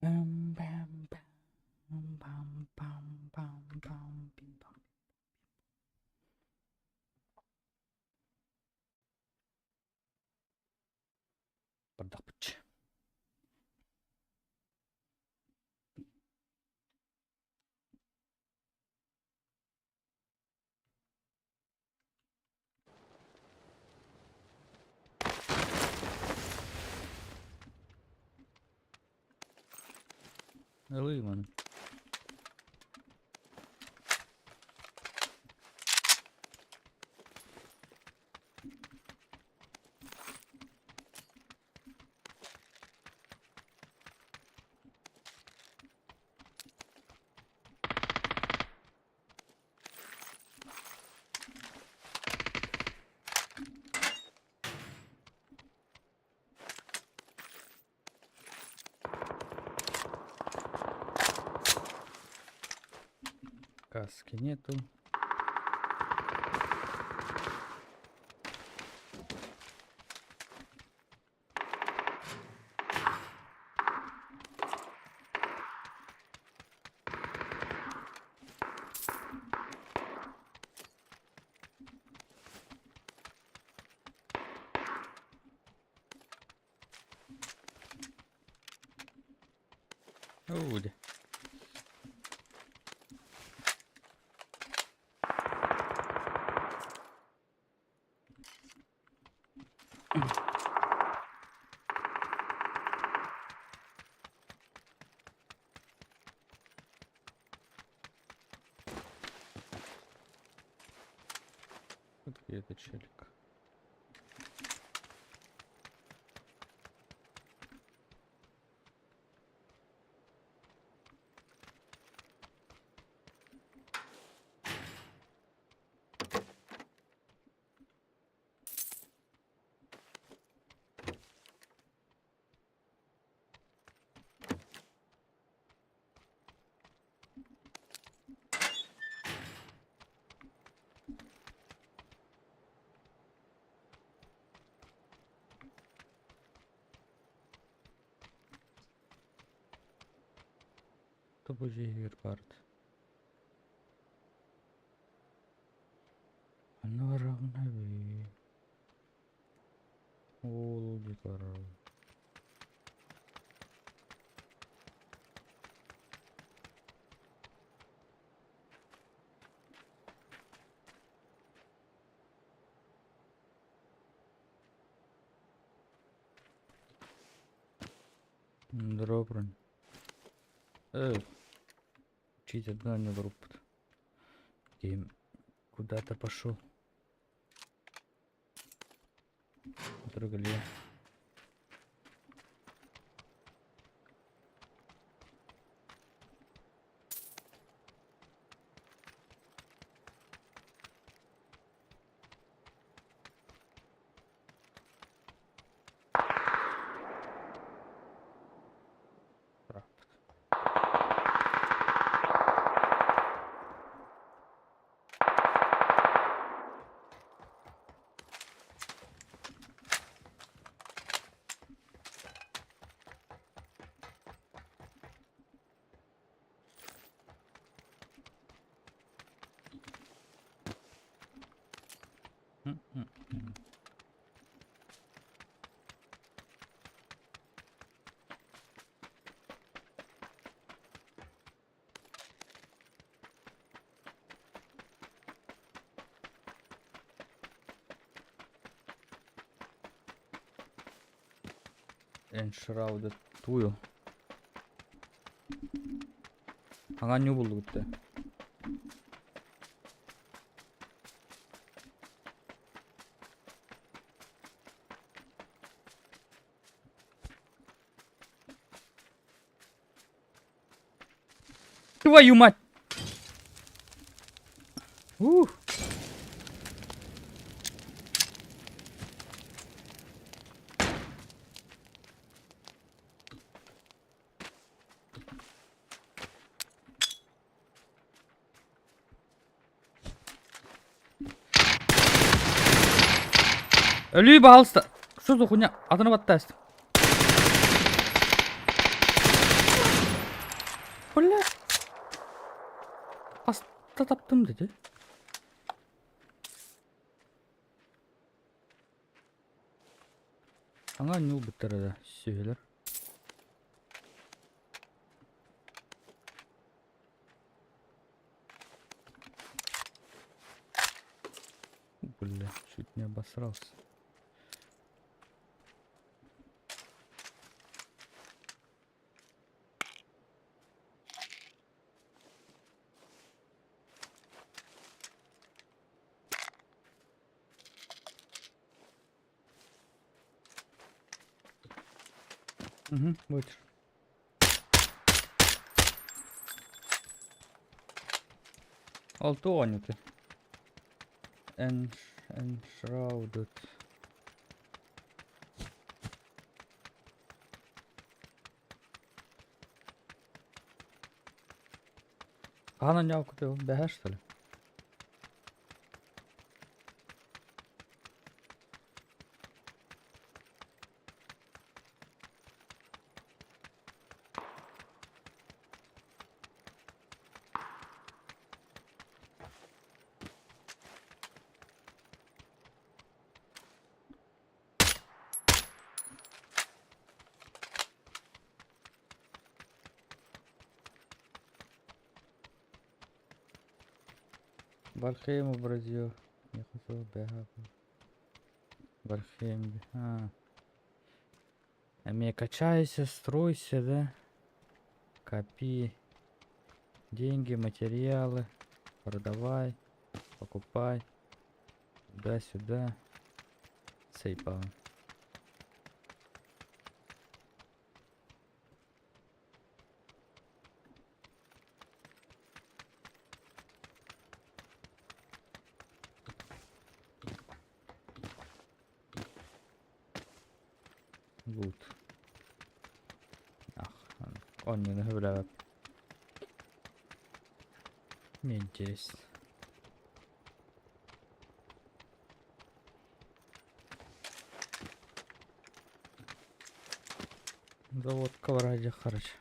Бам бам бам бам бам бам бам бим бам. Бардахпыт. Ылыы маны. Каски нету. Оо, Тут где-то челик. Тобо дьиэ баарт. Ханна бараҕын эбии? Уолу диэки барабын. Здорово, бронь. Э, читер, да, не группа. Ким куда-то пошел. Трогали. Enshrouded туйу. Хаҥа ньуу буллугут да. Твою мать! Ух! Өлүү баһалыста. Что за хуйня? Атына баттаст. Таптым dedi. Аңа ньуулбуттара да сүөһүлэр. Бля, чуть не обосрался. Угу, вытер. Ол туох оонньуута? Enshrouded. Хаһан оонньообуккутуй ол? Бэһээ что ли? Вальхейм образил. Я хотел бэҕэһээ Вальхейм. А. Эмиэ качайся, стройся, да? Копи. Деньги, материалы. Продавай. Покупай. Туда-сюда. Сейпа. Лут. Ах, оонньууну сөбүлээбэт. Мне интересно. Заводка вроде короче.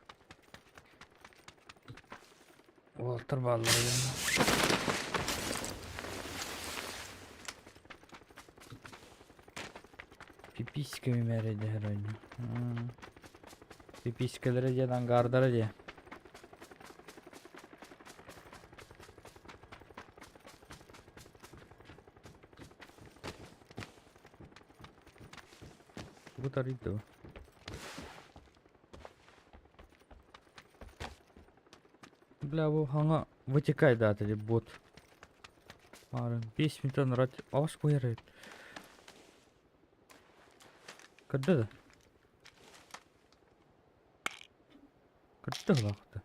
Уолаттар бааллар диэн. Пиписьками мээрэйдэһэр оонньуу. Пиписькэлэрэ диэн ангаардара диэ. Тугу тарыйда бу? Бля, бу хаҥа вытекай даата дии бот. Арын 5 минутан рад ас қояр эбит. Көрдө да? Көрдө улаахта.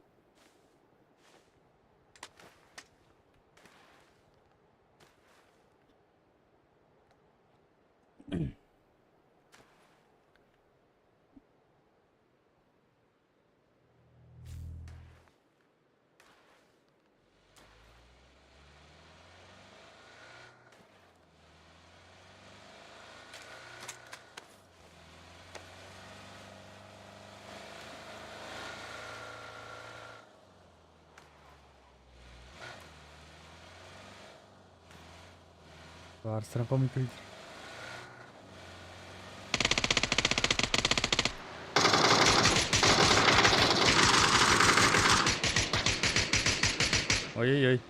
Баарсыран компьютер. Ой-ой-ой.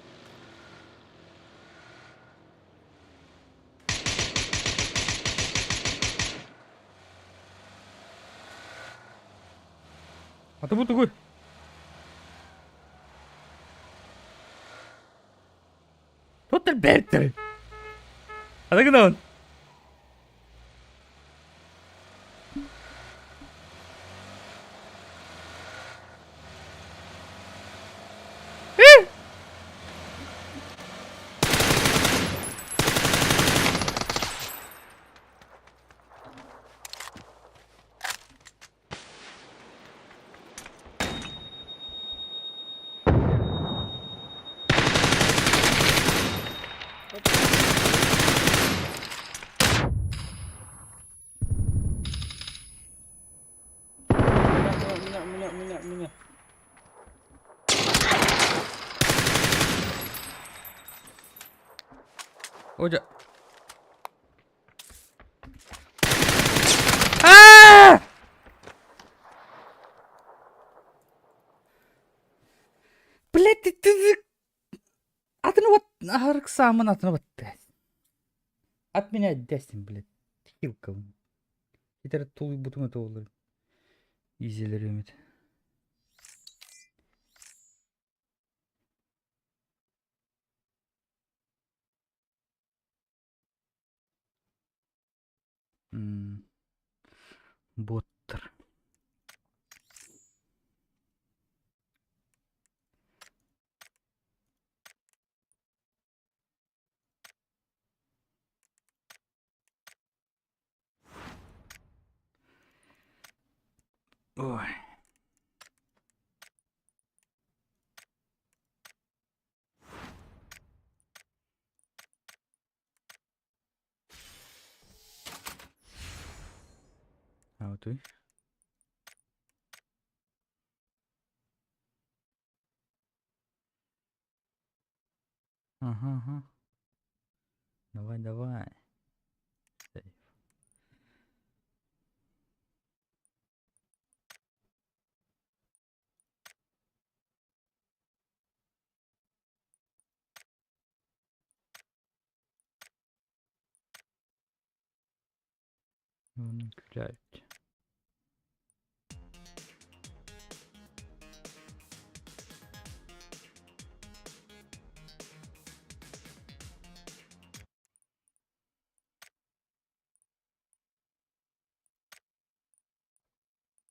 А ты бу тугуй? Тут бэртэр. А гынан? О дьэ. Аа! Блядь, ты, ты, Атыны вот аһарыксаамын атыны батта. От меня десин, блядь. Хилка. Итер тулуйбутуҥ это олор. Изелер эмит. Боттар. Ой. А ты? Ага. Давай, давай. Сейф. Блядь.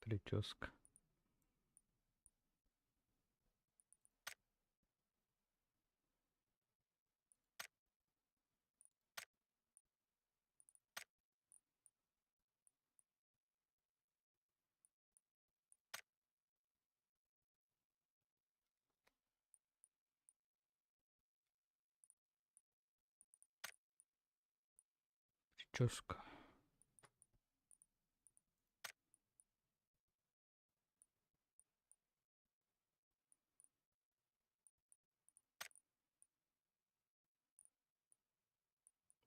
Прическа. Прическа.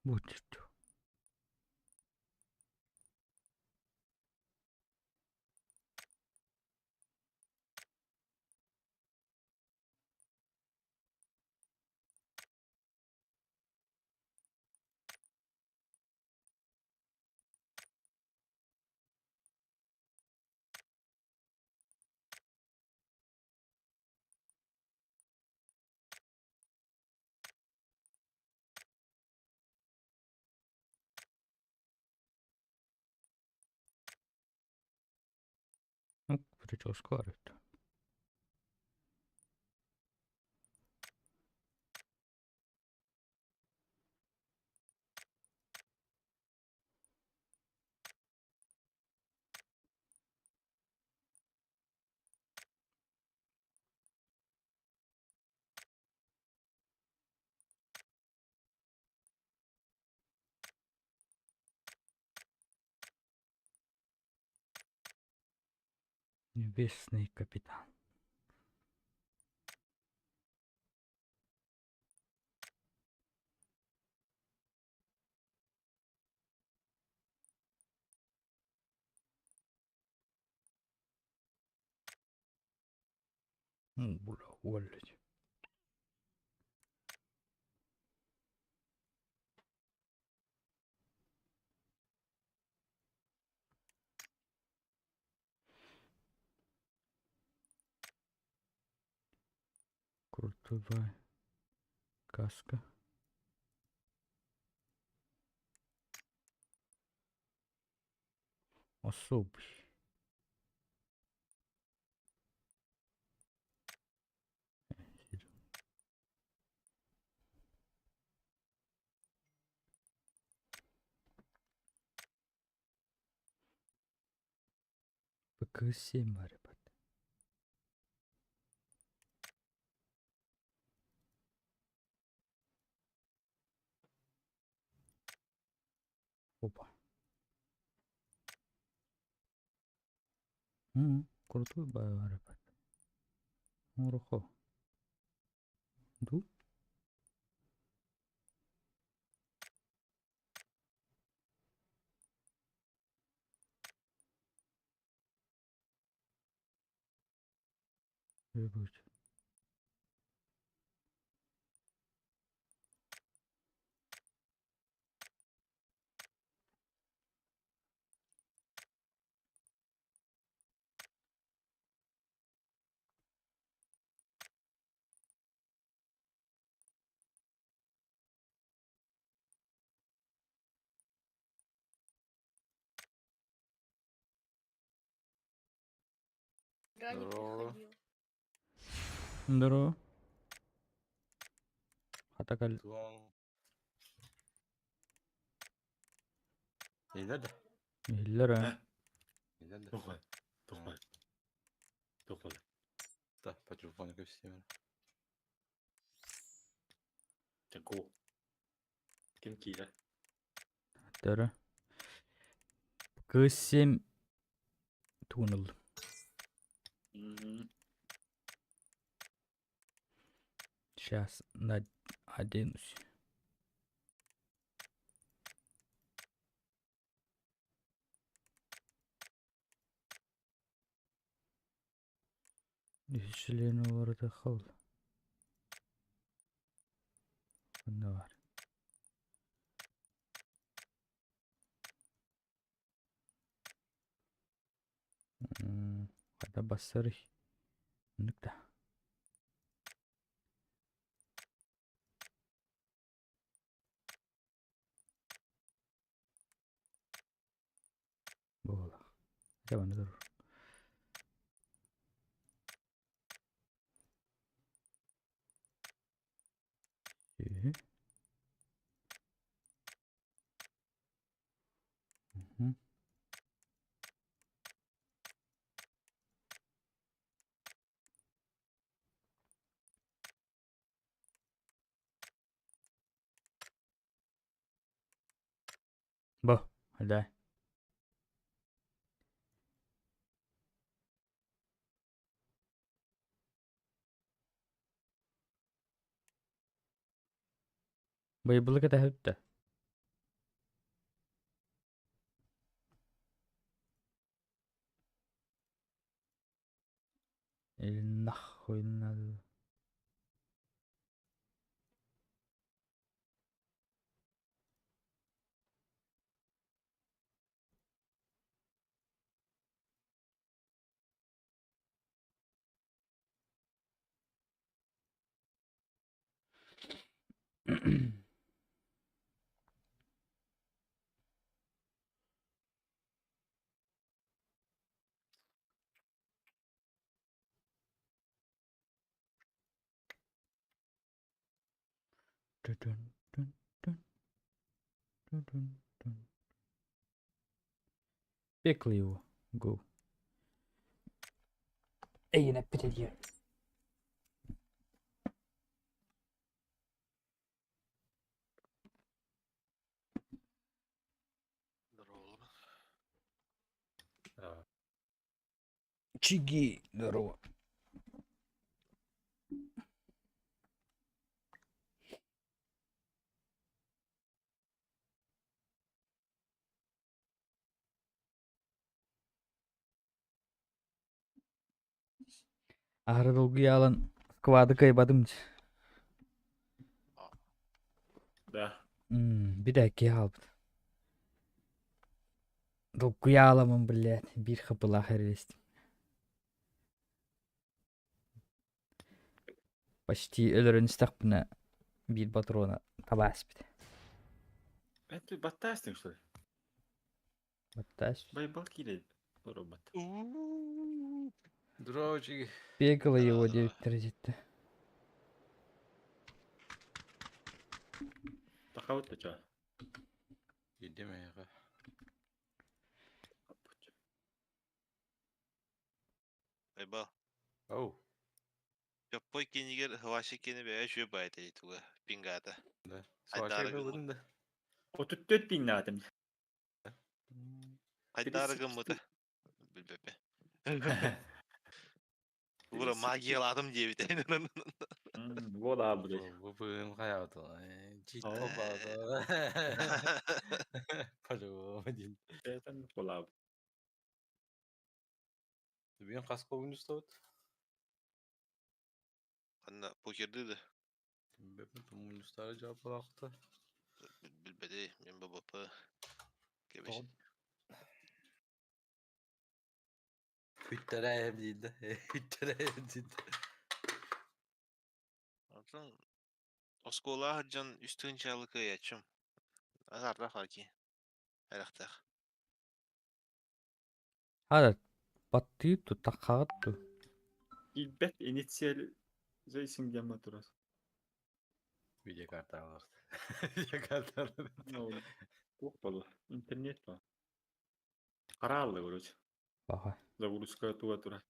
Вот что. Ну, прическа это. Небесный капитан. Ну, бля, уволить. Крутая каска. Особый. ПК-7, ребят. Опа. Крутой ребят. Урухо. Ду? Будет. Вчера не Здорово. приходил. Здорово. Хата кал. Туон. Иһиллэр да? Иһиллэр а. Иһиллэр да? Туох туох туох Да, по телефону кэпсиэмэр. Го. Ким киирэ? Төрө. Кыыс 7 тугун ыллым. Сейчас на оденусь. Члены города Хол. Онно бар. Хата бассарый. Оннук да. Буолла. Дьэ манна турар. Үһү. Мгм. Бу, да. Быйбылы кэтэһэбит да. Или нахуй надо. Dun, dun, dun, dun, dun, dun. Пекло его. Go. Эй, на перейди. Здорово. А, Чиги, здорово. Аһары долгуйаалан сквады кыайбатым. Да. Бидэ хаалбыт. Долгуйааламын, блядь, биир хапылаах эрилистим. Почти өлөрөн истэхпинэ биир патрона табааспыт. Это баттастың, что ли? Баттаас. Байбал киирэ. Робот. Здорово, Чиги. Пекло его Здорово. 9 жетти. Тахаут ча. Иди мега. Айбал. Оу. Жоппой кинигер хваши кини бэйэ үчүгэй баайта туга пингата. Да. Айдары Свачай гыммыт. был да. 34 пиннаатым. Хайдары гыммыта. Билбэппин. Ура магияладым диэбит. Вот а, блядь. Бу хаябыт. Чит опа. Пожалуйста, один. Это була. Бүгүн хас көбүн устабыт? Ханна покердыы да? Мунньустары дьаапалаахта. Билбэти, мин ББП. Кэбис. Тоҕо? Бүттэрээйэм диир да. Бүттэрээйэм диир да. Оттон оскуолаҕа сылдьан үс тыһыынчалы кыайааччым. Азартаах хаки. Эрэхтээх. Хара баттыы ту таххаҕыт ту. Билбэт инициализation диэн турар. Видеокарта алар. Видеокарта алар. Ну, туох буолла? Интернет ба. Хараалла, короче. Баха. Загрузка туга турар.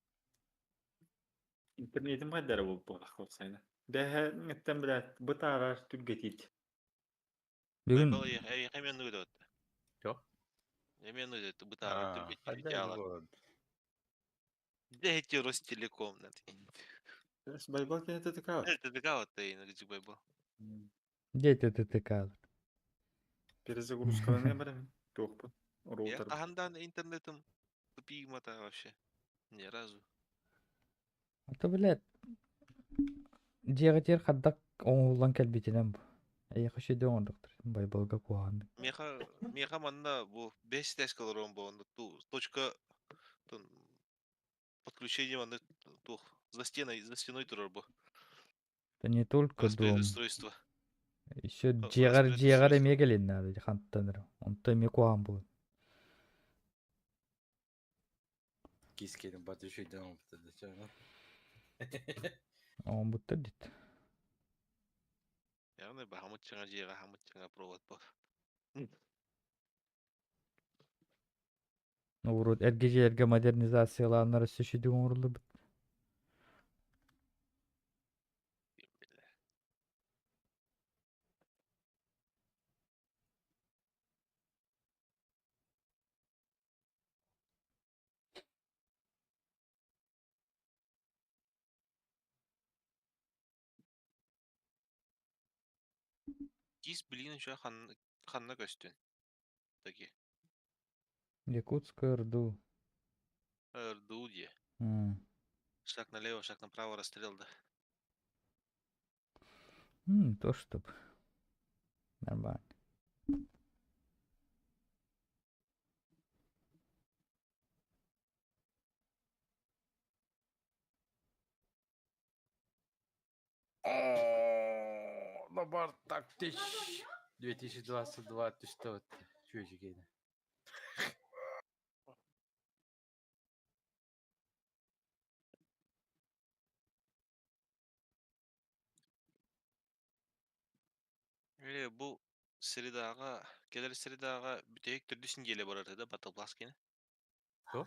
Интернетим хайдара буолбу сайна. Бэһэ эттен билээт бытаарар түргэтиит. Бүгүн Эйиэхэ эмиэ оннук этэ. Чо? Эмиэ оннук этэ бытаарар Аа, түргэтиит хайда дьаалар. буолан. Где эти Ростелеком? Байбал кенете тыкаат. Это вот ты байбал. дети ТТК. Перезагрузкаланыя барамын. Туохпун. Я Роутер. хаһан интернетым тупигмата вообще. Ни разу. А то, блядь, дьиэҕитигэр хайдах оҥоһуллан кэлбитинэн бу. Эйиэхэ үчүгэй оҥордохтор. Байбалга куһаҕаннык. Миэхэ, миэхэ манна бу бэс теска олорон бу онно ту точка тун подключение манна туох за стеной турар бу. Это не только дом. Распредустройство. Еще дьиэҕэр дьиэҕэр Распредустройство. эмиэ кэлин наада хантан эрэ. Онто эмиэ куһаҕан буолар. Кискенин бат үшөйден оңбута да чана. Оҥорбуттар дит. Яғни бахамыт чаңа дьиэҕэ хамыт чаңа провод бу. Урут эргэ дьиэлэргэ модернизациялааннар өссө үчүгэй оҥоруллубут. Биллэ. Кис билигин еще ханна ханна көстүн. Таки. Якутская РДУ. РДУ дии. Шаг налево, шаг направо, расстрел да. То чтоб. Нормально. О, Набар тактич. 2022 түстө чүөчүгейне. Или бу средаҕа, кэлэр средаҕа бүтэһик төрдүс неделя барар да Battle Pass кини. Кто?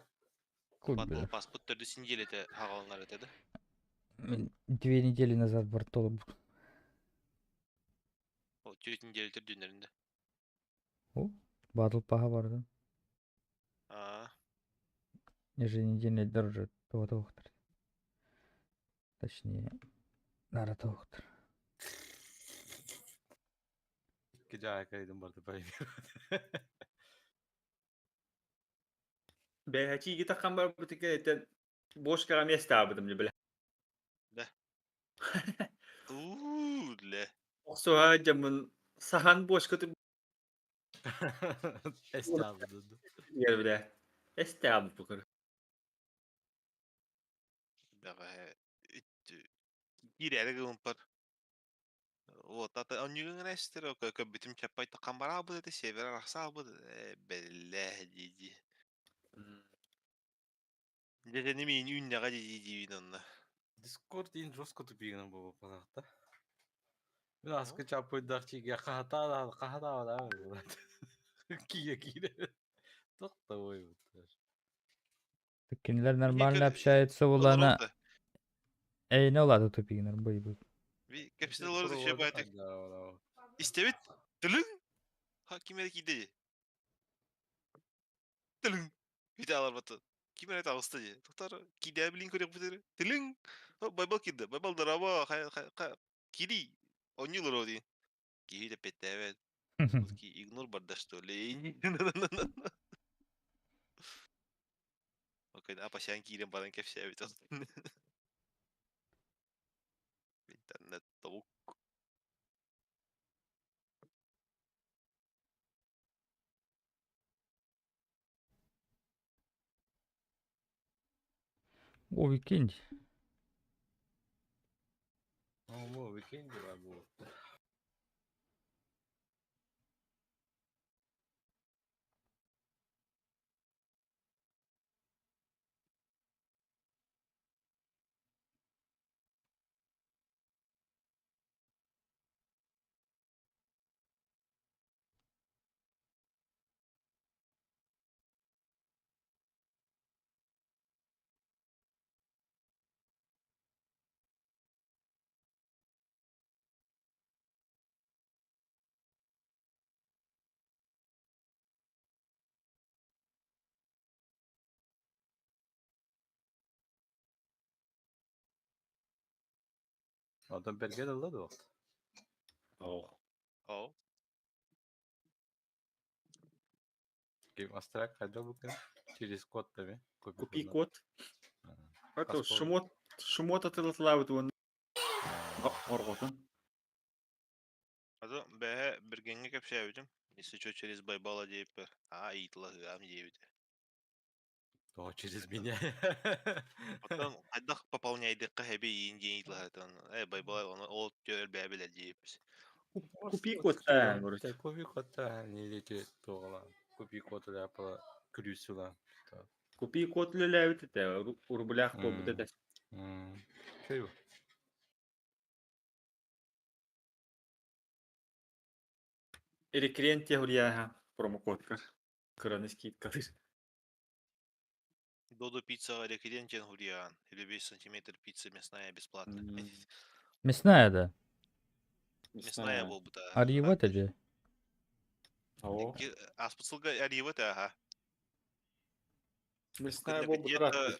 Кул Battle билэр. Passпыт төрдүс неделяте хаҕаланар этэ да. Мин 2 недели назад бар толбут. О, түөрт неделя төрдүннэринде. О, Battle Pass'a бардым. Аа, Еженедельный дороже того тоқтыр. Точнее, нара тоқтыр. Кижаа кайдым барды бай. Бэһэ чиги такхан бар бутыка этен бошкаға место абыдым бile. Да. Уу, ле. Охсуха жамын сахан бошка туп Эстабыды. бile. Эсте абы букыр. Бэҕэһээ киирээри гыммыппар. Вот, ата онньугун эстер, көбүтүм чаппай таккан бараабыт этэ, север арахсаабыт, э, бэллээ дии-дии. Дьэ миин үүннэҕэ дии-дии онно. Дискорд ин жестко тупигынан болуп панахта. Мен аскы чаппойдах чиге кахата кахата да. Кие кире. Токтовой вот. Кинилэр нормально общаются улана. Эй, не улады тупигинер бой бой. Би кэпсэтэ олорор үчүгэй баҕайытык. Истэбит? Тылыҥ! Ха, ким эрэ киирдэ дии. Тылыҥ! Бүтэ аларбата. Ким эрэ таҕыста дии. Тоқтар киирдэ билин көрүөхпүт эрэ. Тылыҥ! Байбал киирдэ. Байбал дорообо, хайа хайа киирий. Оонньуу олоруо дии. Киһи да эппиэттээбэт. Игнор барда что ли? Окей, апасян киирэн баран кэпсээбит. О, уикенд. О, уикенд бар буолта. Онтон бэргэн ылла дуо? Оо. Оо. Ким Астрак хайда бу күн? Через код таби. Купи код. Это шумот шумот атылатылаабыт уонна орҕотун. Аты бэһэ биргеҥҥэ кэпсээбитим. Если что через Байбала диэппэр, аа ыйыталаһыам диэбитэ. О, через меня. Оттон хайдах пополняйдыкка хэби иин диэн ыйыталаһытан. Э, Байбала оны ол төр бэбилэ диэппис. Купи код таан короче. Купи код таан или туола. Купи код ляпала крюсула. Купи код үлэлээбит этэ, рублях буолбут этэ. Чөй. Рекрентия хурьяха промокодка. Кыраны скидкалыр. Додо пицца рекрентия хурьян. Или 5 сантиметр пицца мясная бесплатно. Мясная, да? Мясная буолбута. Арьева же. О. Аспытсылга арьева ага. Мясная буолбута. Где-то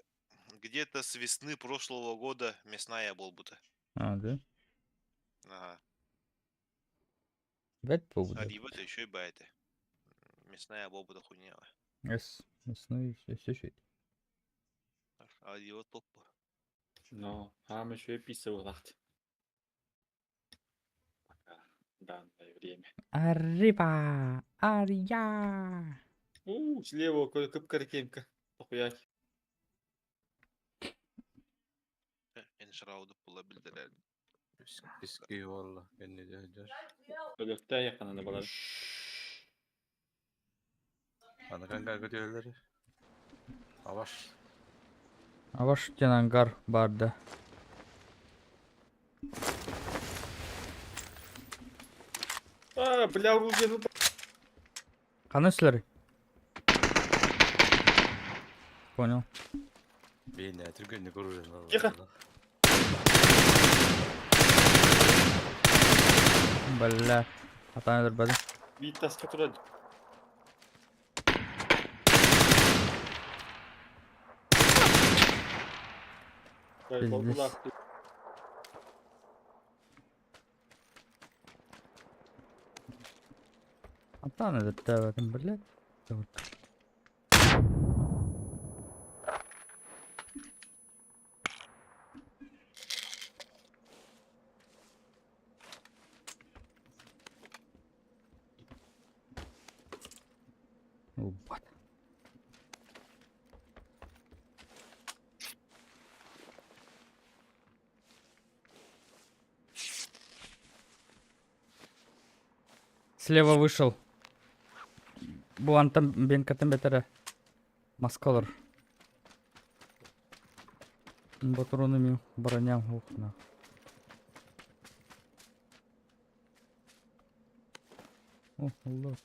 где-то с весны прошлого года мясная буолбута. А, да? Ага. Бэт буолбута. Арьева еще и байты. Мясная буолбута хуйня. Эс, мясной все все Арьева топ. Но, а мы еще и пицца улахт. Пока данное время. Арриба! Арья! У, слева кып-кыркемка. Похуять. Эншрауды була билдерер. Писки валла. Кенни дьэр. Өлөктө якынаны балар. Аны канга көтөлөр. Аваш. Аваш диэн ангар баар да. А, бля, оружие, ну Ханна силэр? Понял. Бейне түргөннүк оружие. Тихо. Бля. Атаан өлөрбөтүм. Биир таска турар. Пиздец. Атаан өлөртөөбөтүм, блядь. Ылбат. Слева вышел. Бу антан бенкатын бэтэрэ. Маскалар. Батроны мин броням ух на. О, лот.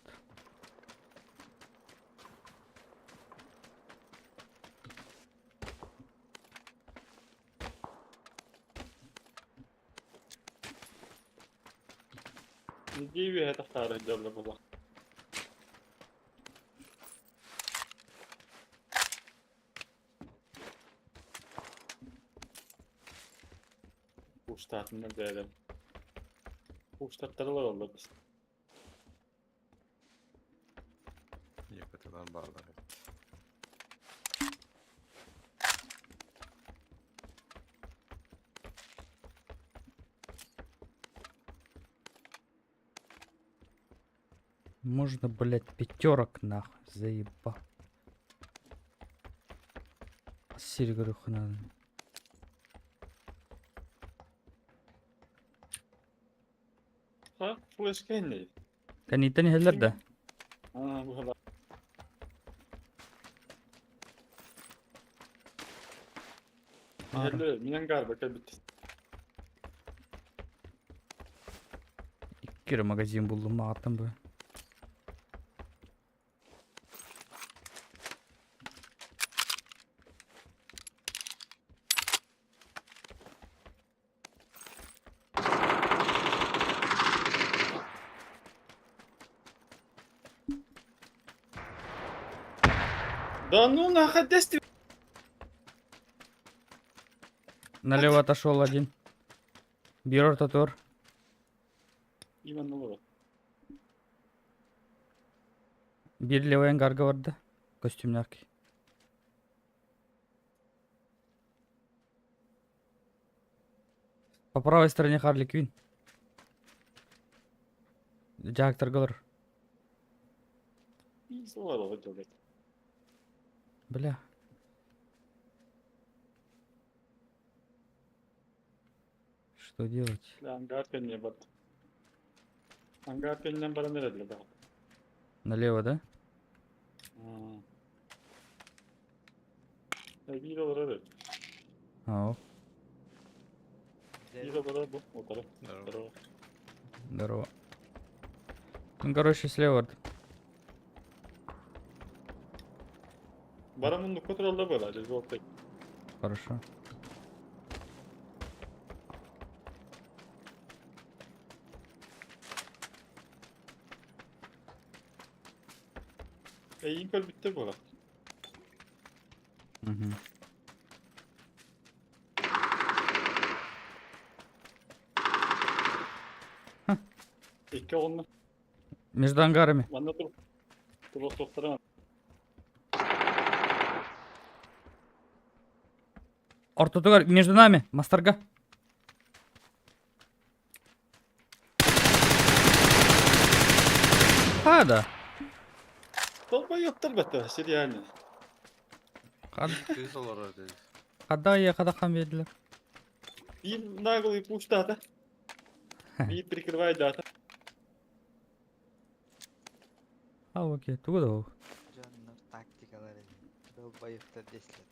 Нидии үөһэ тахсаары дьолло буолуох. Куустаатыннар бэйэлэрин. Куустаттара олороллор бис. Якуталан баалар. Можно, блядь, пятерок нахуй, заебал. Сири көрүөххэ наада. Ха, флешка инней. Кэнниттэн иһэллэр да? Аа, бу Иһэллэр, минен гарба кэлбит. Икки эрэ магазин буллум маҕаттан бу. Да ну нахуй, действуй! Налево отошел один. Бирор татур. Именно олорор. Биир левый ангарга барда. Костюмнаах киһи. По правой стороне Харли Квинн. Дьаһыктарга олорор. Бля. Что делать? Ангар кэннэ бар. Ангар кэннинэн баран эрэллэр баҕа. Налево, да? Биир олорор эбит. Ау. Биир олорор бу утары. Здорово. Здорово. Ну, короче, слева. Баран муннукка тураллар буолаа, дьэ Хорошо. Эйиин көрбүттэр буолар. Угу. Икки оҕонно. Между ангарами. Манна тур. Туруохтуохтара. Ортотугар между нами, мастарга. Хада. Долбоёбтар бэтэ, сериально. Кыыс олорор дии. Хада я хада хам биэрдилэр. Биир наглый пуштаата. Биир прикрывайдаата. А, окей, тугу да ол. Дьоннор тактикалар эбит. Долбоёбтар дэслэр.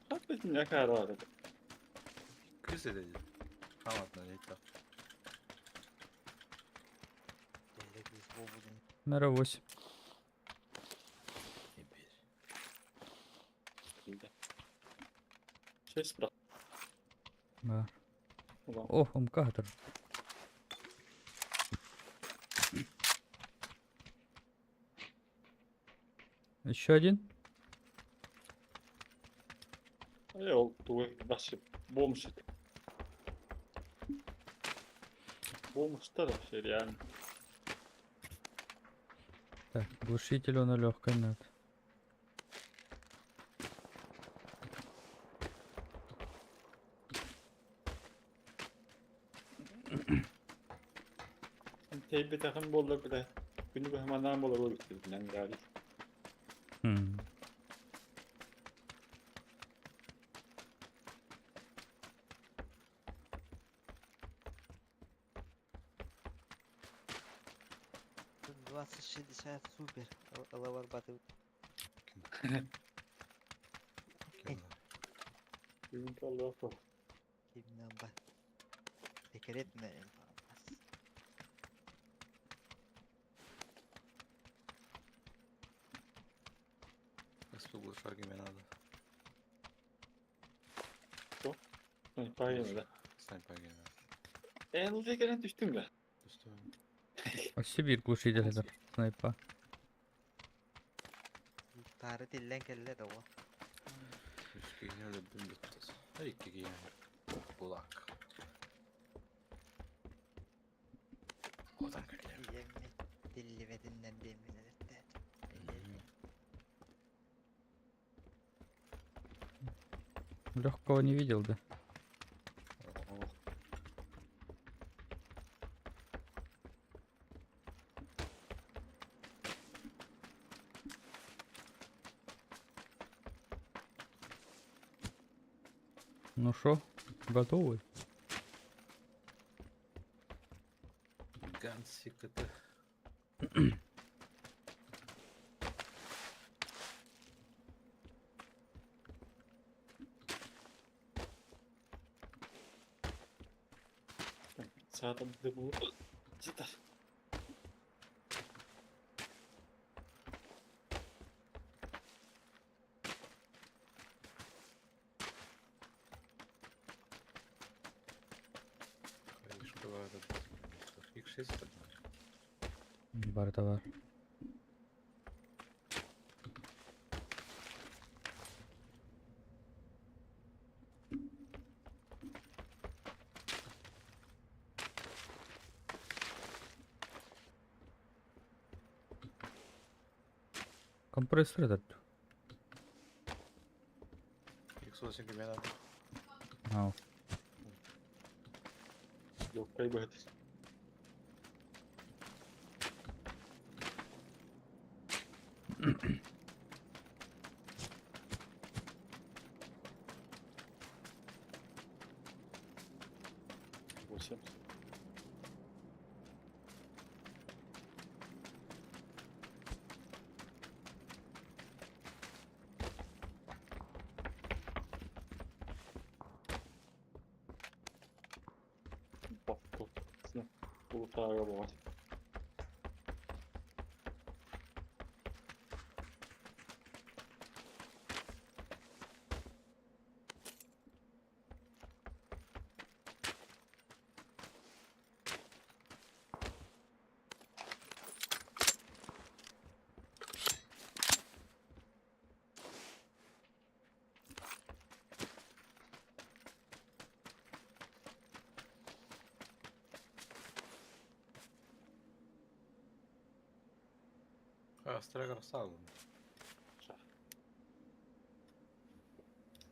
Хаппыт акааралар. Кыыс этэ дии. Хааматынан иһиттэх. Дэлэ кыыс буолбутун. Номер 8. Честь брат. Да. О, МК Еще один? Э, ол тугу вообще бомж. Бомжтар вообще реально. Так, глушитель он легкой надо. Тэйбэтэҕим буолла бile. Күнү быһа манаан буолар эбиппин гари. Тут 20-60 супер. Ылабарбатыбыт. Бүгүн толлоох Кимнэн ба. Секретный Спугл шарги мне надо. Снайпа да. Снайпа гена. Эн ылдьа кэлэн түстүҥ да? Түстүм. Өссө биир глушитель этэр. Снайпа. Таары тиллэн кэллэ да о. Үс киһини өлөрдүм бүттэ. Икки киһини. Кулак. Одан кэллим. Ийэммит тиллибэтиннэн диэммин өлөртөөтүм. Легкого не видел, да? Ох. Ну шо, готовы? Гансик это. Саатам да бу сытар. X6 Барыта баар. Компрессор этот. X8 кимиэ наада. Ау. Легкай быһыт. Восемь. Баппут. Улутаага буолар. Астрагар салын.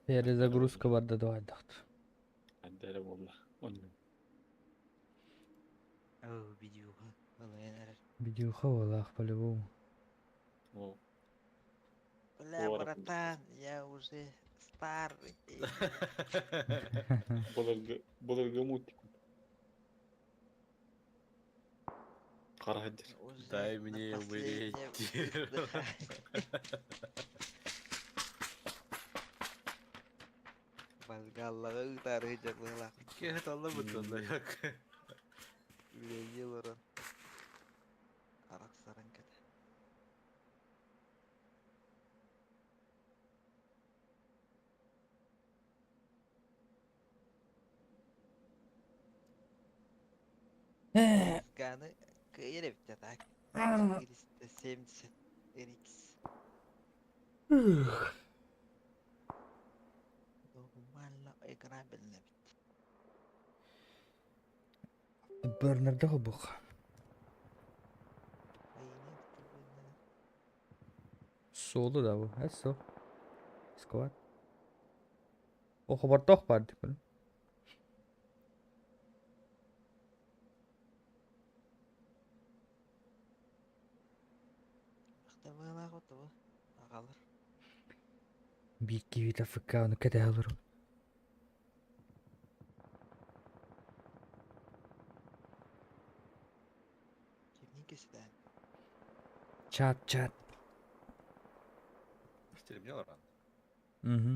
Перезагрузка барда дуайдахт. Эдэрэ буолла. Оннук. Оо, видюха. Балайан эрэр. Видюха буолаах по-любому. Ол Бля, Уора. братан, я уже старый. былыргы былыргы мультик. Хара сылдьар. Уже Дай на мне умереть. последнем издыхании. Вальгаллаҕа ыытаары дьарбыһалаах Киһи талла быттанна як. үлэлии олорон арахсаран кэтэ. Ганы кыайар эбит да так. 470 RX. Нормально играбельно эбит. Бернарда хобух. Айны бит Соло да бу. Эссо. Сквад. О хобардох бар дип. Ахтабыалаах отубу аҕалар. Бикки вита ФК оны кэтэһэ олорор. Кимниин кэстээн? Чат, чат. Стремнел ран. Угу.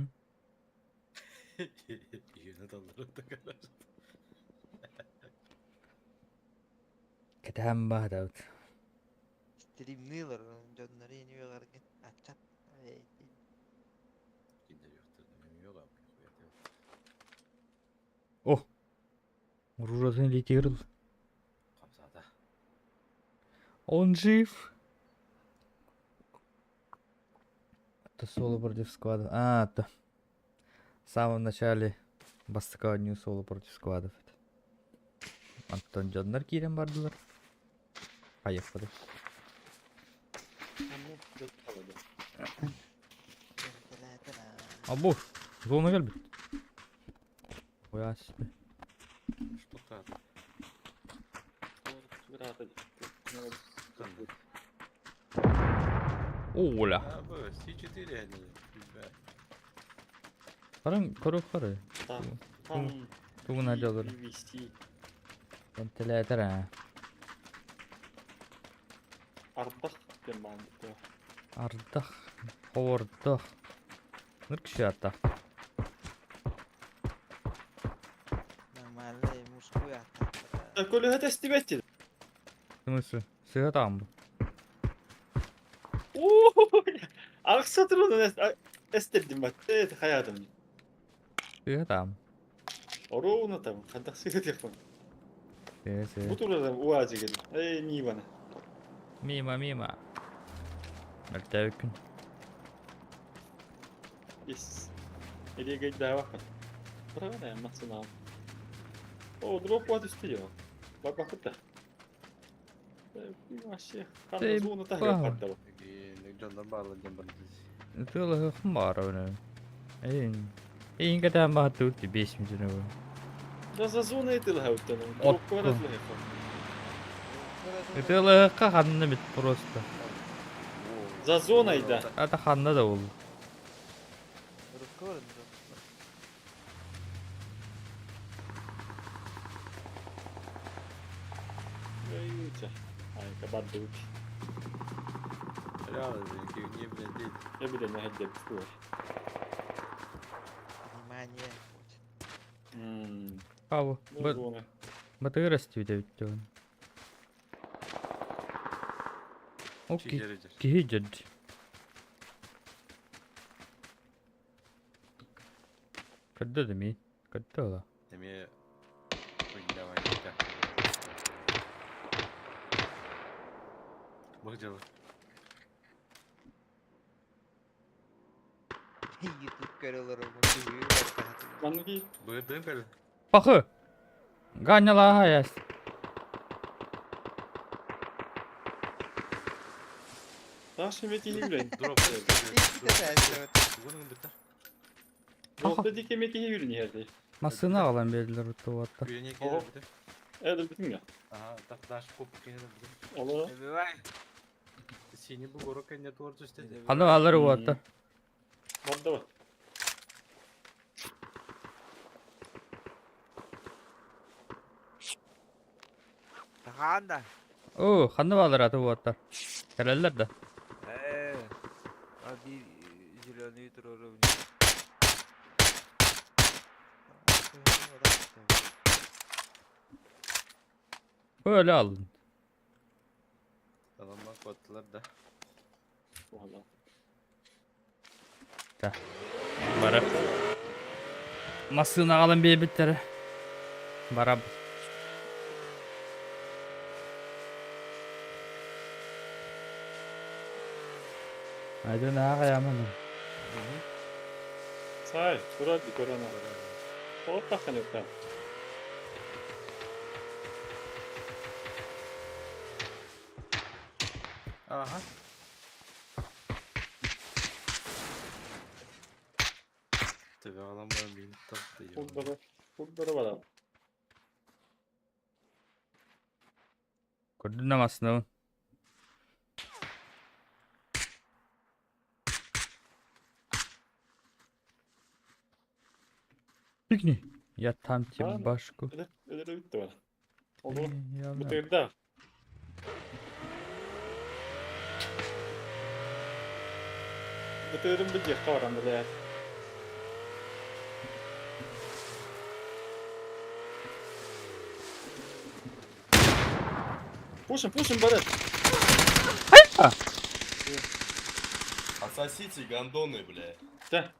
Үйөне таллары такалар. Кэтэһэн баһдаут. Стримныылар дьоннору ини үөҕэргин аччат. Эй, Киндер юктыр, неме yok О! Ружатын летирл. Хамсата. Он жив. Это соло против сквадов. А, это в самом начале бастакы нью соло против сквадов. Антон дьоннор киирэн бардылар. Поехали. Або, зона кэлбит. Ой, себе. Что там? Оля. А, б, С4 они, ребят. Харан, коры хары. Там Тугуна дьолор. PVC. Вентилятор а. Ардах диэн баан битэ. Ардах. Ховордох. Нырк аттах. Нормальный мужской аттактара. Көлөһө тэстибэт. Смысле? Сыа там. Ахса турун эстердим бат. Хаятым. Сыа там. Оруна там хандах сыгыт япон. Сыа сыа. Бу турарам уазигин. Эй, нивана. Мимо, мимо. Мөлтөбүккүн. Yes. Элегей давахан. Правильно, максимал. О, дроп вот истиё. Бабахыта. Вообще, Ты зона баҕа. тахга паддава. Дьоннор баалар диэн бардыз. Тыла хмара. Эйин. Эйин кэтэн баһатты ути 5 минут. Да за зона это лхауттан. От. Дроп барат лхауттан. Тыла ханна бит просто. За зоной, да. Ата ханна да ол. Рукорын дроп. Ай, кабардык. Не блядь. Я билен хәддә бу. Внимание хочет. Мм. Кабы. Бу зона. Батыр расти бит. Окей. Киһи дьэд. Кадда да ми. Кадда ла. Эме давай. Бах дело. YouTube көрөлөр омо. Манги Быдым кел. Пахы. Ганяла хаяс. Таш мети билен. Дроп. Бүгүн битер. Дропта дике мети билен ерде. Масына алан бердилер утты. Үйене келе битер. Эдер битин я. Ага, так даш коп кене битер. Ола. Добивай. Синий бугорок кене туар түстө. Ханна алар уатта. Бардава. Таханда. О, ханна алар аты уатта. Кереллер да. А бир зеленый турору. Öyle aldın. Tamam bak battılar da. Ола. Бара. Масына алан бейбиттер. Бараб. Айдын аға ямын. Сай, турат ди корона. О, тахан юкта. Ага. Тебе алам бар мин тапты. Кулдара. Кулдара бара. Көрдүн намасына. Пикни. Я там тебе Ладно. башку. Эдер, эдер битте бара. Ола. Я Бу тегда. Бу тегдем бит якка барам биле. Пушим, пушим, барат. Отсосите, гондоны, бля. Да.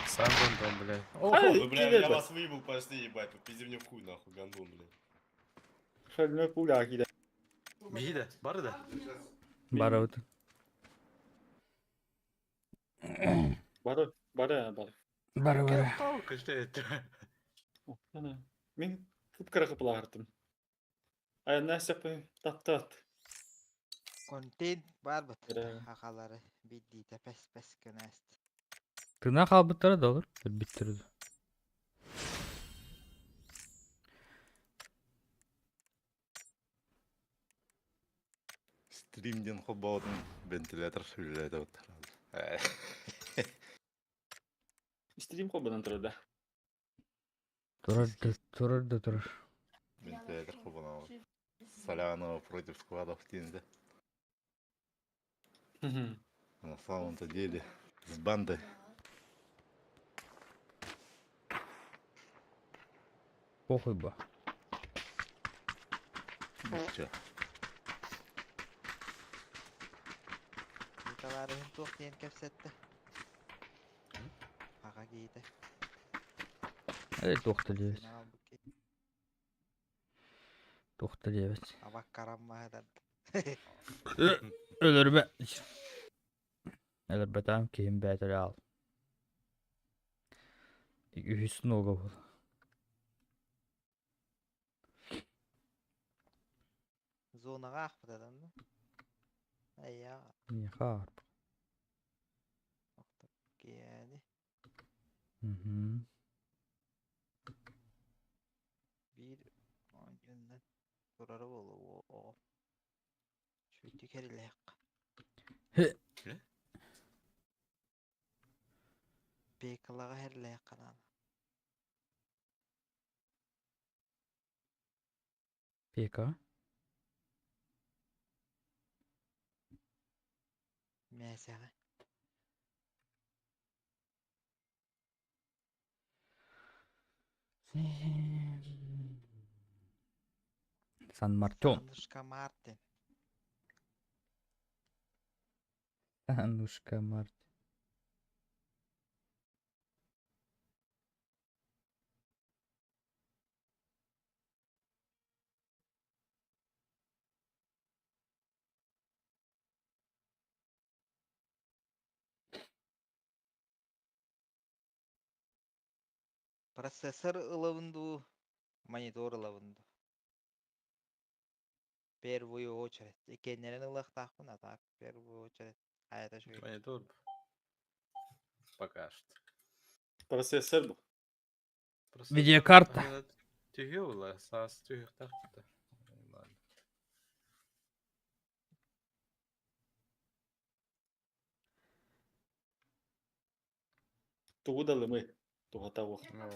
Сам гондон, бля. Ай, Вы, бля, киде я бе. вас выебал почти, ебать. Вы пизди мне в хуй, нахуй, гондон, бля. Шальной пуля киде. Биде, бары да. Бара вот. Бары, бары, бары. Бара бара. Кышты это. Мин кыпкыра кыпылаартым. Ай, насяпы таттат. Контент бар бит. Эре. Хакалары бидди пес пес кенест. Тына қалбыттары да olur. Биттирdi. Стримден хоббаудын вентилятор сүйлөдө вот. Стрим хоббанан турда. Турар да турар да турар. Вентилятор холбоно. Солянова против складов Тинза. На самом-то деле с бандой. Похуй ба. Ну чё? Табаарыһым туох диэн кэпсэттэ? Аҕа киһитэ. Эй, туох да диэбит. Туох да диэбит. Абак караммаһыдан. Өлөрбө. Өлөрбөтөм киһим бээтэрэ аал. Үһүс нога был. Зонаҕа аахпыта да? Айаа. Миэхэ аарбыт. Киэни. Мгм. Биир оонньууннан турара буолуо оҕо. Үчүгэйдик эрилиэххэ. Пекалаҕа эрилиэххэ наада. Пека. Мээсэҕэ. Сан-Мартен. Аннушка Мартин. Аннушка Мартин. Процессор ылабын дуу, монитор ылабын дуу? Первую очередь. Иккиэннэрин ылыахтаахпын, а так первую очередь. Хайата үчүгэй. Монитор. Пока что. Процессор бу. Процессор Видеокарта. Түһүө була, саас түһүөхтээх да. Ладно. Тугу да ылымый. Туһата уох. Ну,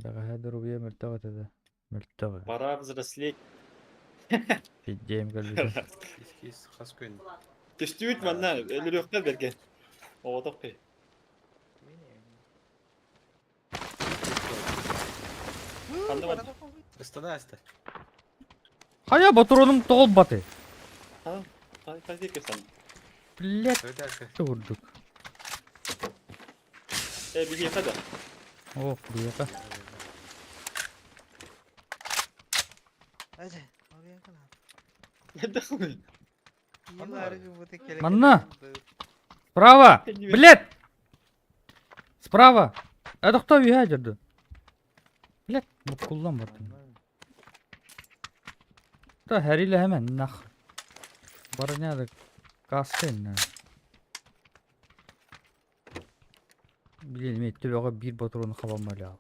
Бэҕэһээ доруобуйа мөлтөх этэ да. Мөлтөх. Пора взрослеть. Пиддиэм кэлбитэ. кис-кис хас күн. Түстүүт манна өлөрүөхтэр бэргэн. Оҕотох киһи. Ханна бар? Ыстана аста. Хайа ботуруонум тоҕолбаты. Хайа кэсэн. Блядь, Өтәккэ. курдук. Э биһиэхэ да. О, биэхэ. Манна! Справа! Блядь! Справа! Это кто ядерды? Блядь, буккуллан бардым. Да, хәриле hemen нах. Барыня кастен. Билин, мен төбөҕө биир ботуруону хабаммалаал.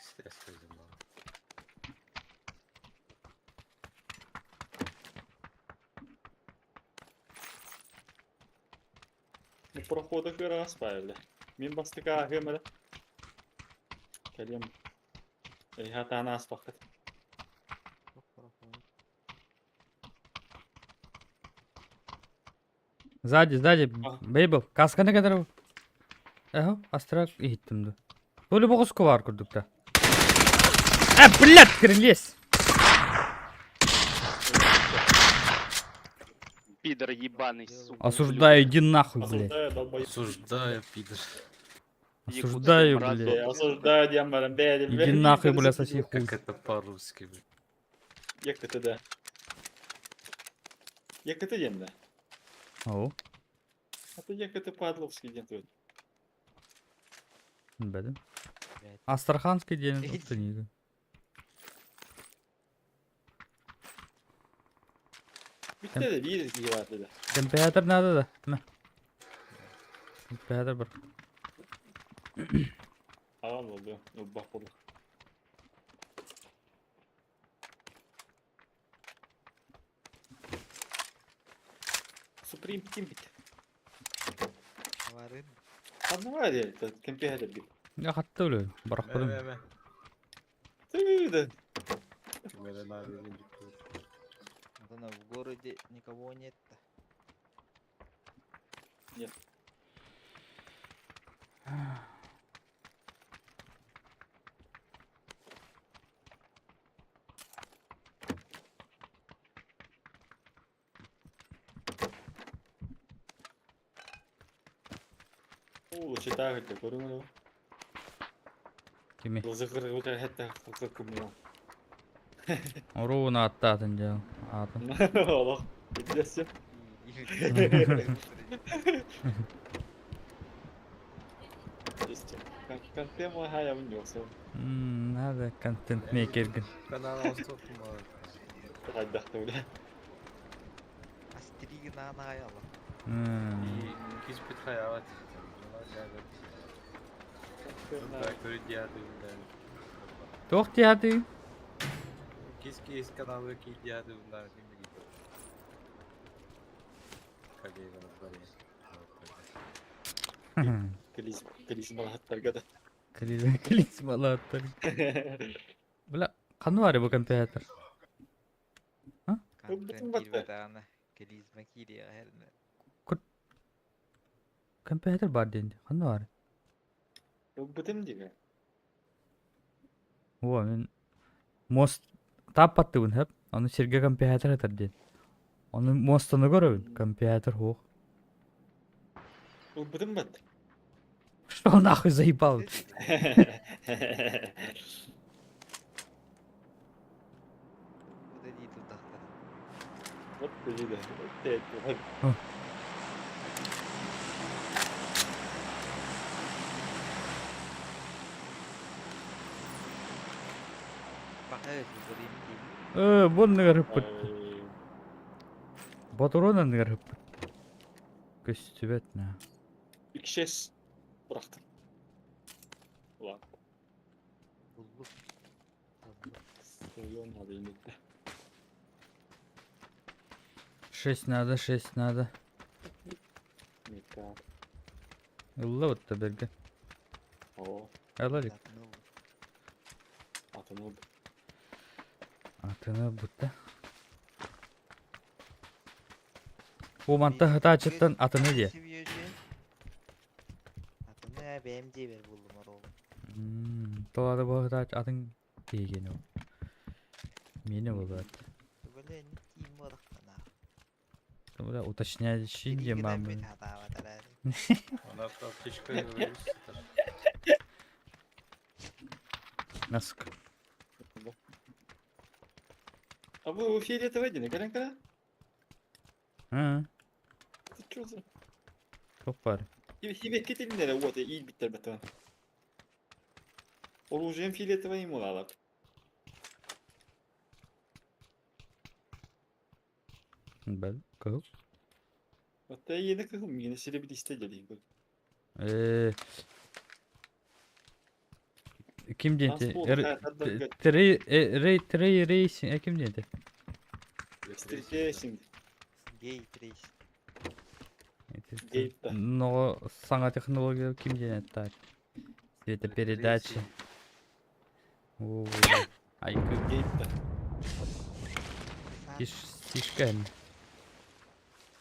Стресс көйдüm бала. Прохода кыра аспайылы. Мин бастыка ахымара. Кэлиэм. Эйха таана аспаккыт. Сзади, сзади, А. Бейбл, касканы кадar Эхо, астрак иһиттим ду. Толи боҕуску бар курдук да. Э, блядь, крылес! Пидор ебаный, сука. Осуждаю, иди нахуй, блядь. Осуждаю, долбоеб. Осуждаю, пидор. Осуждаю, мразь. блядь. Осуждаю, диэн баран бэйдим. Иди нахуй, блядь, соси хуй. Как это по-русски, блядь. ЕКТ да. ЕКТ диэн да. О, А то ЕКТ Падловский диэн тут. бэдим. Астраханский день тут Бүттэ да биир киһи баар да. Температор надо да. Мә. Температор бар. Аҕам буолду. Ылбах буолла. Supreme Team бит. Барын. Ханна бар дии, кемпе хәдер бит. Я хатта өлө, Мэ барахпытым. мэ мэ. Тыгы. Кимere надо или Вот она в городе никого нет-то. Нет. О, читаю, это көрүҥ Кими? Лызыгыр хәтта кымы. Оруuna аттаатын дьэ. Аатын. Олох. Билессе. Контент хая мын yoksa. Надо контент мейкерген. Канал оступ ма. Хайдахты биле. Астригин ана аяла. И киспит хаяват. Туох диэхати? Кис кис каналы ки диады ундар ким Коллега на дворе. Клиз, клиз малаттарга да. Клиз малаттар. Бля, ханна баар бу компьютер? Контент батта. кирбетаана. Клизма кирия херне. Компьютер баар диэн. Ханна баар? Бутым диге. О, мен мост таппаттыбын хэп. Аны сирге компьютер этер диэн. Оны мостаны көрөбүн. Компьютер хуох. Бутым бат. Что нахуй заебал? Куда дии тутахта. Вот биле. Баха Supreme Team. Бу оннугар ыппыт. Ботурун оннугар ыппыт. Көстүбэт на. Икшес bıraktım. Ulan. Буллу. Milyon alayım etti. Шесть надо, шесть надо. Miktar. Ылла вот берге. О, Алалик. atını oldu. Атына бутта. Бу манта хатаачыттан атыны дие. Атыны бэм дебер буллум орол. Тоада бу хатаач атын тиеген ол. Мени болот. Бля, не тиим барахтана. Бля, уточняющий де мамы. Она аптечка Наск. А bu фиолетовый один, кален кара? А, Ты чё за? топ бар. Хибе кетилинere вот iyi bitter бетон. Оружием фиолетовый им олалар. Бэл, кыл. Hatta yeni kızım yine sile bir liste geleyim. Ким денте? Transport Трей рей трей рейсинг, ким денте? Street Гей трейс. Гейпта. Но саңа технология ким денет так? Цветопередача. О, Айкы Гейпта. тиш тишкен.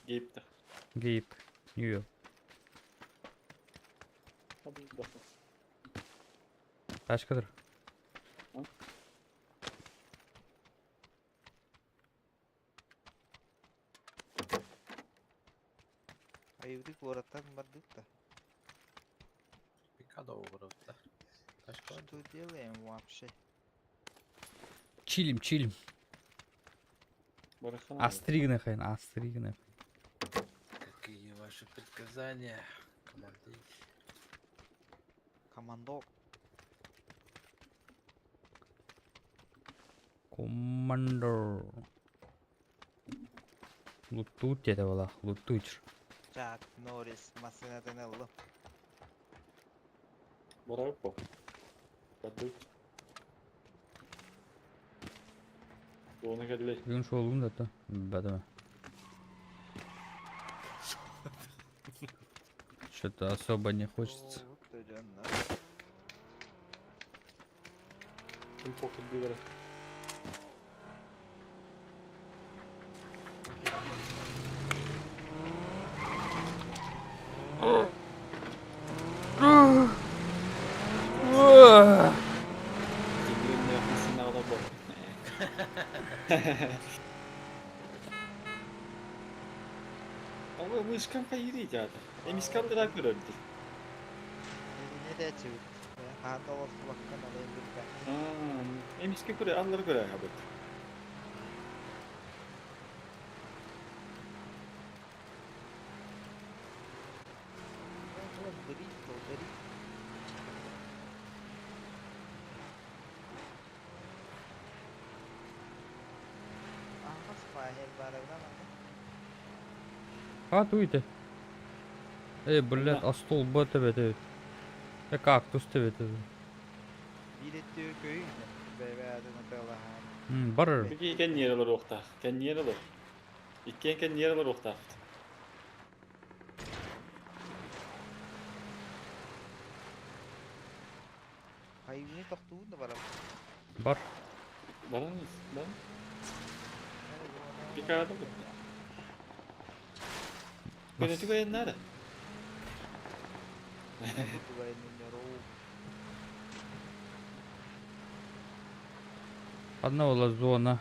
Гейпта. Гейп. Нью-Йорк. Ташкадыр. Айыбды городтан бардык да. Пикадо угротта. Что делаем вообще? Чилим, чилим. Астригны хайн, астригны. Какие ваши предсказания, командир? Командо. Командор. Лутут деді бала, лутуч. Чак Норрис машинатын ыллым. Браво. Бадык. Оны келли. Бүгін шолуым да та. Бәдіме. Что-то особо не хочется. Ким похуй билэр. Кимнээх массыынаҕа олорбот. Ол мышкам хайыырый дьаата. Эмискэ алдыраак көрөрдү. Не дээччибит. Хаһан да олорсубакка налыйан билбэт. Эмискэ көрө аллары көрө абыт. Дрифт, дрифт. Аһаҕас паһер баарына манна. А, туйте. Эй, блядь, а столба төбөтө. Э, кактус төбөтө. Биир өттүгэр көйүн бэйбээтин атыылаһан. Бар. Бики кэнниэр олоруохтаах. Кэнниэр олор. Иккиэн кэнниэр олоруохтаахпыт. Хайыыны тохтуун да барабын. Бар. Баран ис, баран. Пикада бу. Көнөтүк айаннаара. Одна была зона.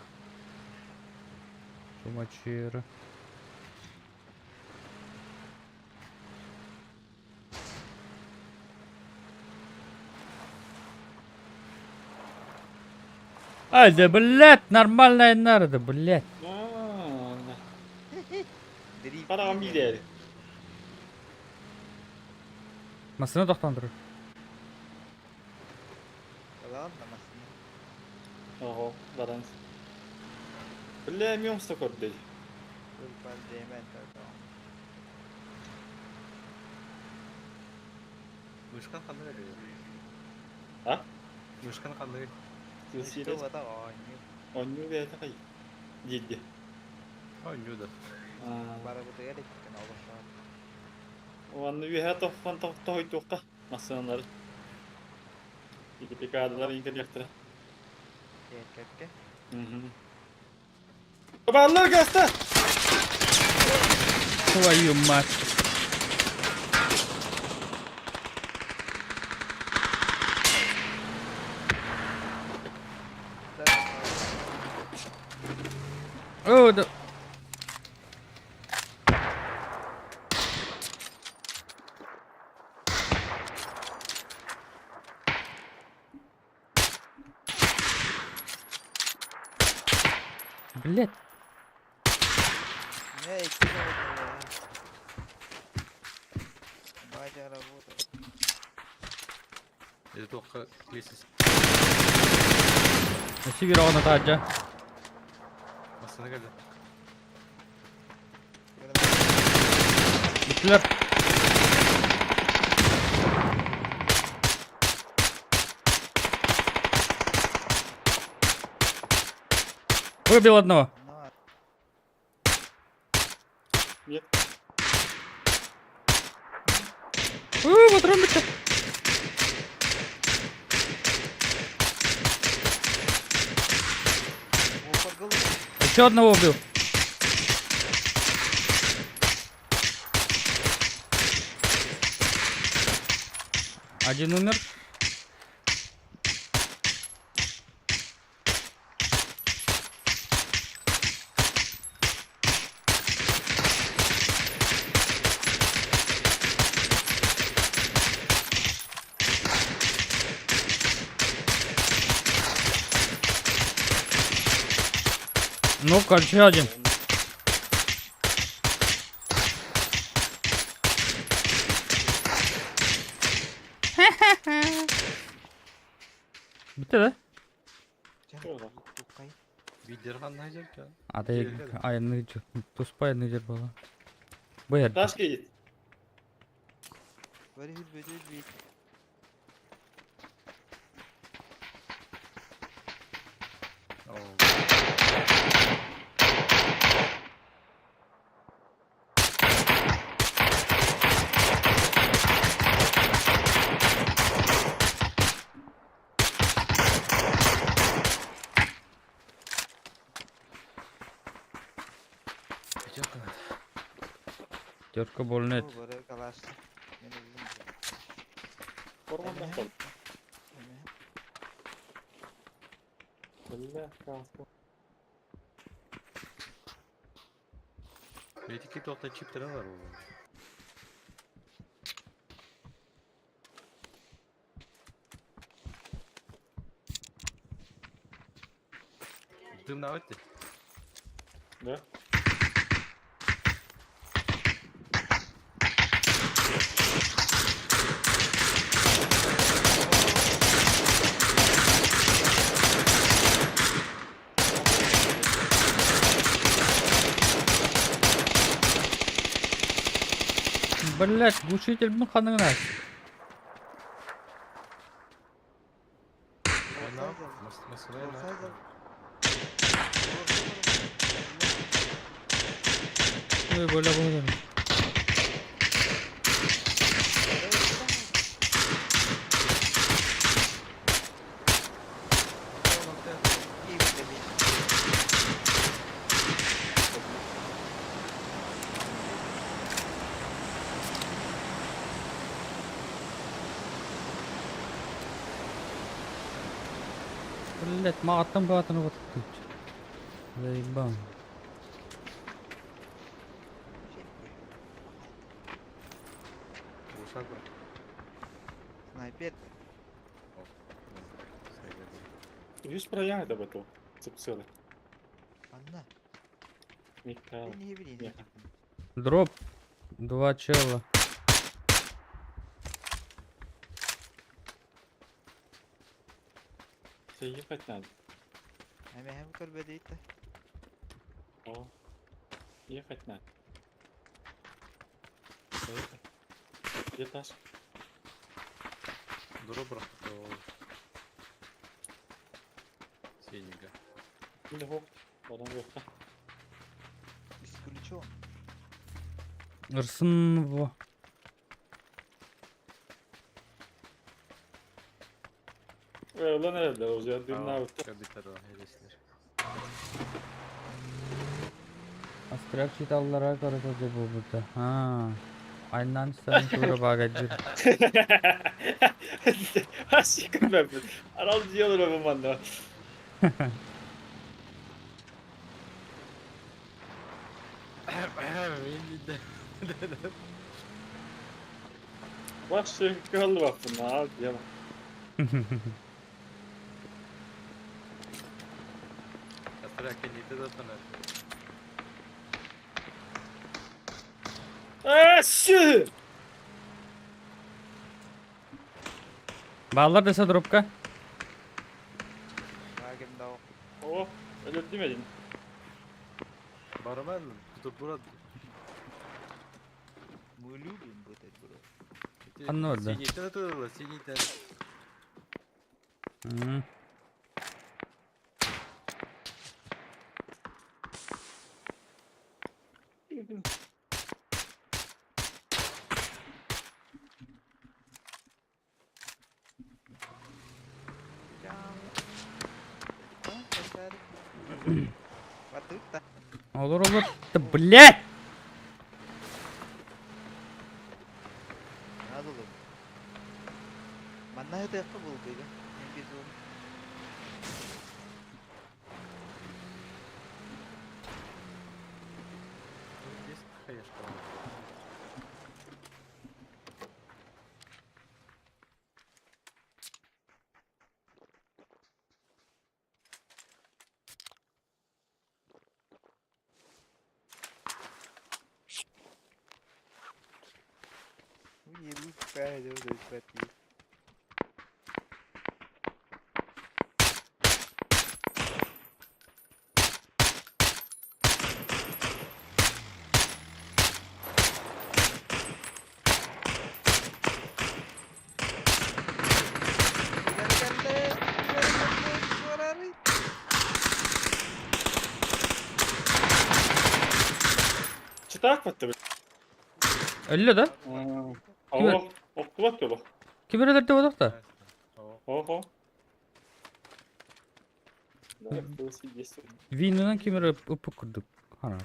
Чумачира. Ай, да, блядь, нормальная народа, блядь. Хараҕым биирээри. Массыына тохтоон турар. Ылаҕын да массыына. Оҕо баран. Бля, эмиэ умса көрдөй. Ылбар диэмэн төрдөҕүм. Мышкан ханнык этэй? А? Мышкан ханныгый? Мышка уота оонньуу. Оонньуу бэйэтэ хай диирди. Оонньуу да. Барыбытыгар иккитин олорсоор. Уонна үөһэ тоххон тоһуйдуохха массыыналары. Ити пикадалар иҥкэлиэхтэрэ. Кэркэ. Бааллар гаста! Твою мать. О, да. Блять. Не, икки Батя работает. Это только лестница. Сибир таадьа. Массыына кэллэ. Бүттүлэр. Выбил одного. Нет. Уу, патрон бүттэ. Еще одного убил. Один умер. Ну, короче, один. Bitti да? Видер ханна жерге. Ата айны туспай жер бала. Бу Таш кийит. Пятерка надо. Пятерка больно. Бу бары калашты. Мен ыллым. Формадан Эмэһэ. кол. Эмэһэ. Бля, каска. Эти тоқта чиптері бар ол. Дым на өтті. Да? Блять, глушитель ну ханына. Война, Москва, Ой, бля, бля. Блять, мағаттан бағатын вот тут. Заебал. Снайпер. Үс прояг да бытыл. Цыпсылы. Анна. Михаил. Мен не билейин. Миха. Дроп. Два чела. Тебе ехать надо. Эмэһэм көрбөдүйт. О. Ехать надо. Поехали. Где тачка? Дроп Синенько. Или хоп. Потом легко. Исключен. Рснво. Lan herhalde o zaman dün ne yaptı? Кабитар елеслер. Астрак читаллара көрөтө бу Ha. Айнан сан тура багаджир. Aşkım ben. Aral diyorlar o bana. Başka kaldı bak bunlar abi diyelim. Астрак не да Aşı! Баллар десе дропка. Багым да Oh, öyle demedin. Бармен, бутерброд. Мы любим бутерброд. Анна да. Синий тыл, синий тыл. Olur olur. Да блять! Надо olur. Манна это был бы, безум. Здесь хаешка. Мне Çıtak battı. Öyle да? Oh, okku batıyor bak. Ким өрелерде бодох та? Oho. Виннан ким өрө упу курдук. Хана.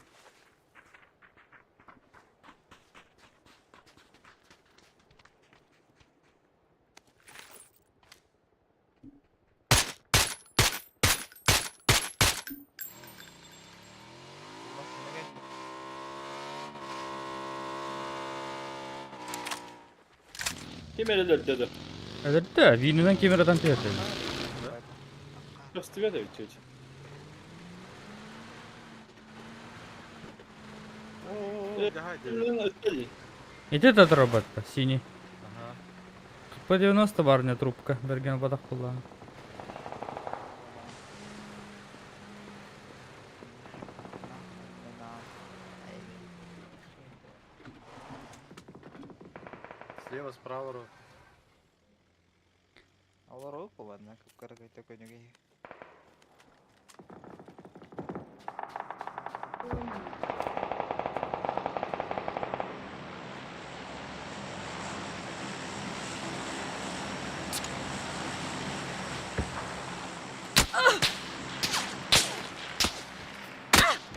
Ким эрэ өлөрдө да? Өлөрдө, винынан ким эрэ ытан түһэрдэ. Көстүбэт эбит чүөчэ. Ити да дроботта, синий. По 90 барня трубка, берген батах куллаан. Слева, справа. Олору буоланна кыпкара көтө көнүгэ.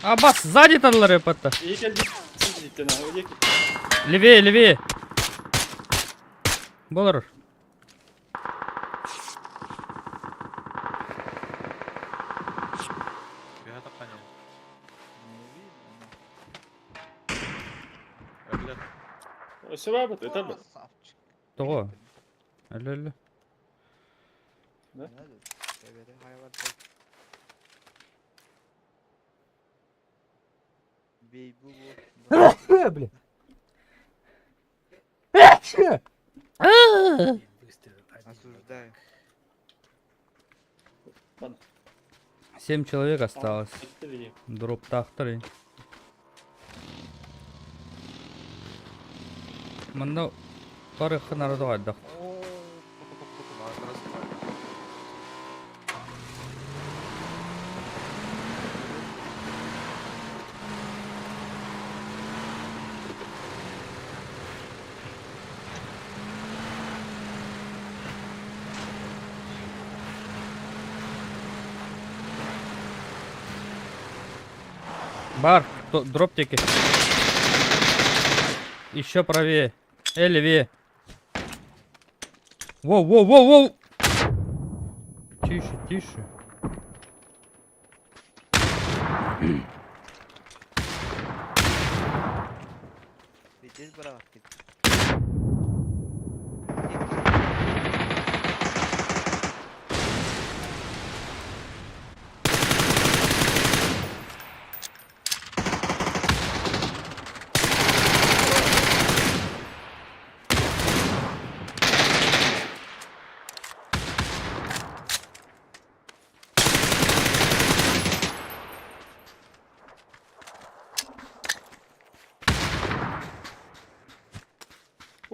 Абас, сзади таллары патта. Левее, левее. Болор. Тоҕо? Өлө өлө. Да? Бля. Осуждаю. Семь человек осталось. Дроп тахтары. Манна бары ханарады хайдах. Бар, дроптики. Еще правее. Левее. Воу, воу, воу, воу! Тише, тише. Здесь бравки.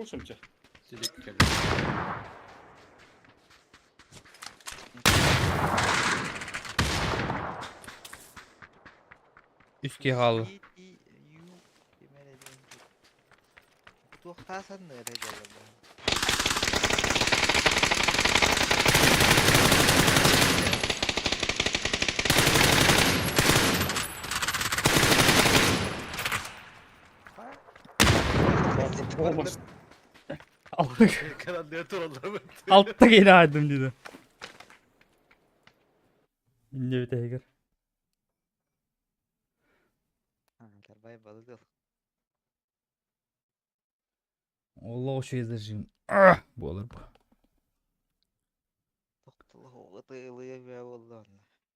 Кушаемся. Үске халы. Altta geri aydım dedi. İnce bir tehgir. Allah şey izleyeceğim. Ah, bu olur bu.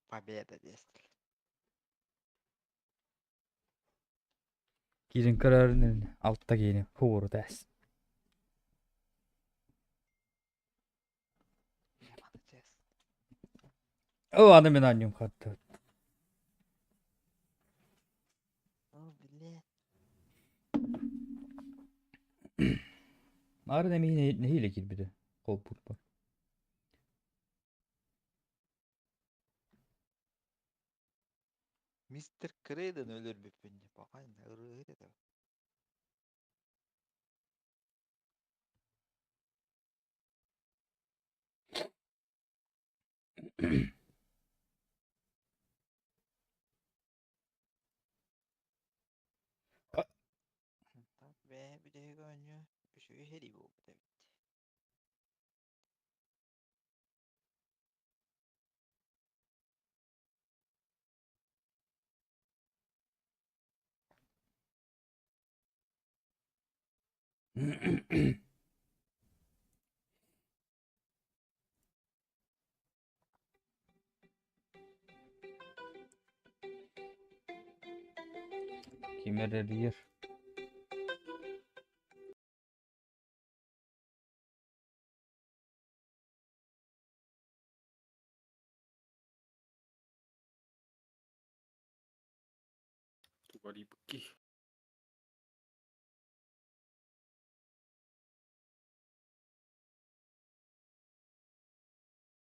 Победа дестил. Girin kararın altta giyini. Huru ders. O аны мен аннем хатты. О, бля. Ары неме нехиле кирбиде. Кол путпа. Мистер Крейден өлөр бүппүн деп бакайын ырыгыт это. Бе бүтэһик оонньуу үчүгэй сэрии буолбут эбит. Ким эрэ эрийэр. Тугарибки.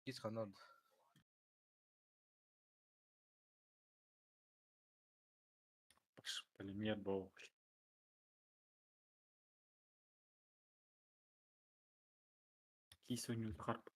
Кис ханна Полимер был. Кис у харп.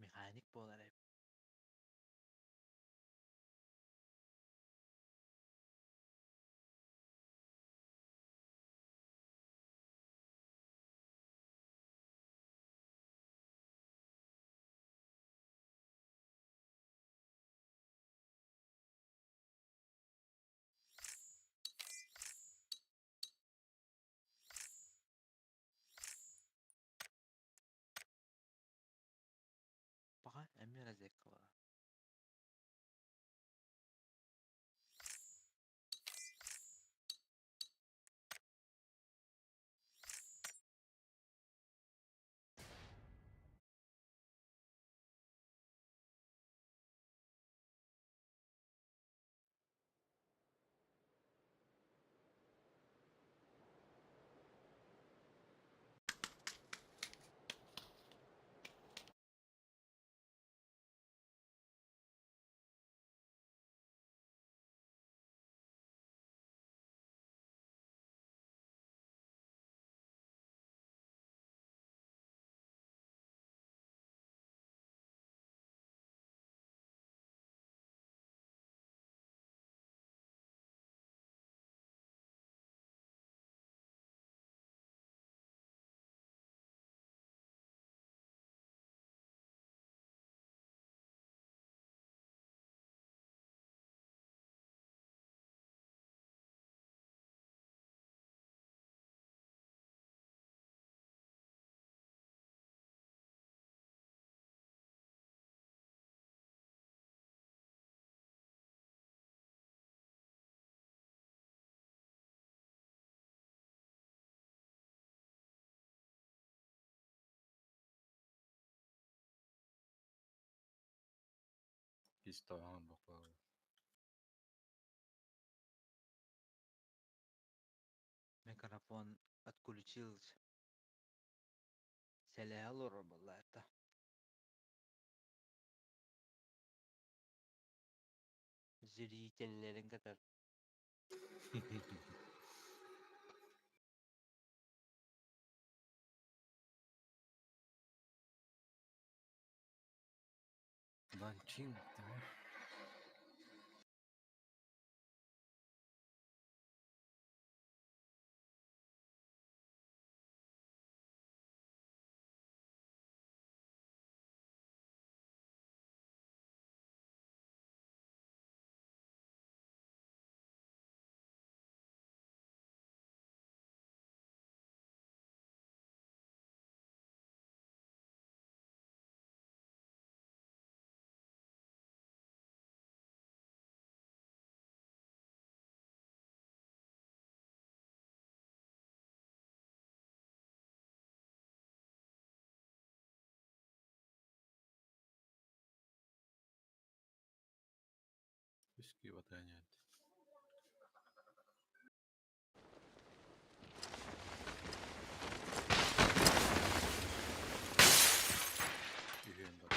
Механик буолар эбит. Пока эмиэ розетка буолар. Кис тоҕоон бокуо. Микрофон отключился. Сэлэһэ олорор буолла это. Зрителлэрин кытары. Ланчин, Үскүү батаанят. Үһүөн бар.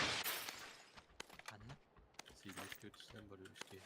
Ханна? Сиилик төрүстэн бар үскүү.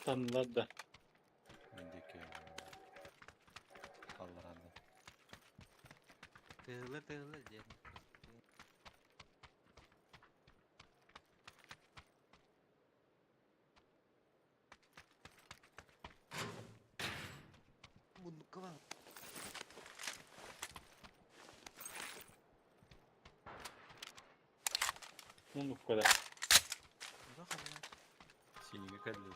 Ыстаннылар да. Мин диэки алларааннан. Тыылыр тыылыр диэн. Муннукка баар. Муннукка да. Ура ханна? Синигэ кэллэ.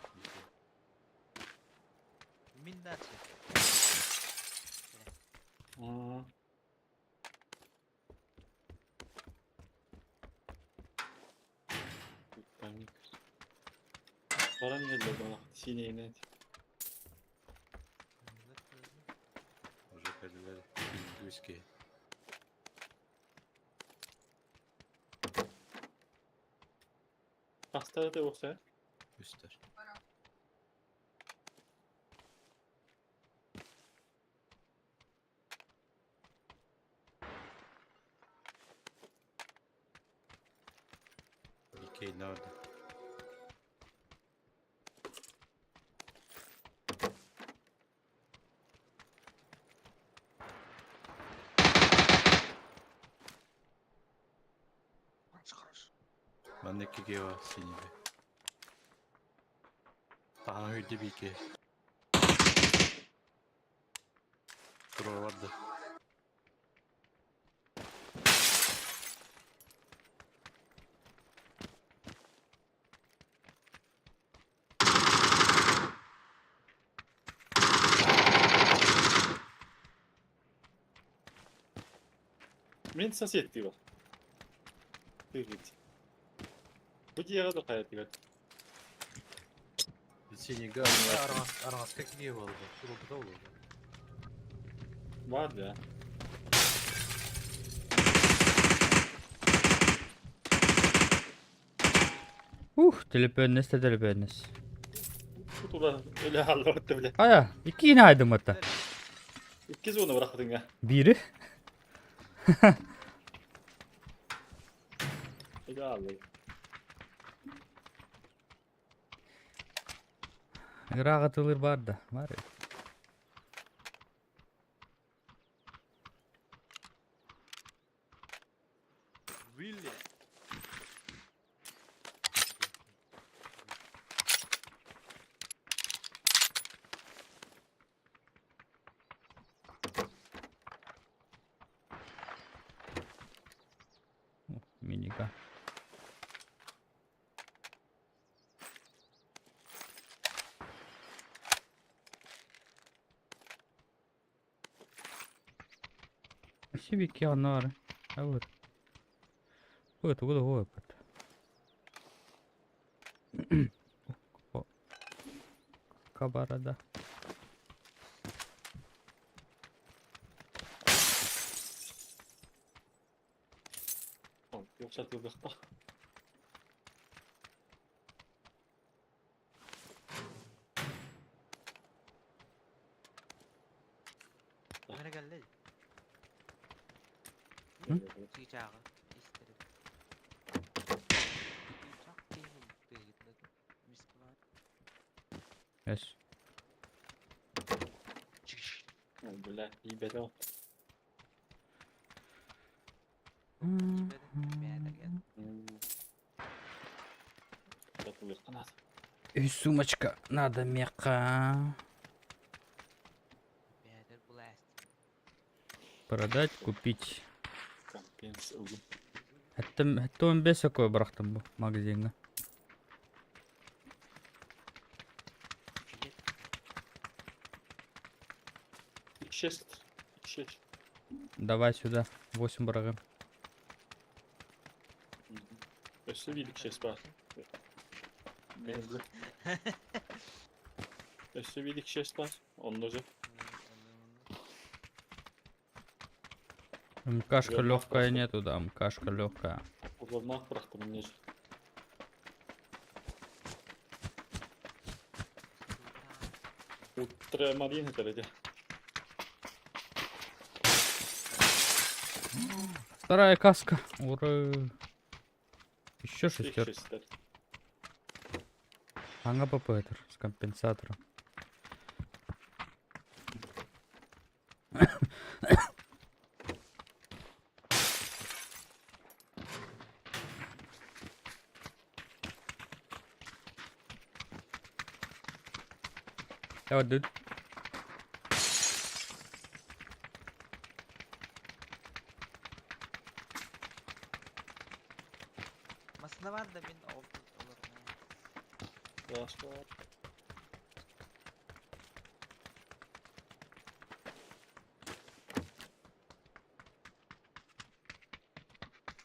Мин дальше. М. Паник. Баран иһэллэр балах сиинэйинэн. Тыылыр тыылыр. Уже кэллилэр. Синигэ Хаста да уохса? Үстэр. Иккиэннэ барда. Манна икки киһи баар синигэ. Таһынан үрдэ биир киһи. Туруора барда. Мин сосед был. Ты ведь. Бу дьиэҕэ да хайатыгар. Синигэ араҥаска киһи буолла. Сурулбута буолуо. Бар да. Ух, төлөпүөннэс да төлөпүөннэс. Тула өлө хааллыбыт бile. Хайа, иккиин аайдым ата. Икки зона бырахтыҥа. Биири. Өлө хааллыбыт. Ыраах атылыр бар да. Бар. Вилли. Миника. Сибики анар. А вот. Вот, вот, вот. Кабарада. Yoksa Мэрэ кэллэ М? Чыычааҕы истэрим. Чыычаах киһи тыыһытына мискалаан. Эс. Бля, ебать. Үс сумочка надо меха. Продать, купить. Хэттэ 15 сокой бырахтым бу магазиҥҥа. Шесть. Шесть. Давай сюда. 8 быраҕым. Өссө биир шесть бар. Өссө биир шесть бар. Онно же. МКшка легкая нету, да, МКшка легкая. Уларнаах бырахтым эмне. Ультрамарин это Вторая каска. Ура. Еще шестерка. Аңа ПП. С компенсатором. Давай, dude. Массыына баар да мин ол олорунан. Ласпа.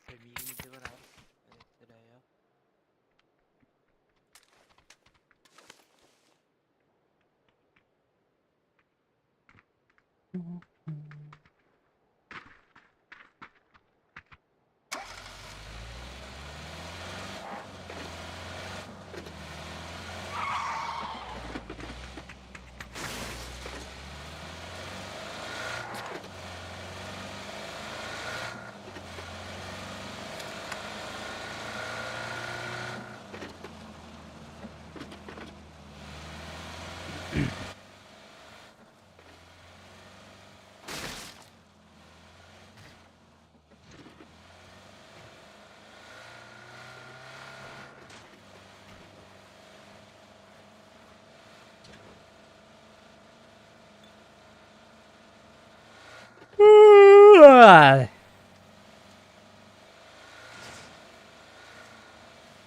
Миигин илдьэ бараҕын. Эрэйэ.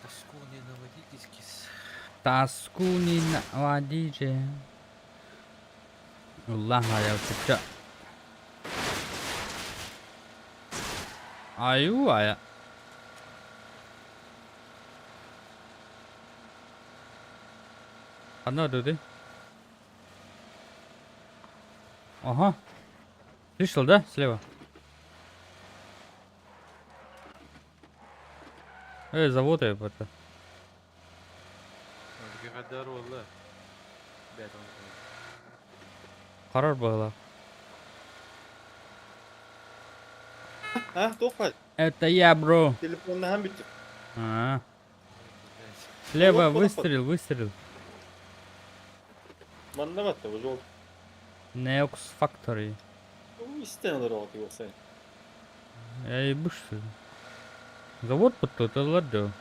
Тоску не наводи кис-кис. Тоску не наводите. Уллаһа ча. Аю ая. Ханна дudi? Ага. Слышал, да? Слева. Эй, завод я это. Гадар والله. Харар была. А, туох Это я, бро. Телефоннаһан бүттүм. А, Слева Вот, вот, вот. выстрел, выстрел. Манна батта бу жол. Neox Factory. Истэн олорор уопсай. Я ебу что ли? Завод под тут, ладно.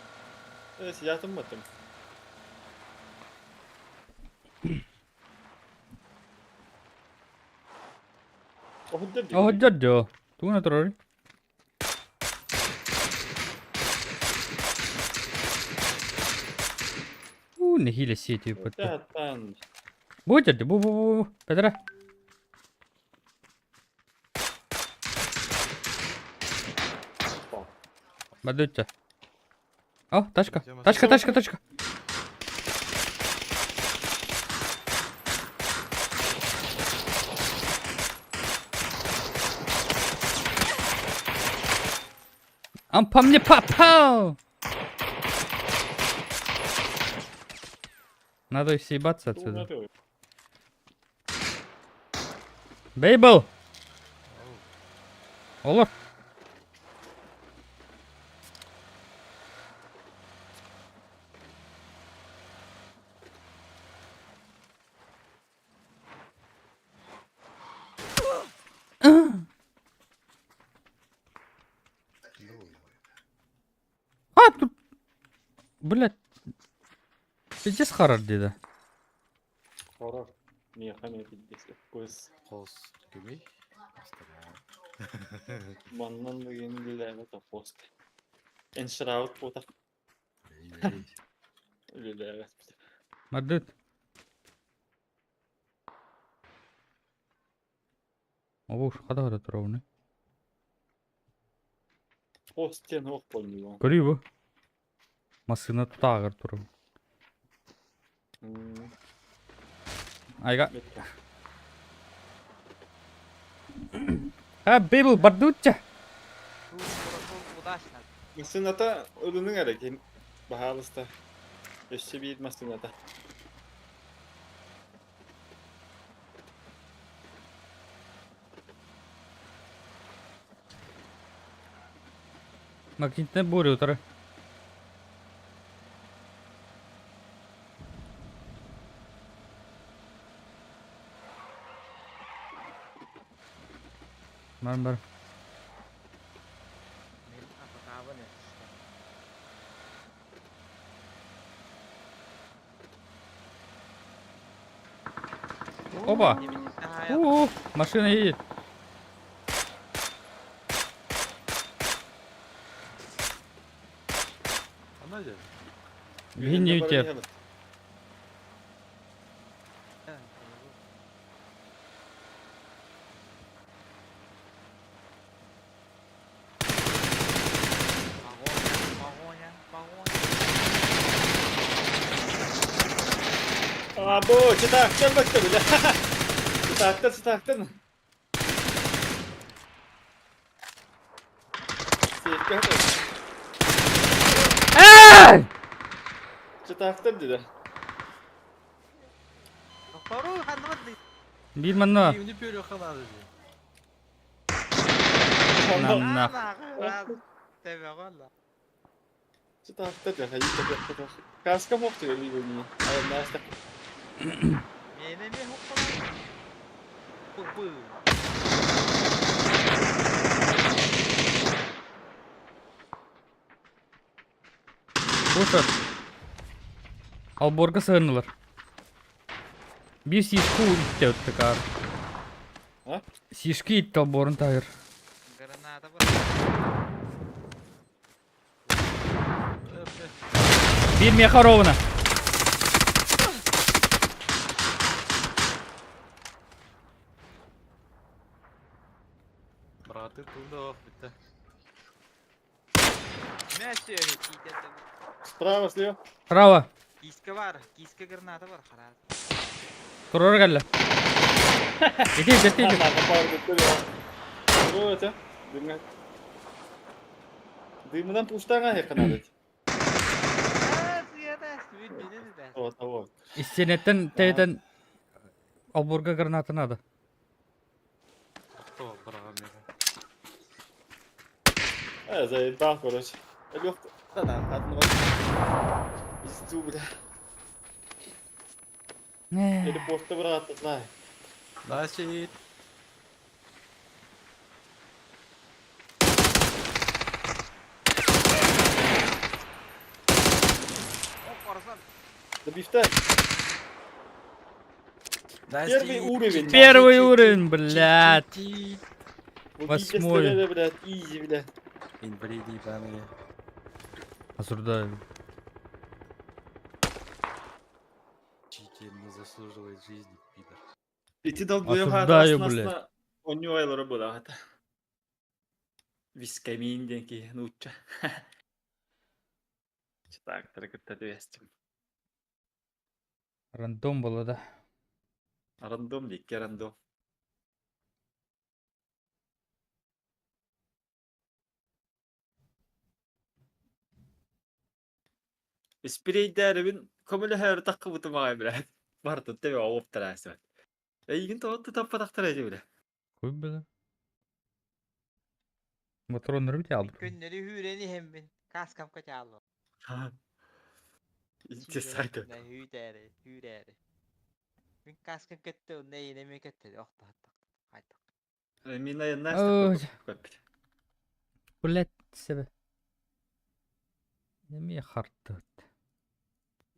Э, сидятым баттым. Оһуддар дии. О, дядя. Ту на тролль. У, нехиле сети под. Таттан. Будет, бу бу бу. Петра. Бадутся. О, тачка. Тачка, тачка, тачка. Он по мне попал! Надо съебаться отсюда. Бейбл! Олор! А, тут... Блядь. Пиздец харар диде. Хорор. Миэхэ эмиэ пиздец көс. Холс кимий? Маннан деген үлэлээбэт пост. Эншраут буотах үлэлээбэт. Мадыт. Обуш, хада хада туровны. Пост диэн суох буоллун. Көрүү бу. Массыына тутаагар туров. Айга. А, Бейбл, бардутча! Удачно. Массыыната ылыныҥ эрэ ким баһаалыста. Өссө биир массыыната. Магнитная буря утра. Бар бар. Мин АФК-бын если что. Опа! У-у, машина едет. Она же. Биһин үтер. Погоня, погоня, А, бу, чытаактан бакта бile. Чытаактан, чытаактан. Сейфке Эй! Чытаактан dedi. Вторую ханна Биир манна. Кимни пөрү ханады ди. Наннах. Чытаактан да хайы да. Каска мохту ли бу. Ай, наста. Мені хоппа. Пы-пы. Слушай. Алборга сыһыннылар. Биир сиишки иттэ ыттыкаар. А? Сиишки итте алборун таһыр. Граната бар. Биир миэхэ ровно. Браты тулда ох битте. Мә сөйі кийтеді. Справа, слева. Право. Киска бар, киска граната бар, қара. Турар кэллэ. Ити ити ити. Ана, парды көрө. Көрө это. Дымга. Дымынан пуштага якынады. Вот, вот. Истиэнэттэн тэйтэн алборга граната надо. Охто брага мега. Э, заебал, короче. Лёг. Да, да, одно. Пизду, бля. Или порта, брат, знаю. Значит, Да бифта. Первый уровень. Первый уровень, блядь. Восьмой. Блядь, изи, блядь. Инвалиды ебаные. Осуждаю. Читер не заслуживает жизни, пидор. Ити долбоёб Осуждаю, блядь. Онньуу айлары буолаата. Вискамин диэн киһи нуучча. Чытаактары кытта түбэстим. Рандом было, да? Рандом дикки рандом. Испирейдээрибин көмөлөһөөрү таххыбытым аҕай блядь. Бартын тэбэ оҕуптараасыбат. Эйигин тоҕо таппатахтара ити бile. Хуй было. Патрон рыбите алды. Күннері хүрені хембин. Каскам качалы. Ити сайты. Хүрәре, хүрәре. Мин каскам кетті, онда енеме кетті. Оқта, қайттық. Мин Ой. айаннаас көппүт. Блядь, себе. Неме хартты.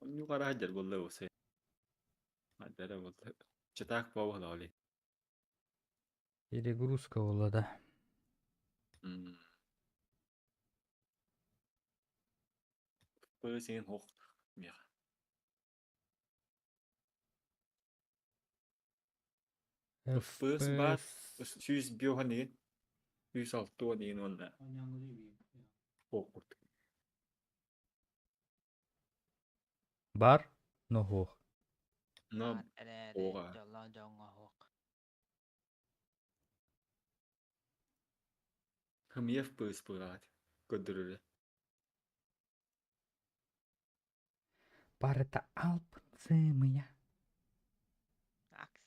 Онньуу хараһа дьэр буолла уусай. Адара буолла. Чытаак буолла оли. Перегрузка была, да. Пысин хох. Меха. Пыс бар. Сүүс биохан деген. Сүүс алтуан деген онна. Хох курдук. Бар, но хох. Но оға. Жоллан жоңға хоқ. хымиев пыс буолаат. Көддөрүлэ. Бар это алпынцымыя. Акс.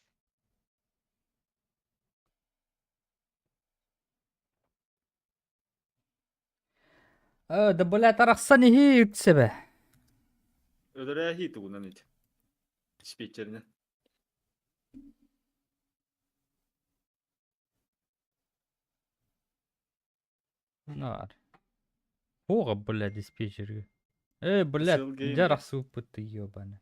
Э, да блядь, арахсан ихи себе. Өлөрөө хи тугунан ит. Спикерне. Нар. Һуоҕа, блядь, диспетчергэ. Эй, блядь, Сыл Gamer. дьэ арахсыбыппыт ты ебаный.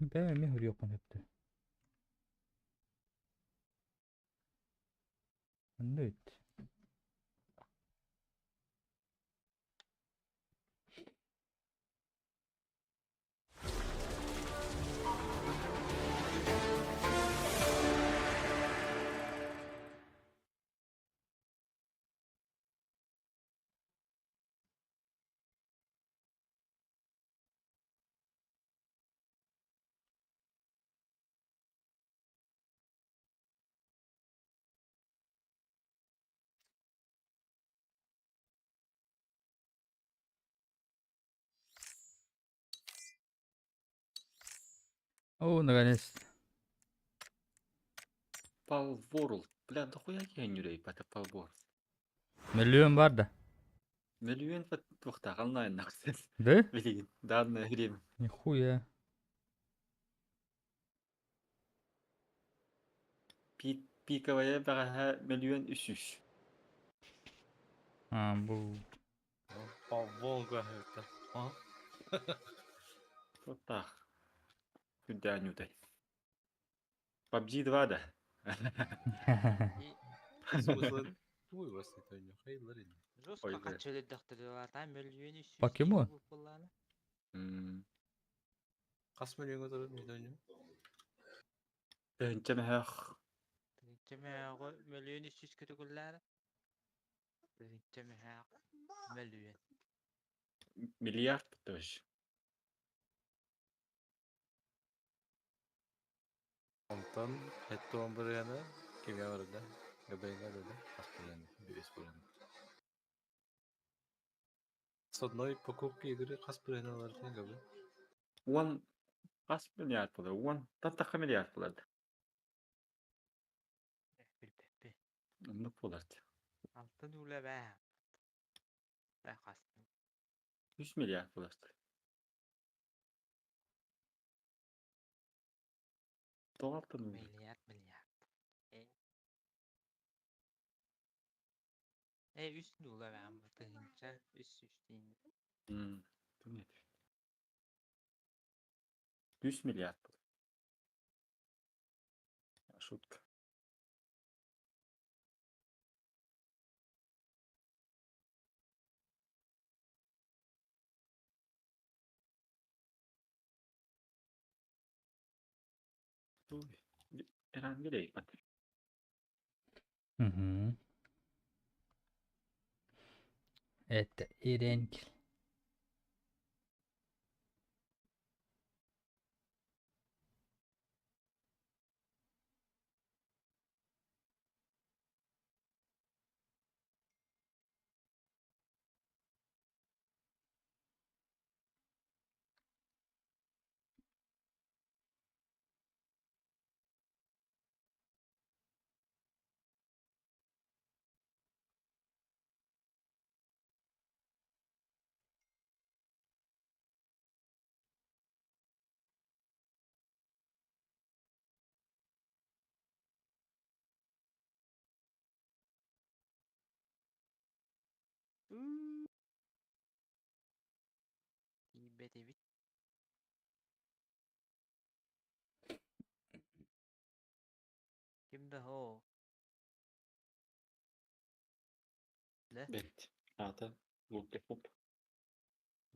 Бэйэм эмиэ суруйуохпун сөптө. Онно эбит. О, наконец-то. Palworld. Бля, дохуя киһи ньүрэй бата Palworld. Миллион бар да? Мөлүйүөн туохтаах онлайн нахсен. Да? Билигин данное время. Нихуя. Пик пиковая бэҕэһээ мөлүйүөн үс сүүс. А, бу. По Волга это. А? Туохтаах. Күндээн ньутай. PUBG 2 да. И Смысл? Туй вас это не хейлер. жестко Ой, бля. хаччы өлөрдөхтөрө мөлүйүөн үс сүүс Покемон. киһи буоллаҕына. М, Хас миллион турар миллион. Тыһыынча мөһөөх. Тыһыынча мөһөөҕү мөлүйүөн үс сүүс көтүгүллээри. Тыһыынча мөһөөх мөлүйүөн. Миллиард тоже. Онтон хеттон бырыана кимге барда? Габайга да хас бырыана, бес бырыана. С одной покупки игры хас бырыана алар габы. Уон хас миллиард буолар? Уон таттахха миллиард буолар. Билбэппин. Оннук буолар. Алтын үлэ бээ. Бээ хастым. Үс миллиард буолар. Тоҕо алтын үлэ? Миллиард миллиард. Э. Э үс нула бээ тыһыынча үс сүүс диин. М, Нет. Үс миллиард буолар. Шутка. Ой, Эран билейбат. Угу. Это Иренкель. Тиийбэт эбит. Ким да һоо. Лэ. Бэт. Аата лук хоп.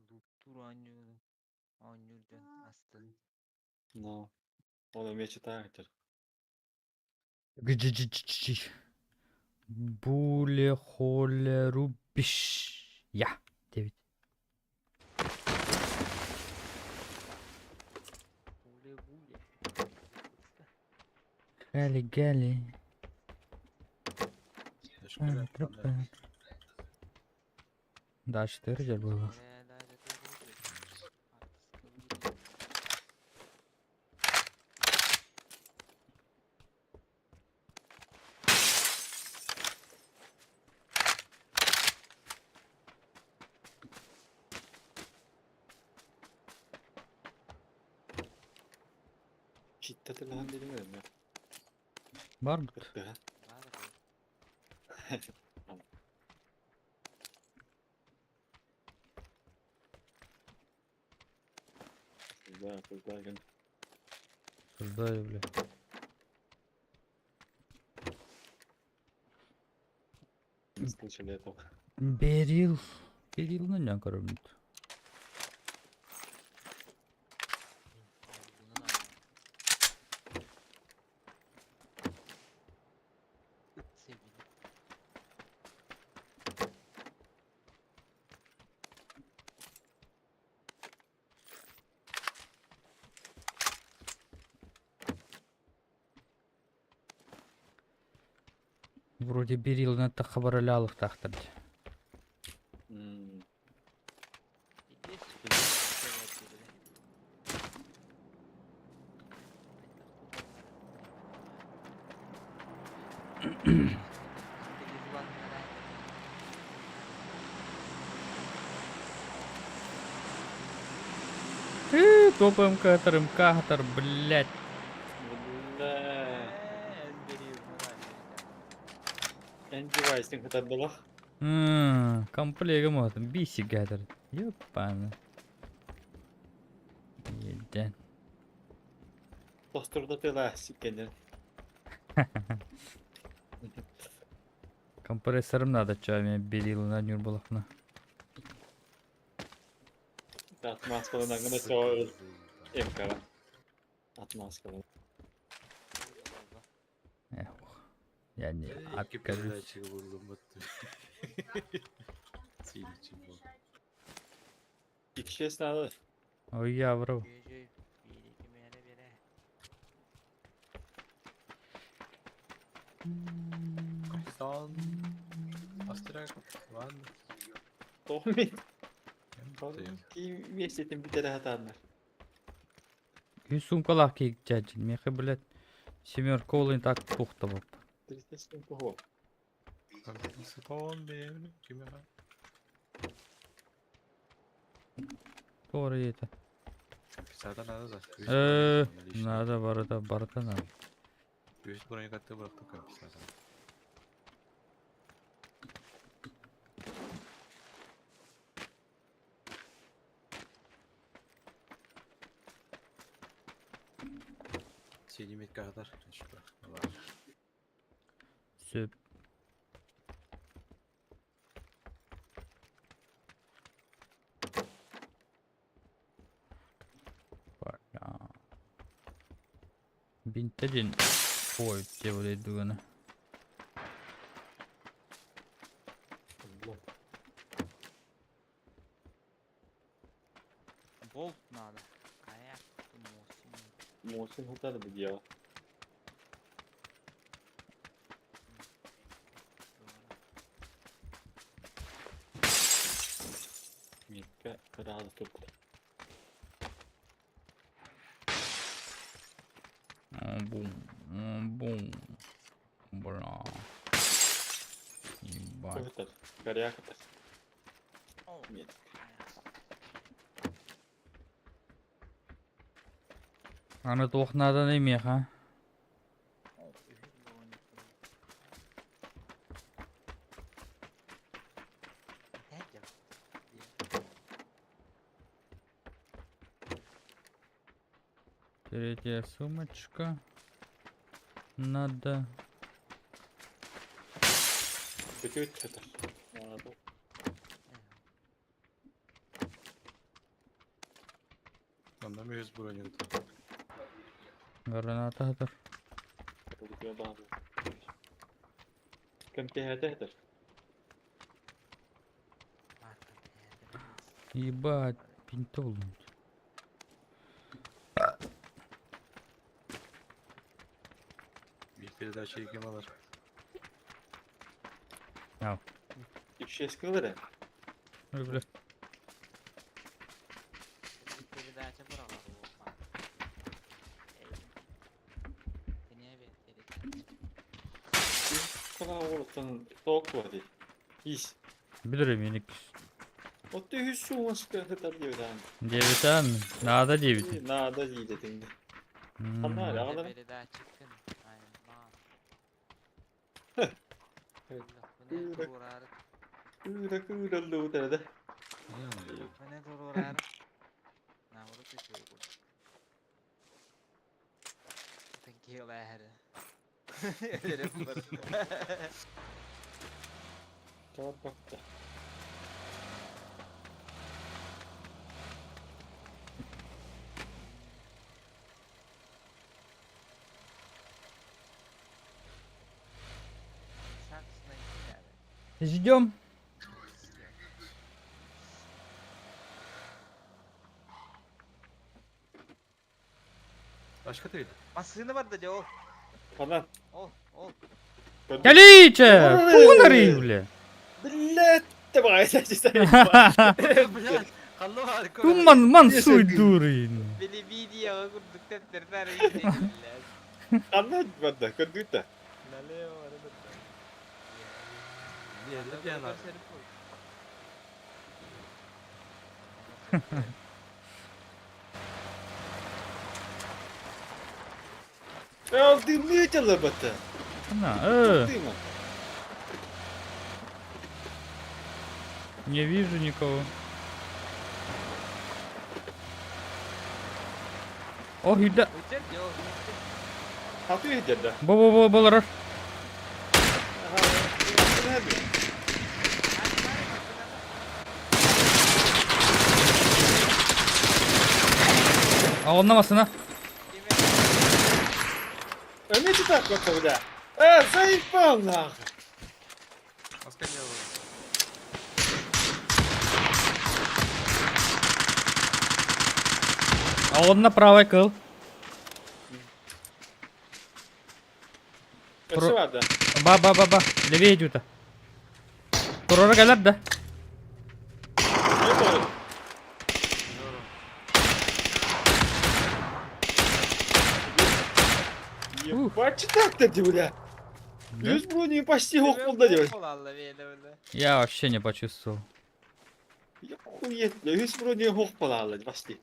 Лууттуур оонньуур оонньуур дьон астын. Но. Ол эмиэ чытаах Гжжжж. Буле холерубиш. Я. Девять. Буле буле. Гали гали. Да, четыре теперь было. Э, да, это тоже будет. Артистка будет. Щитта тылаһан дириҥ өрөмүө. Бар бут. Кыттыһа. Баар этэ. Да, кылгаагын. Создаю, бля. Слышали этого. Берил. Берил на нем көрөмүт. Sevgili. Вроде Берил на тахабаралялых тахтар. Иди сюда. Ты топ МК-тор, МК-тор, блядь. Бля. Эн девайсың хатардылах. Комплегым отым, бисигатор. Ёпана. Еден. Тостурда тыла сиккенер. Компрессорым надо, чё, мен берил на нюрбалахна. Атмаскалын аңына чоğul. МК. Атмаскалын. Эх, я не Икки откажусь. передатчик булдум бутты. Синий был. Икшес надо. Ой, я вру. Капитан. Астрак. Ван. Тохми. М. Ки месяцем битере хатаннар. Үс сумкалах кийик дьадьин. Миэхэ, блядь, семерка ол так тухта боп. 37 кого? Капитан бэйбли. Кимера. Туора это. Писата надо за. Надо барыта, барыта надо. Үс бронекатты бырахтым капитан. Синий метка катар. Сөп. Бля. Бинтедин. Ой, те блядь, дугана. Болт надо. Аяк, мосин. Мосин хатар бу дела. Метка кыралы туп. Бум, бум. Бля. Ебать. Хатар. Горяк хатар. Нет. Аны туох надо меха. Третья сумочка. Надо. Бүтүт хатар. Надо. Онда мүйіз бронекатар. Граната хатар. Бүтү баҕа. Кемпе хатар. Ебать, пинтол. Bir передача кем алар. Икшес кылары. Ой, бля. Передача брала. Кыла олуттан тоок бар Ис. Билер меник. Отты үс сумаска хатар диyor Девять, а? Надо девять. Надо дейді теңде. Ханна эрэ аҕалара? Передатчиккын аймаан. Кыыра кыыра кыыраллыбыт эрэ да. Өллөхпүнэ туруораары. Наоборот үчүгэй курдук. Киһилээһэрэ. Өлөрөм барда. Торбокто. Шанс найти Ждем. Başka değil. Массыына барда дьэ ол. Ханан. Ол, ол. Каличе! Фунари, бля! Блядь, давай, Блядь, ханна бар. Туман мансуй дурин. Били видеоҕа курдук тэптэртэр блядь. Ханна барда, көрдүтэ. Налево барда. Э, дымные бата. На, э, Дыма. не вижу никого. О, да. Хатı yedirdi. Бо бо бо болар. Аҕыннамасына. Эмиэ так вот бля. Э, заебал нахуй. Маска не было. Аҕынна правай кыл. Өссө бар да. Ба ба ба ба. Левее идут. Турора кэлэр да. Не болды? Ебать, так-то, бля. Плюс броню почти хохмолда деп. Я вообще не почувствовал. Охуеть, бля, үс броню хохмолда почти.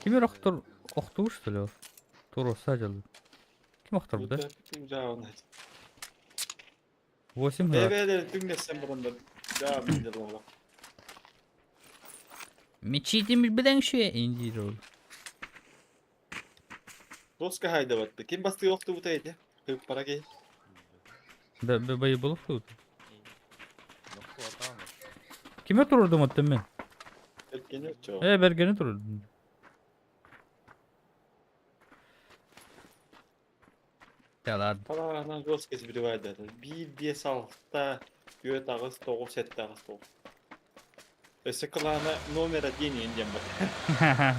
Ким охтор охтуу что ли? Туруса дьыл. Ким охтор бу да? 8 гра. Бэбэлэр түҥнэссэн барандар. Да, мен де Мечитим билбэдэҥ инди рол. Доска хайда батты. Ким басты yoxtu bu teydi? Hıp para gel. Бэ бэ бай болуп тут. Киме турурдум оттон мен? Өткені чо. Э бергени турурдум. Да ладно. Парағынан доска сбривайды. Bir бес алта, өт ағыз, тоғыз, сәтті ағыз, тоғыз. Өсі клана номер один енден бар.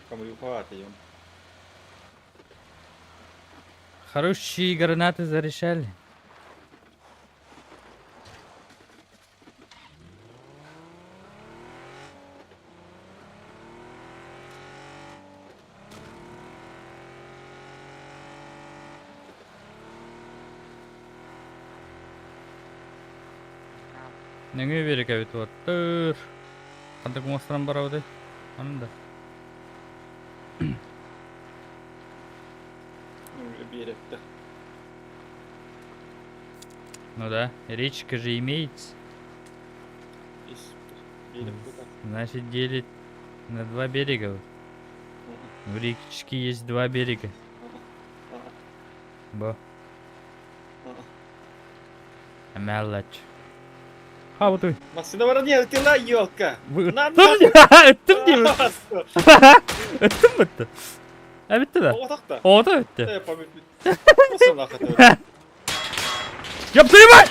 Камрюховато ем. Хорошие гранаты зарешали. Нөҥүө биэрик эбит уоттар. Хантык муостаран барабытай? Онон да. Беректі. Ну да, речка же имеется. Беректі так. Значит, делит на два берега. В речке есть два берега. Бо. Мелочь. Ха, вот Машина бар не тела елка. Вы На, Ыттым дим. Ыттым бытты. А битти да. Отақта. Ота битти. Память. Ёб твою мать!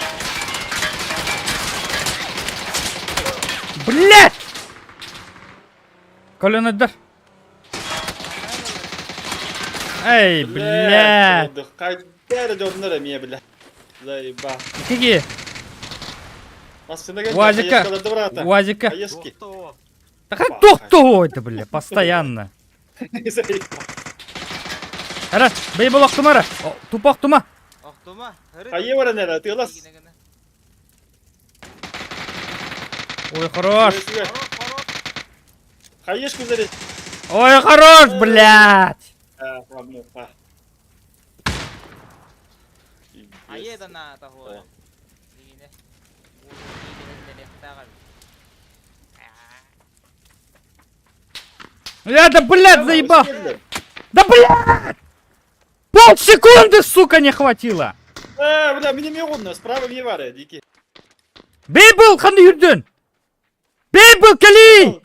Блять! Коленодар. Эй, блядь! Қайдары жоннар эме бля. Заеба. Какие? Массыына кэллэ, Уазика. поездкаларда брата. Уазика. Поездки. Тоқтоо. Да как кто это, бля, постоянно. Ара, бей был охтумара. Тупо охтума. Охтума. Хайа баран эрэ, тыалас. Ой, хорош. Хайеш күзери. Ой, хорош, блядь. Айе да на того. Я да, блядь, заебал. Да, блядь! Полсекунды, сука, не хватило! Э, бля, мне не справа мне варя, дикий. Бей был, ханды юрден! Бей был, кали!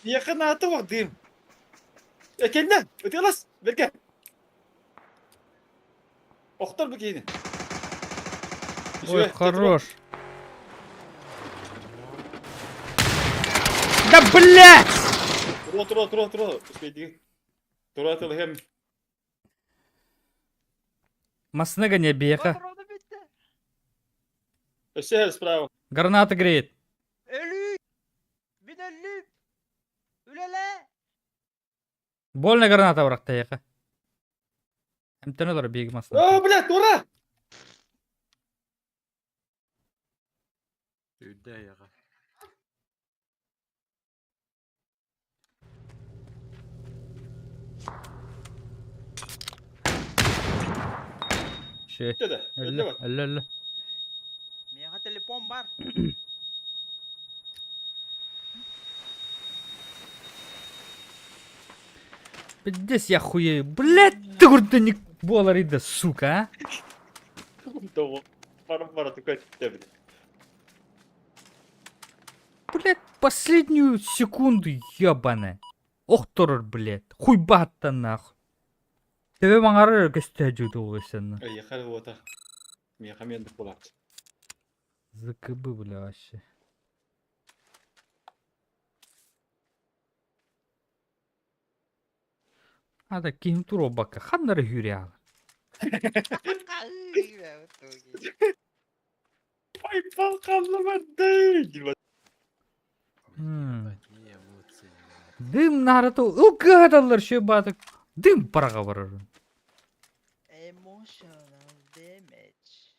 Якын аты бар, дым. Э, кэллэ, ытыалас, бэркэ. Охтор бу киһини. Ой, хорош. Да, блядь! Тура, тура, тура, тура. Успейдиги. Тура тылыһым. Масныга не беха. Өссө справа. Граната греет. Өлүү! Мин өллүм! Үлэлээ! Больно граната бырахта эйиэхэ. Эмтэн олор биһиги масына. О, блядь, тура! Үрдэ яға. Ши. Өллө да, өллө Өллө, бар. өллө, өллө. Миэхэ телефон бар. Пиздец, я хуею. Блядь, ты курдыник буолар да, сука, а? Баран бара көттө Блядь, последнюю секунду, ебаная. Охторор, блядь. Хуй батта нахуй. Тебе маңары көстө жуду олысына. Ехал вот. Меха мен булат. ЗКБ, бля, вообще. А да ким туро бака ханнары хүрял. Ай, балканлы диба. Дым нарату ылгадалар шö батык. Дым парага барар. Emotional damage.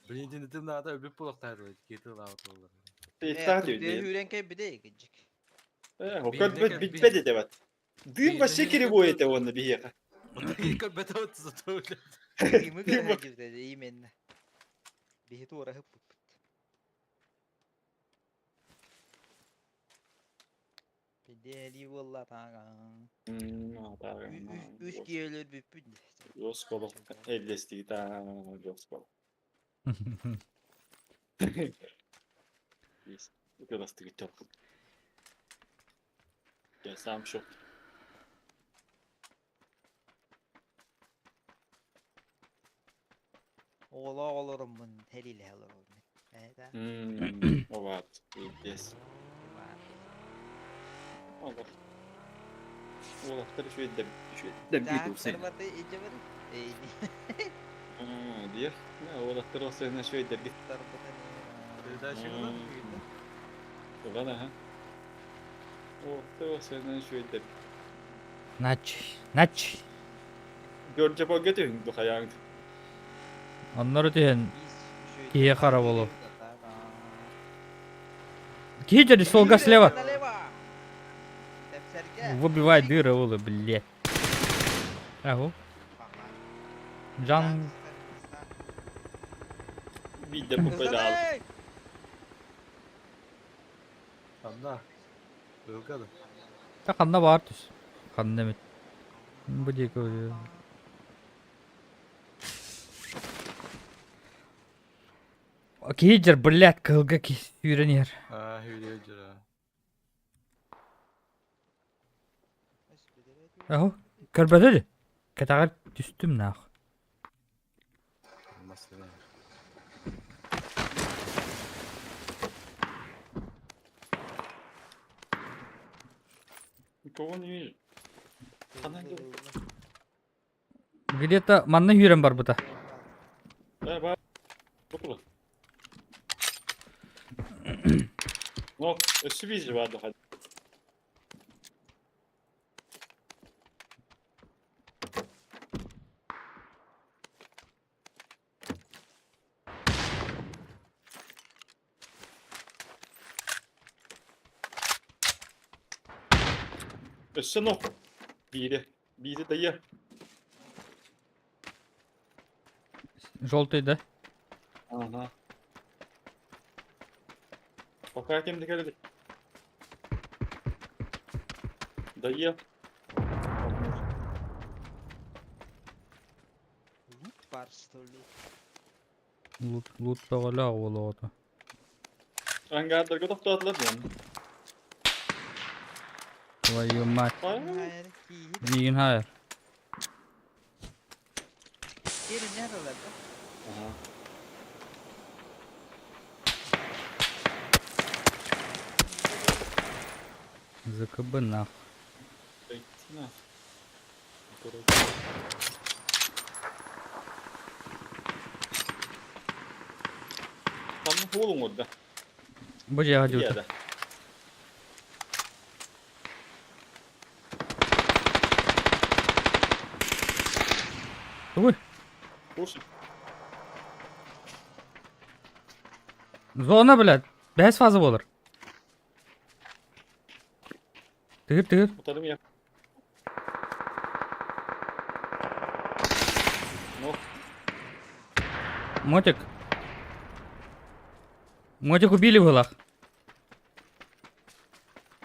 Блин, дым надо өбүп булактар кети лаут болар. Хүрен кэбиде гижик. Э, окот бит битпеди дебат. Дым вообще кривой это он биеха. Көрбөтө зато. Дымы көрө именно. Биһи туора хыппыппыт. Пидели буолла таагаан. Үс киэлер бүппүт. Ёсколо эллести та ёсколо. Есть. Я сам шок. Оҕолоох олороммун тэрилэһэ олоробун. Ээ Вот, пиздец. Олох. Олохтар үчүгэйдэр үчүгэйдэр Сарбаты ijабар. Эй. Диэх. Олохтар осына үчүгэйдэргит. Передача Ылан аха. Олохтар осына үчүгэйдэр. Нач, нач. Görce bölge түһүн духаяң. Оннору түһэн киһи хара болу. Киһи дьэ солга слева. Выбивай дыры улы, блядь. Агу. Жан Бидде попадал. Анна. Ылгады. Та ханна бар түс. Ханна эмит. Бу диэки Киһи блядь, кылга сүүрэн иһэр. Аа, хүрээ жара. Агу. Көрбөтө дии. Кэтаҕар түстүм наах. Масына. Никого не вижу. Где-то манна сүүрэн барбыта. Да, бар. Бутула. Ну, өссө биир баар да. Өссө нох. Биири. Биири дайа. Желтый, да? Ага. Пока ким да кэлбит. Дайа. Лут бар что ли? Лут, лут бөҕөлөөх уол оҕото. Ангардарга тохтоотулар диэн. Твою мать. Хайыр киһи. Миигин хайар. Киринер олар да. Ага. ЗКБ нах. На. Ханна хуолуҥ орда? Бу дьиэҕэ дьута. Тугуй? Зона, блядь. Бэһис фаза буолар. Тыгыр, тыгыр. Утарым я. Ну. Мотик. Мотик убили в ылах.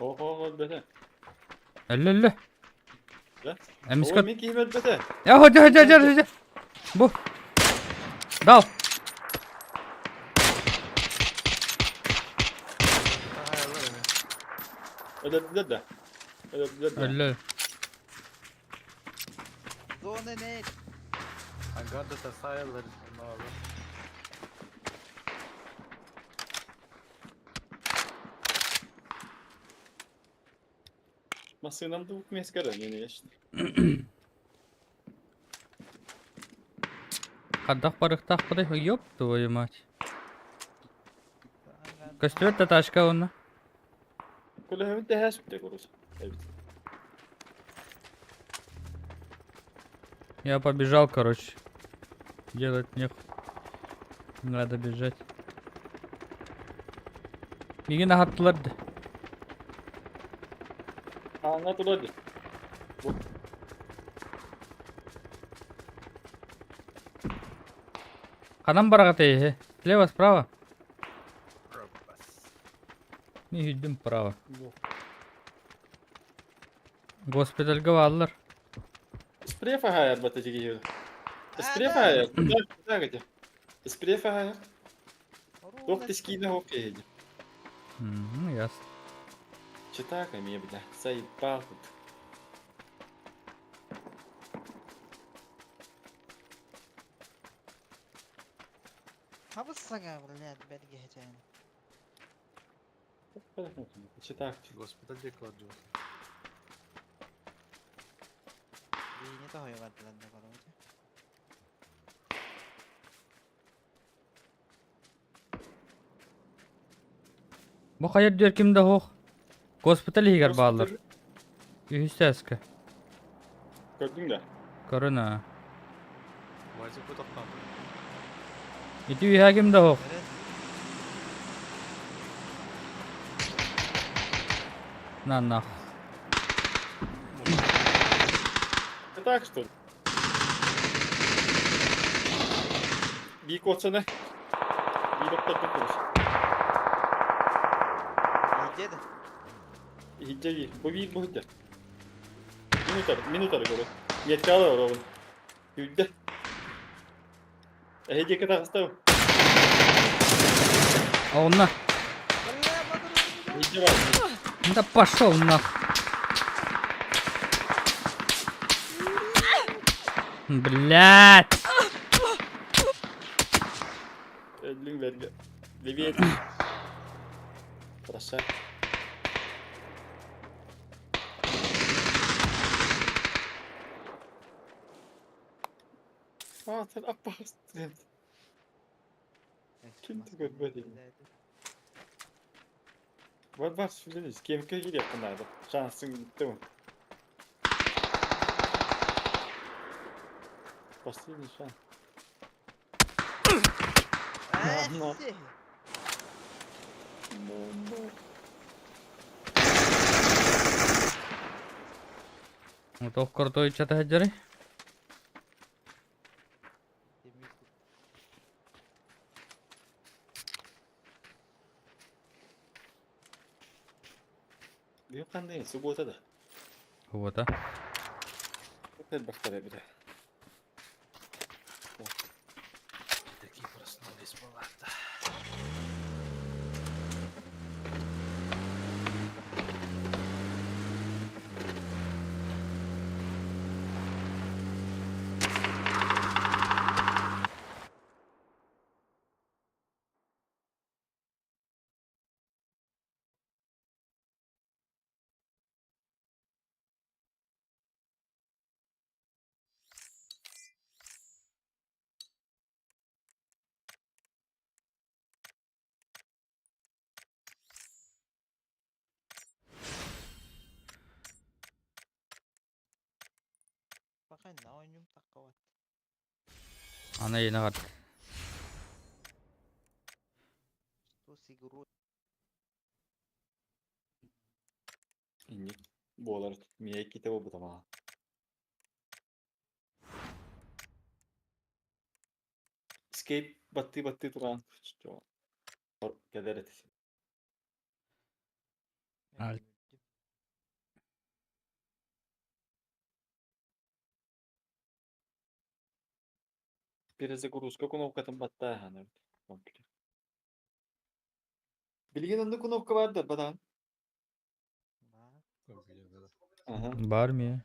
Ого, өлбөтө. Өллө, өллө. Да? Эмискэ... Мин киһим өлбөтө. Э, дьэ, дьэ, дьэ, дьэ. Бу. Дал. Өлөрдүлэр да. Өлөрдүлэр да. Өллө. Зона не. Ангарды тасайылар. Массыынам да миэскэ эрэ миэнэ ешт. Хаддах барыхтаах бадай, ёб твою мать. Көстүбэт да тачка онно. Көлөһөбүн тэһэ сүттэ курус. Эбит. Я побежал, короче. Делать нехуй. Надо бежать. Мигин ахаттылар да. Ааҥҥа турар дии. Ханан бараҕытый? Слева, справа? Мин иһийдим право. Госпитальга бааллар. Спреф аһаайар бата тигиһи. Спреф аһаайар. Куда куда Спреф аһаайар. Туох тискиинэ хоп киһи. Ну, ясно. Читака мне, бля, заебал тут. Хабыс саҥа, блядь, бэргэһэчээн. Читак. Госпиталь декладжу. Биини тоһуйа бардылар да короче. Бу хайа үрдүгэр ким да суох. Госпиталь иһигэр бааллар. Үһүс сээскэ. Көрдүҥ да? Көрөн аа. Вазик бу тохтоон. Ити үһэ ким да суох. На нах. Это так что ли? Биик уотсана. Биир оттордун курус. Иһдьэ да. Иһдьэ биир. Бу биир бу иһдьэ. Мин утары, мин утары көрө. Миэткэ олоробун. Үүрдэ. Эһи диэки таҕыстабын. Онно. Иһдьэ бар. Да пошел нах. Блять. Өллүҥ бэргэ. Левиэт. Прощай. Аатыр аппаас. Ким да көрбөт ини. Бар бар сүлүн кемке кириэххин наада. Шансың бүттэ бу. Последний шанс. Но. Эссе! Но, но. Туох крутой чата сылдьарый? Бүгүн ханна суббота да? Суббота. Элбэхтэр эбит. Такие проснулись палата. Бакай на ойнум таккабат. Аны yeni kart. Что с игрой? Инник буолар миэ ките буолбута маҕа. Escape баттыы баттыы туран кэлэр этэ. Аль. Перезагрузка кнопкатын баттааһан эбит компьютер. Билигин оннук кнопка баар да бадаан. Ба. Компьютерда. Аха. Бар mı?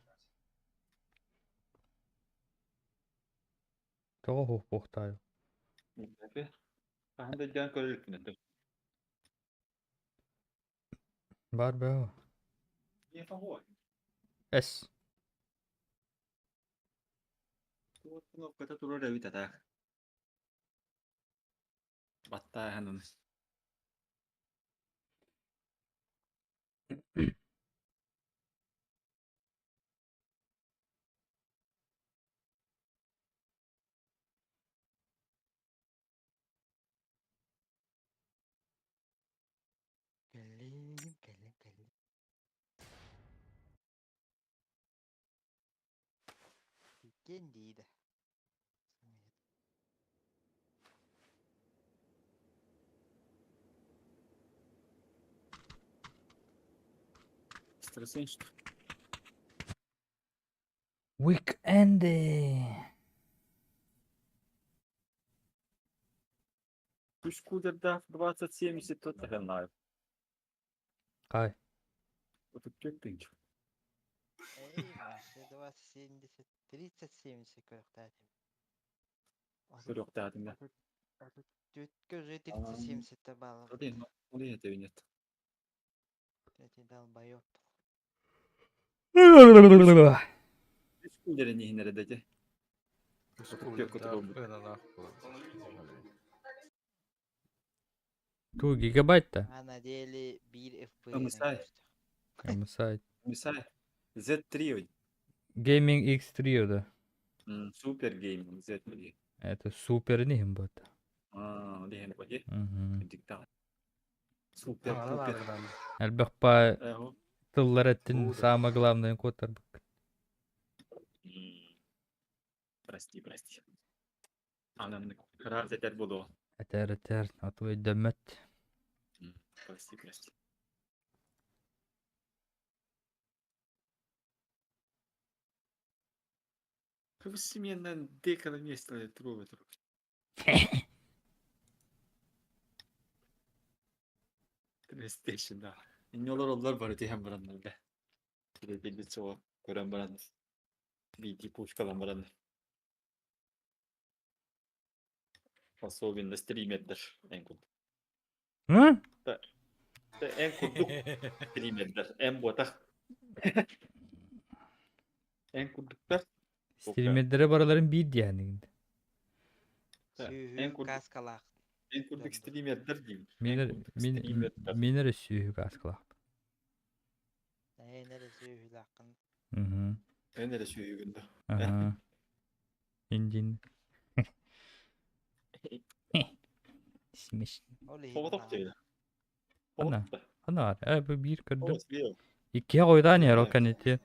Тоҕо хух-пухтаайы. Хаһан да дьаан көрөлүкпүн Бар бөө. S. Кнопката турар эбит атаах. Баттааһан оны. Кэллим, кэллим, кэллим. Иккиэн диida. Стрессен что? Weekend. Пусть кудер дав 2070 то знаю. Кай. Вот тут тынч. Эй, вообще 2070, 3070 көрөхтаатым. Көрөхтаатым да. Түткө уже 3070 та балл. Ол это нет. Эти долбоёб. Үс кудер не хинере дете. Ту гигабайт та. А на деле бир FPS. MSI. MSI. MSI Z3 Gaming X3 да. Супер гейминг Z3. Это супер не бот. А, дehen боди. Мгм. Диктант. Супер супер. Элбэх па Эхо. тыллар эттин Буду. самое главное котор. Прости, прости. Анан раз этер буду. Этер этер, а то өйдөмөт. Прости, прости. Современная дека на месте трубы. PlayStation да. Иннолор олар бар диэн бараннар да. Билбит суо көрөн баран. Биди пушкалан баран. Особенно стримердер эн курдук. Hı? Эн курдук стримердер. Эн буотах. Эн курдуктар. Стримердere бараларын биир диэн. Эн Сүүһүн курдук каскалаах. Мен курдук стримердер диибин. Мин Мен эрэ курдук мин стримердер. мин эрэ сүөһү кааскалаах. Эн эрэ сүөһүлээххин. Мгм. Эн эрэ сүөһүгүн да. Аха. Индин. Смешно. Ол иһин Соҕотох наҕа. диэбитэ. Ханна? Соҕотох да. Ханна бар? Э, бу биир көрдүм. О, слева. Иккиһэ хойутаан иһэр ол кэнники.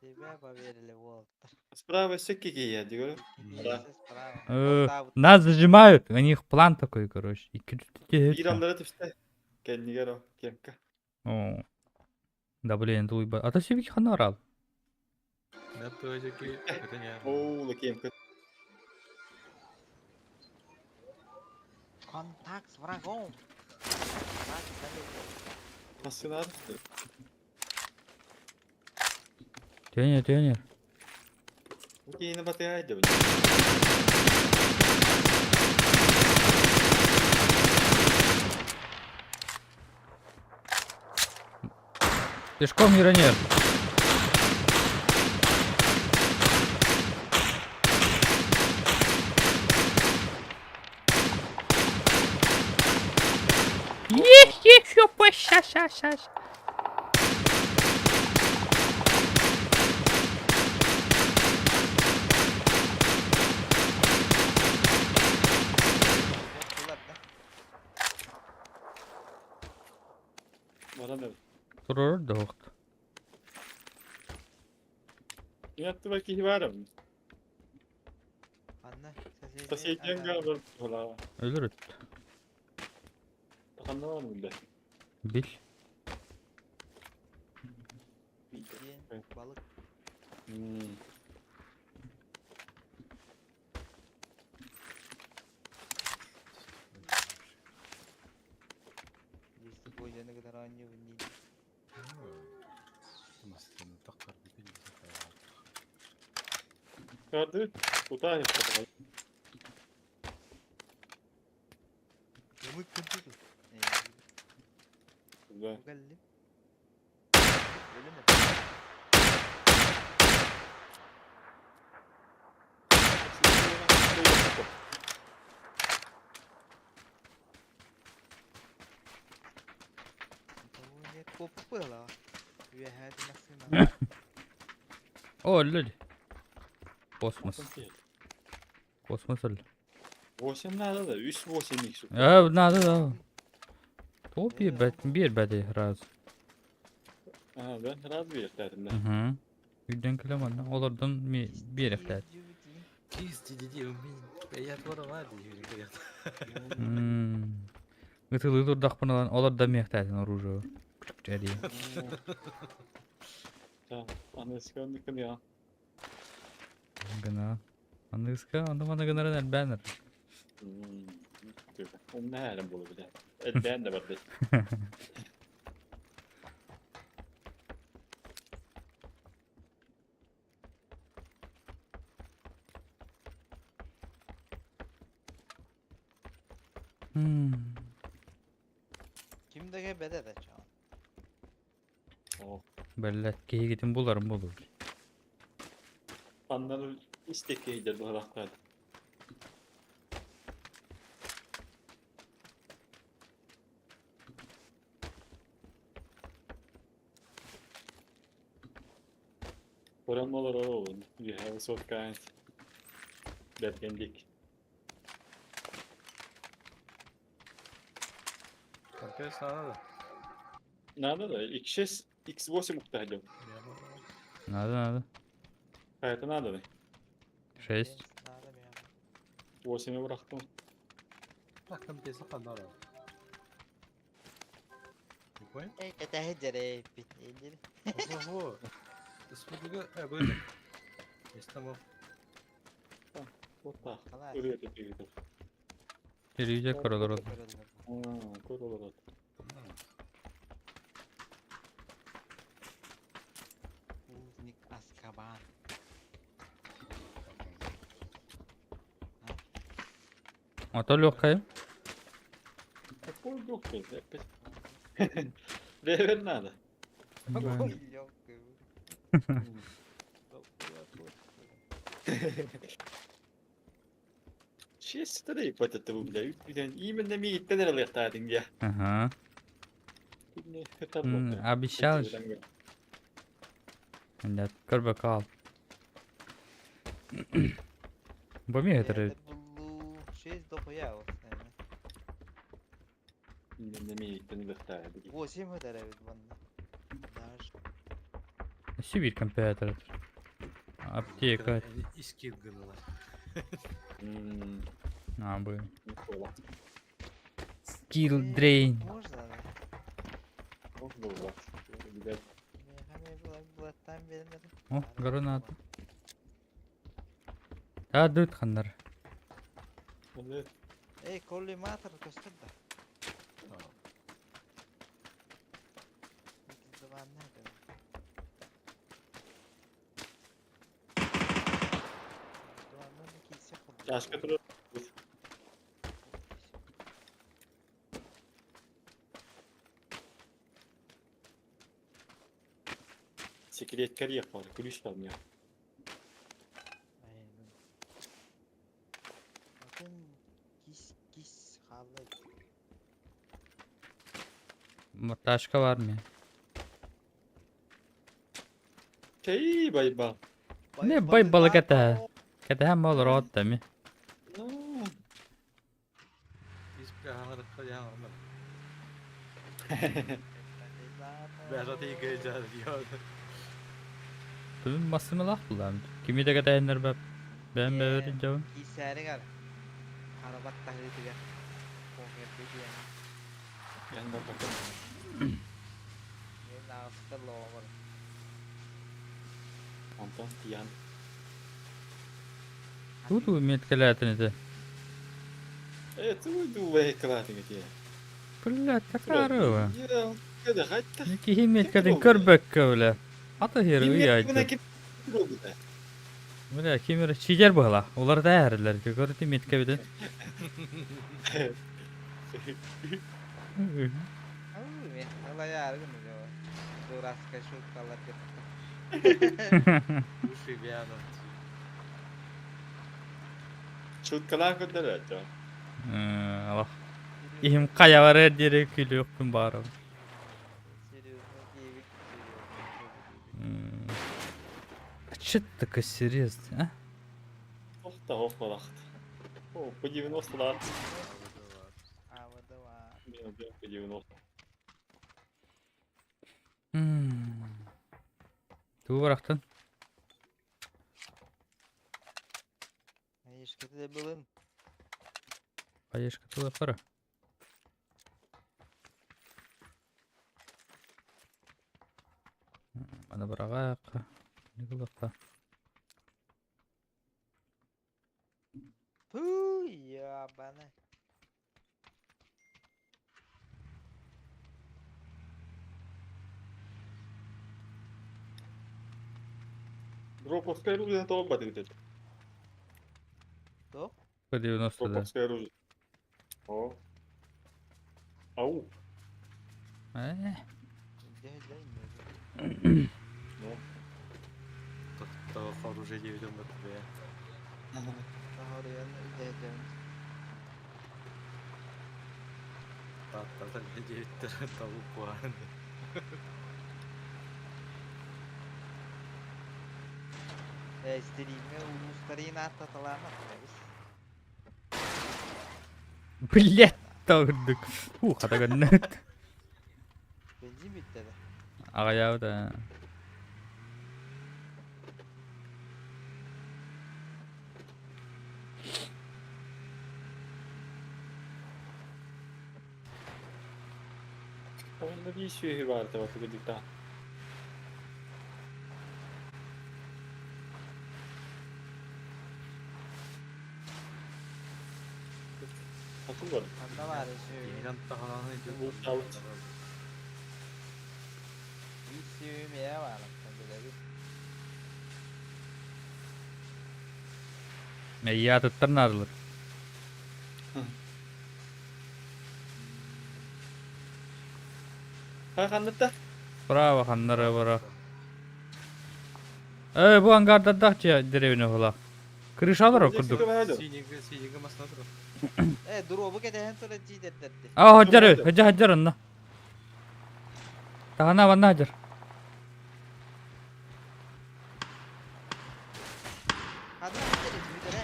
Себя поверили уолаттар. Справа өссө кикийэ, дигөр. Да. Икки справа. Э, Ортаабыт. Нас зажимают. У них план такой, короче. Икки Биир аллара түстэ. Кэннигэр о, кемка. О. Да блин, тулуйба. А то сибики ханна барал. Оо, кемка. Контакт с врагом. Враг далеко. Массыына түстэ. Тренер, тренер. Киини батыһай да били. Пешком миронер. Есть еще ща, ща, ща. Боттулар да. Баран эбит. Турар да оқты. Ятты киһи баар эбит. Анна Соседняң бар буолаа. Өлөр өт. Ханна бар мында. Бил. Диэн балык. Листи бойданы кытары оонньуубун дии. Көрдү. Кутаа хеппата. Ымык кынтыды. Да. Бу кэллим. Өлүм этэ. Куоппула. Үөһээ массыына. О, өлөр. Космос. Космос өл. 8 надо да, 3 8 икс. Э, надо, да. То биир биир бәди раз. А, да, раз биэртэтим да. Угу. Үйден келем анна. Олардан ми биир эхтәт. Ытылы турдахпын олардан мехтәтин оружие. Күчүк әди. Да, аны сканды я. Гына. Аныска, аны мана гынарын әлбәнер. Умна härем болу биле. Эдден да барды. Ким даге беде да чаан. О, Бәлләт кейгитин буларым булur. аннан истекейдер бу халактар. Oran olur olur. You have a soft kind. Бергендик. Надо да, X6, X8 уктаһдым. Надо, надо. А это надо да. 6. Надо миэхэ. 8 бырахтым. Эй, кэтэһэ дьэрэйпит. Эндир. Вот так. Халаа. Өрүө тепигитер. Перейде королор. Көрөллөр. Аа, көр олорот. Узник Азкабан. Ата легкая. Какой легкий, опять. Ревер надо. Какой легкий. Честно, ебать, это вы, бля, именно миигиттэн эрэ ылыахтаатыҥ дии. Ага. Обещал же. Нет, көрбөкал. Бу ми этер. 6 дохуя вот, наверное. Именно миигиттэн ылыахтаатыҥ. 8 өтөр эбит манна. Даже. Сибирь компьютер. Аптека. Искир гыналар. А, бы. Skill drain. Можно, да? Можно было. О, граната. А, дут ханнар. Эй, коллиматор көстөр да. Чашка турар. Секреткер yapmadı. Ключ там ya. Кис кис хаалла. Ташка бар ми. Чэй байбал. Не байбал кэтэһэ. Кэтэһэн буолар оҕотто эми. Ну, Бүгүн массыыналаах буллаам. Кими да кэтэһиннэр бэп. Бэйэм бэйэбэр илдьэбин. Киисээригэр харабат таһыытыгар померды диэн я не могу. мен аҕыста лоомор Антон пьян. Туу-туу меткэлээтин ити. Это уйду вейкалатыҥ ити. Блядь, такая Я кэдэ хатта. Киһи меткэтин көрбөккө бля. Ата хер ыйаайдыр. Бля, ким эрэ чидер быһыла. Уларыта эһэрилэр. Көрүтү меткэбитин. Дурацкая шуткалар кетті. Шуткалаан көрдөрөөччү. Алах. Иһим хайа барар диэри күлүөхпүн баарым. Серьезно диэбит, А че ты такой серьезный, а? Ох да ох балахт. О, по 90 да. По 90. Тугу барахтан? Хаешката былын. Хаешка тулапара. Аны быраҕаахха, Николаха. Фу, ебаный. Дроповское оружие тоҕо батыгыт Тоқ? П-90 да. Дроповское оружие. О. Ау. Э, Ну. Тоқ оружие диэбитим баттыбыа. Тааттатан диэбиттэр табу куһаан. Стримҥэ улуустарын ааттаталаама эбис. Блять, тоҕурдук. Фу, хата гынныт. Бензин бүттэ да. Аҕайаабыт ээ. Онно биир сүөһү баар табатыгы диктаан. Хатыл бар. Ханна баар сүөһү? Бултаабыт. Биир сүөһү миэхэ баар оттон билэбин. Эйиэ атыттар наадалар. Ха ханныта? Браво ханнара бара. Э, бу ангардардаах дьиэ деревня була. Крышалар курдук. Синигэ, синигэ масна турар. Э, дробу кэтэһэн туран дьиидэрдэрди. А, ходжар, ходжа ходжар онно. Таһана ванна ходжар. Ханна ходжар бүтэрэ.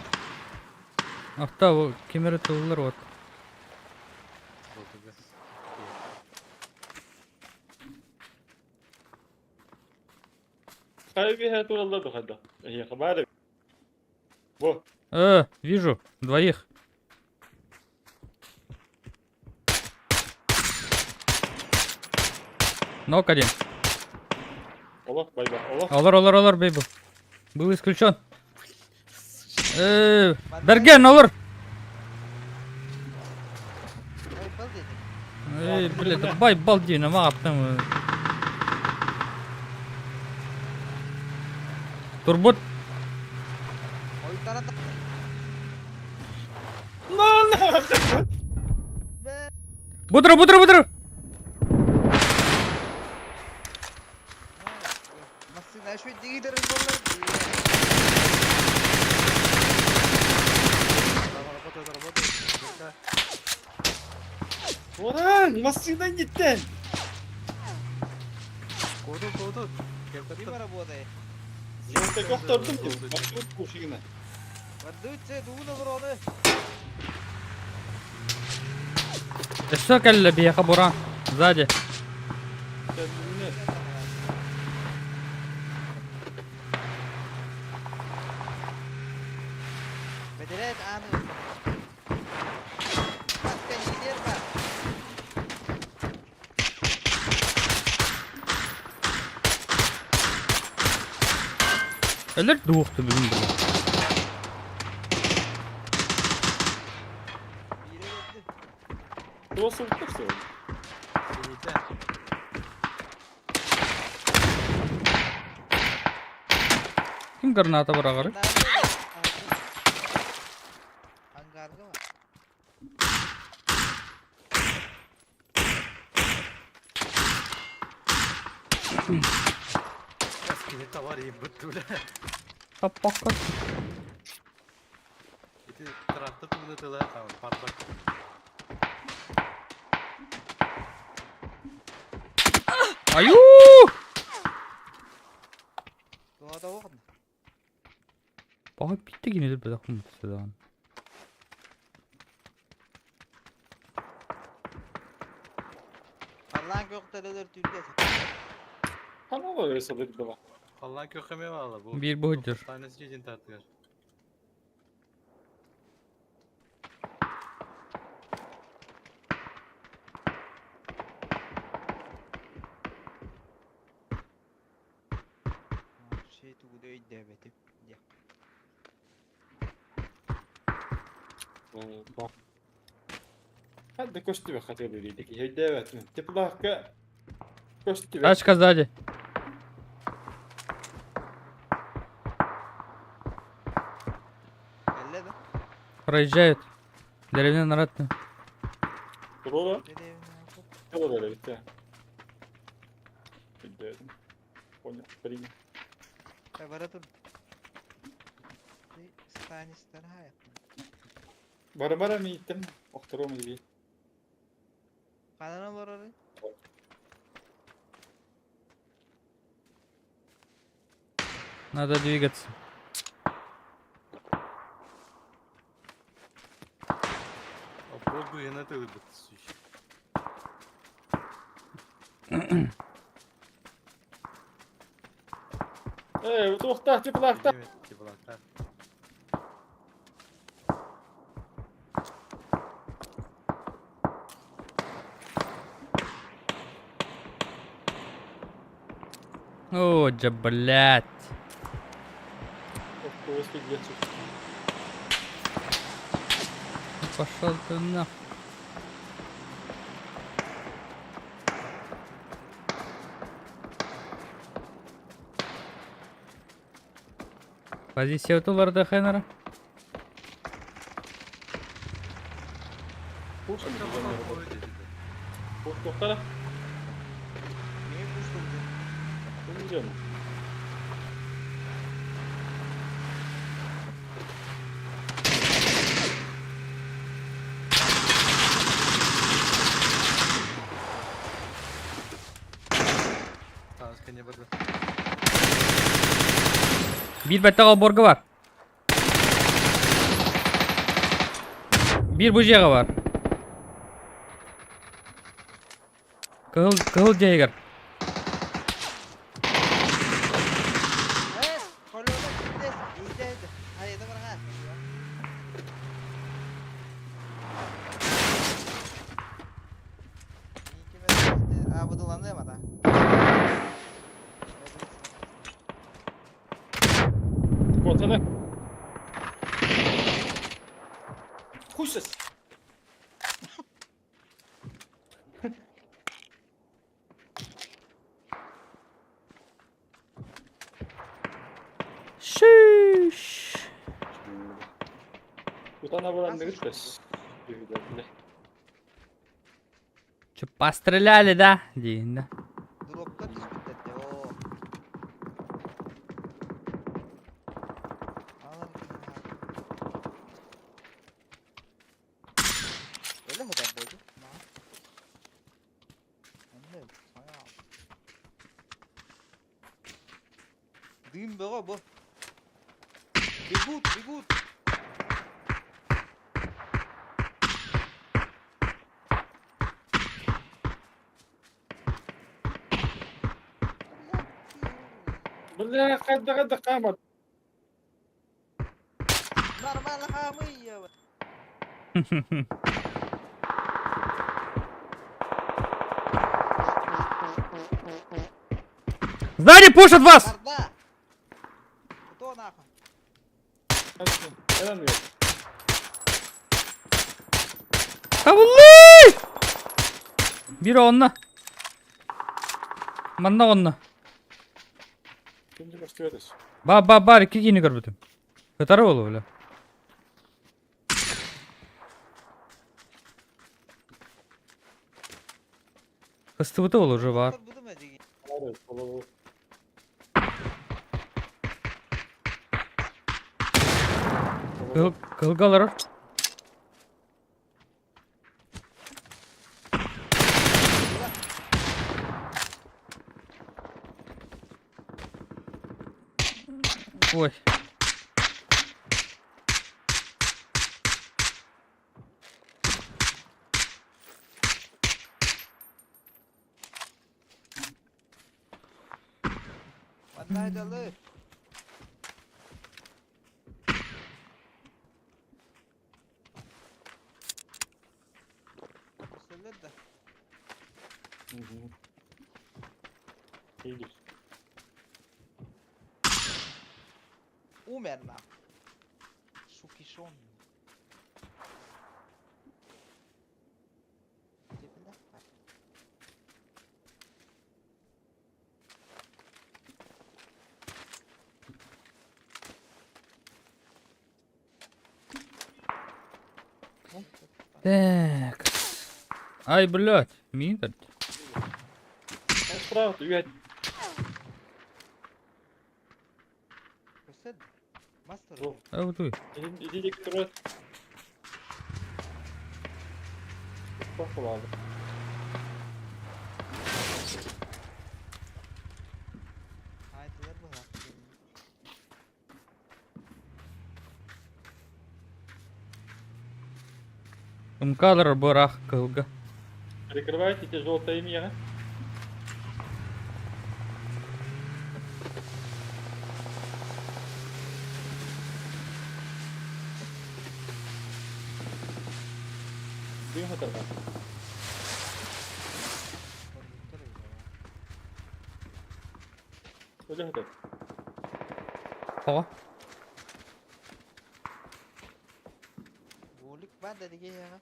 Авто кемере тыллар вот. Болтуга. Хайа биһэ тураллар да хайда. Эһиэхэ баар эбит. Бу. Вижу, двоих. Нок один. Олох байба, олох. Олор, олор, олор, бейбу. Был исключен. Берген, олор! Байбал дедим. Эй, блядь, байбал дии, маҕаптым. Турбут. Oyunlara da... Lan! Be! Бутро, бутро, бутро! Массына şu дигидерин болlar. Там работает, работает. Пока. Orhan, массыынан gitti. Коду, коду. Kim работает? Золотой охтордум диэн. Бахтыбыт кушигина. Бардыытse дууна броны. Өссө кэллэ биһиэхэ буран. Сзади. Кэллинэ. Бедерет аны. Баска лидер бар. Өлөр дуохту бүгүн бүгүн. Бире öldü. Туос уттар сол. Сините. Ким граната быраҕарый? Ангарга var. Скини товар ебут, бля. Таппакка. Ити трактор тугуна тыла там парбак. Аю! Doğada oğlum. Баҕа биттэ кинилэр бэлэх уммутсадаан. Allah'ın gökdereler Türkiye. Хана олор сылыр дыва. Аллан көкеме бала бу. Биир быһыдыр. Танesi жедин тартыгар. Şey tuğdu öydü Хадда көстүбэ хатыр дик. Хейдэвэт. Теплахка көстүбэ. Тачка сзади. Кэллэ да. Проезжает. Деревня наратны. Турура. Деревня. Турура битте. Хейдэвэтим. Понял, принял. Бара тур. Станистар хая. Бара бара мииттем. Охтором диби. Канана барары. Надо двигаться. А богу я на тылы бут сущ. Эй, туохта, теплахта. Теплахта. О, дя, блядь. Пошел ты нахуй. Позиция туларда Хеннера. Туохтара. Neyi kuştuldu? Тугун. барда. Биир бэттэх олбуорга бар. Биир бу дьиэҕэ бар. Кыһыл, кыһыл дьиэгэр. Э, колёна киирдэ, иитэ, хайата бараҕа. А, будуланыам ата. Котаны. Хуй сос. Шиш. Утана булан дэгит Че, постреляли, да? Диин да. Дропка түспүттэр дии, оо. Алан Өлө сытар буолду. Онно саҥа. Дыым бөҕө бу. Бегут, бегут. Бля, хайда хайда хаамар. Нормально хаамый. Сзади пушат вас! Арда! Кто нахуй? Кэлэн Табыллыы! Биир онно. Манна онно. Кимди көстүбэтес. Ба ба бар икки киини көрбүтүм. Кытары болу бля. Кыстыбыта ол уже бар. Кыл кылга олорор. Ой. Манна да. Умер нахуй. Шукишон. Где, бля? Так. Ай, блядь, мин Справа, үйәт. Мастер. А вот уй. Иди диктор. Похвалды. Haydiler bu Ымкалар бырах кылга. Прикрывайте те желтое имя. Дым это Өлө это. Тоҕо? Булик бар да диге я.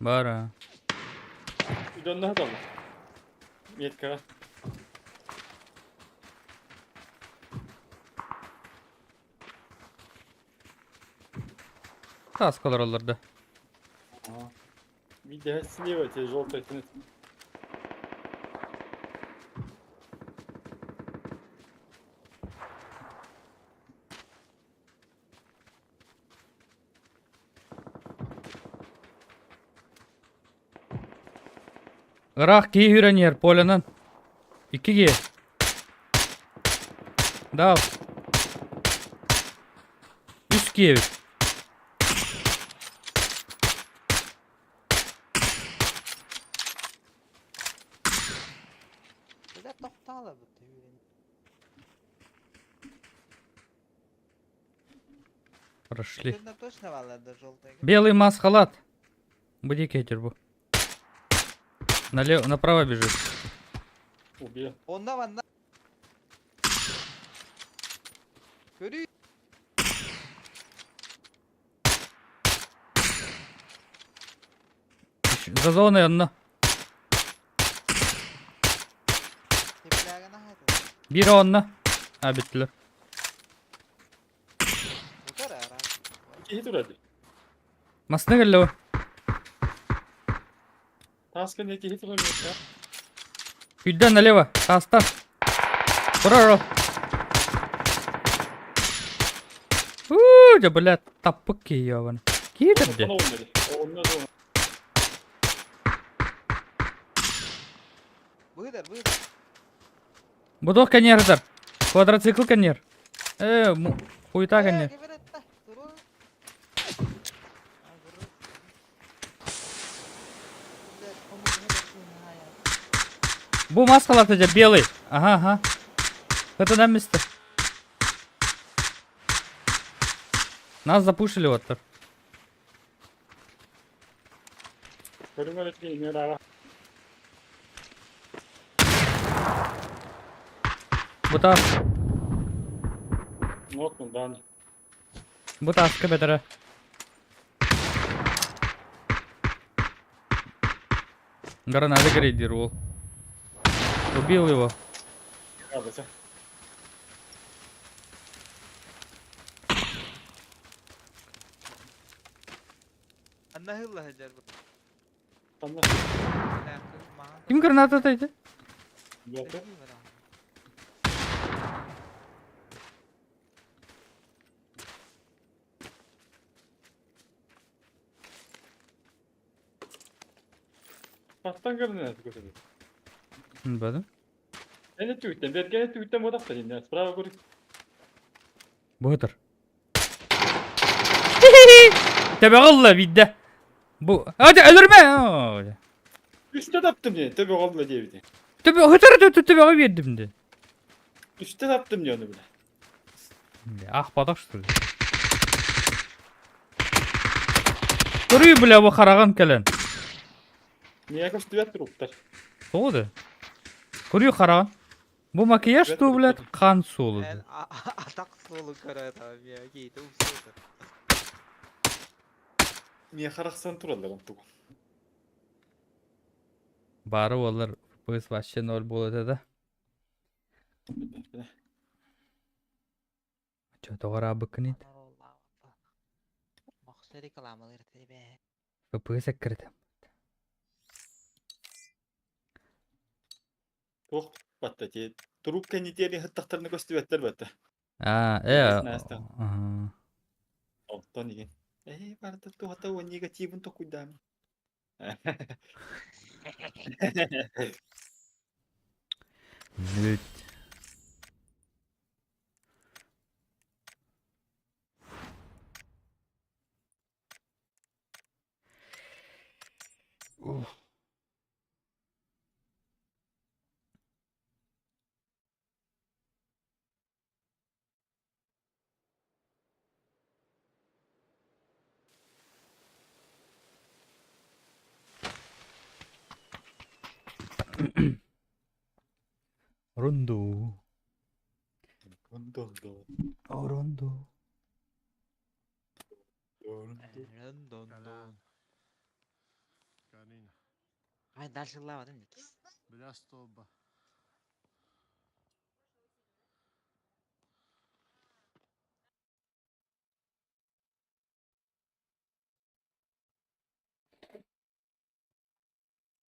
Бара. Үдөннө хатал. Метка. Тас олороллор да. Видя слева тебе желтая Ыраах киһи үүрэн иһэр полянан. Икки киһи. Дал. Үс киһи эбит. Бля тохтаалабыт үүрэн. Прошли. Итиннэ точно бааллар да желтыйга. Белый маск-халат. Буди кетер бу. Налево, направо бежит. Убил. Онно манна. Көрүү. За зоной онно. Теплягына хайда. Биир онно. А, бүттүлэр. Утар ара. Киһи турар дии. Масына кэллэ бу. Таас кэннэ киһи турар буолла. Күйдэн налево. Таастан. Турар ол. Уу, дьэ, блядь, таппык киһи ебаный. Киирдэр дии. Онно дии. Онно да. Быдар, быдар. Будох кэнниэрдэр. Квадроцикл кэнниэр. Э, хуйта кэнниэр. Бу маскаларта дьэ белый. Ага, ага. Это нам место. Нас запушили вот так. Бу таас. Бу тааска бэтэрэ. Гранаты грейдер уол. Убил его. Анна хылла сылдьар бу. Ким граната атайды? Хантан гранат көтөбүт? Бадым. Эн өттүгүттэн, бэргэн өттүгүттэн буотахта дии, справа көрү. Быһытыр. Төбөҕө ылла биирдэ. Бу Ата өлөрмө. Үстэ таптым дии, төбөҕө ылла диэбити. Төбө хытыр төбөҕө биэрдим дии. Үстэ таптым дии ону бile. Аахпатах что ли? Көрүй бля бу хараҕын кэлэн. Миэхэ көстүбэт туруктар. Тоҕо да? Көрүй хараҕын. Бу макияж Көстүбэт туу блядь туруктар. хан суолу. Эн атах суолун көрө там я кейти умсуутар. Миэхэ арахсан тураллар онтугу. Бары буоллар FPS вообще ноль буолуо этэ да. Чё тоҕо араабыккыный? Мохсо рекламалыыр этэ FPS эккирэтэ. Туох батта ти турук кэннитиэри сыттахтарына көстүбэттэр батта. А, э, Настя. ага. Онтон игин. Э, барда туһата уон негативын токуйдаам. Бүт. Ух. Рунду. Рондо. Рунду. Рон-дон-дон. Ай, дальше лава, Бля, столба.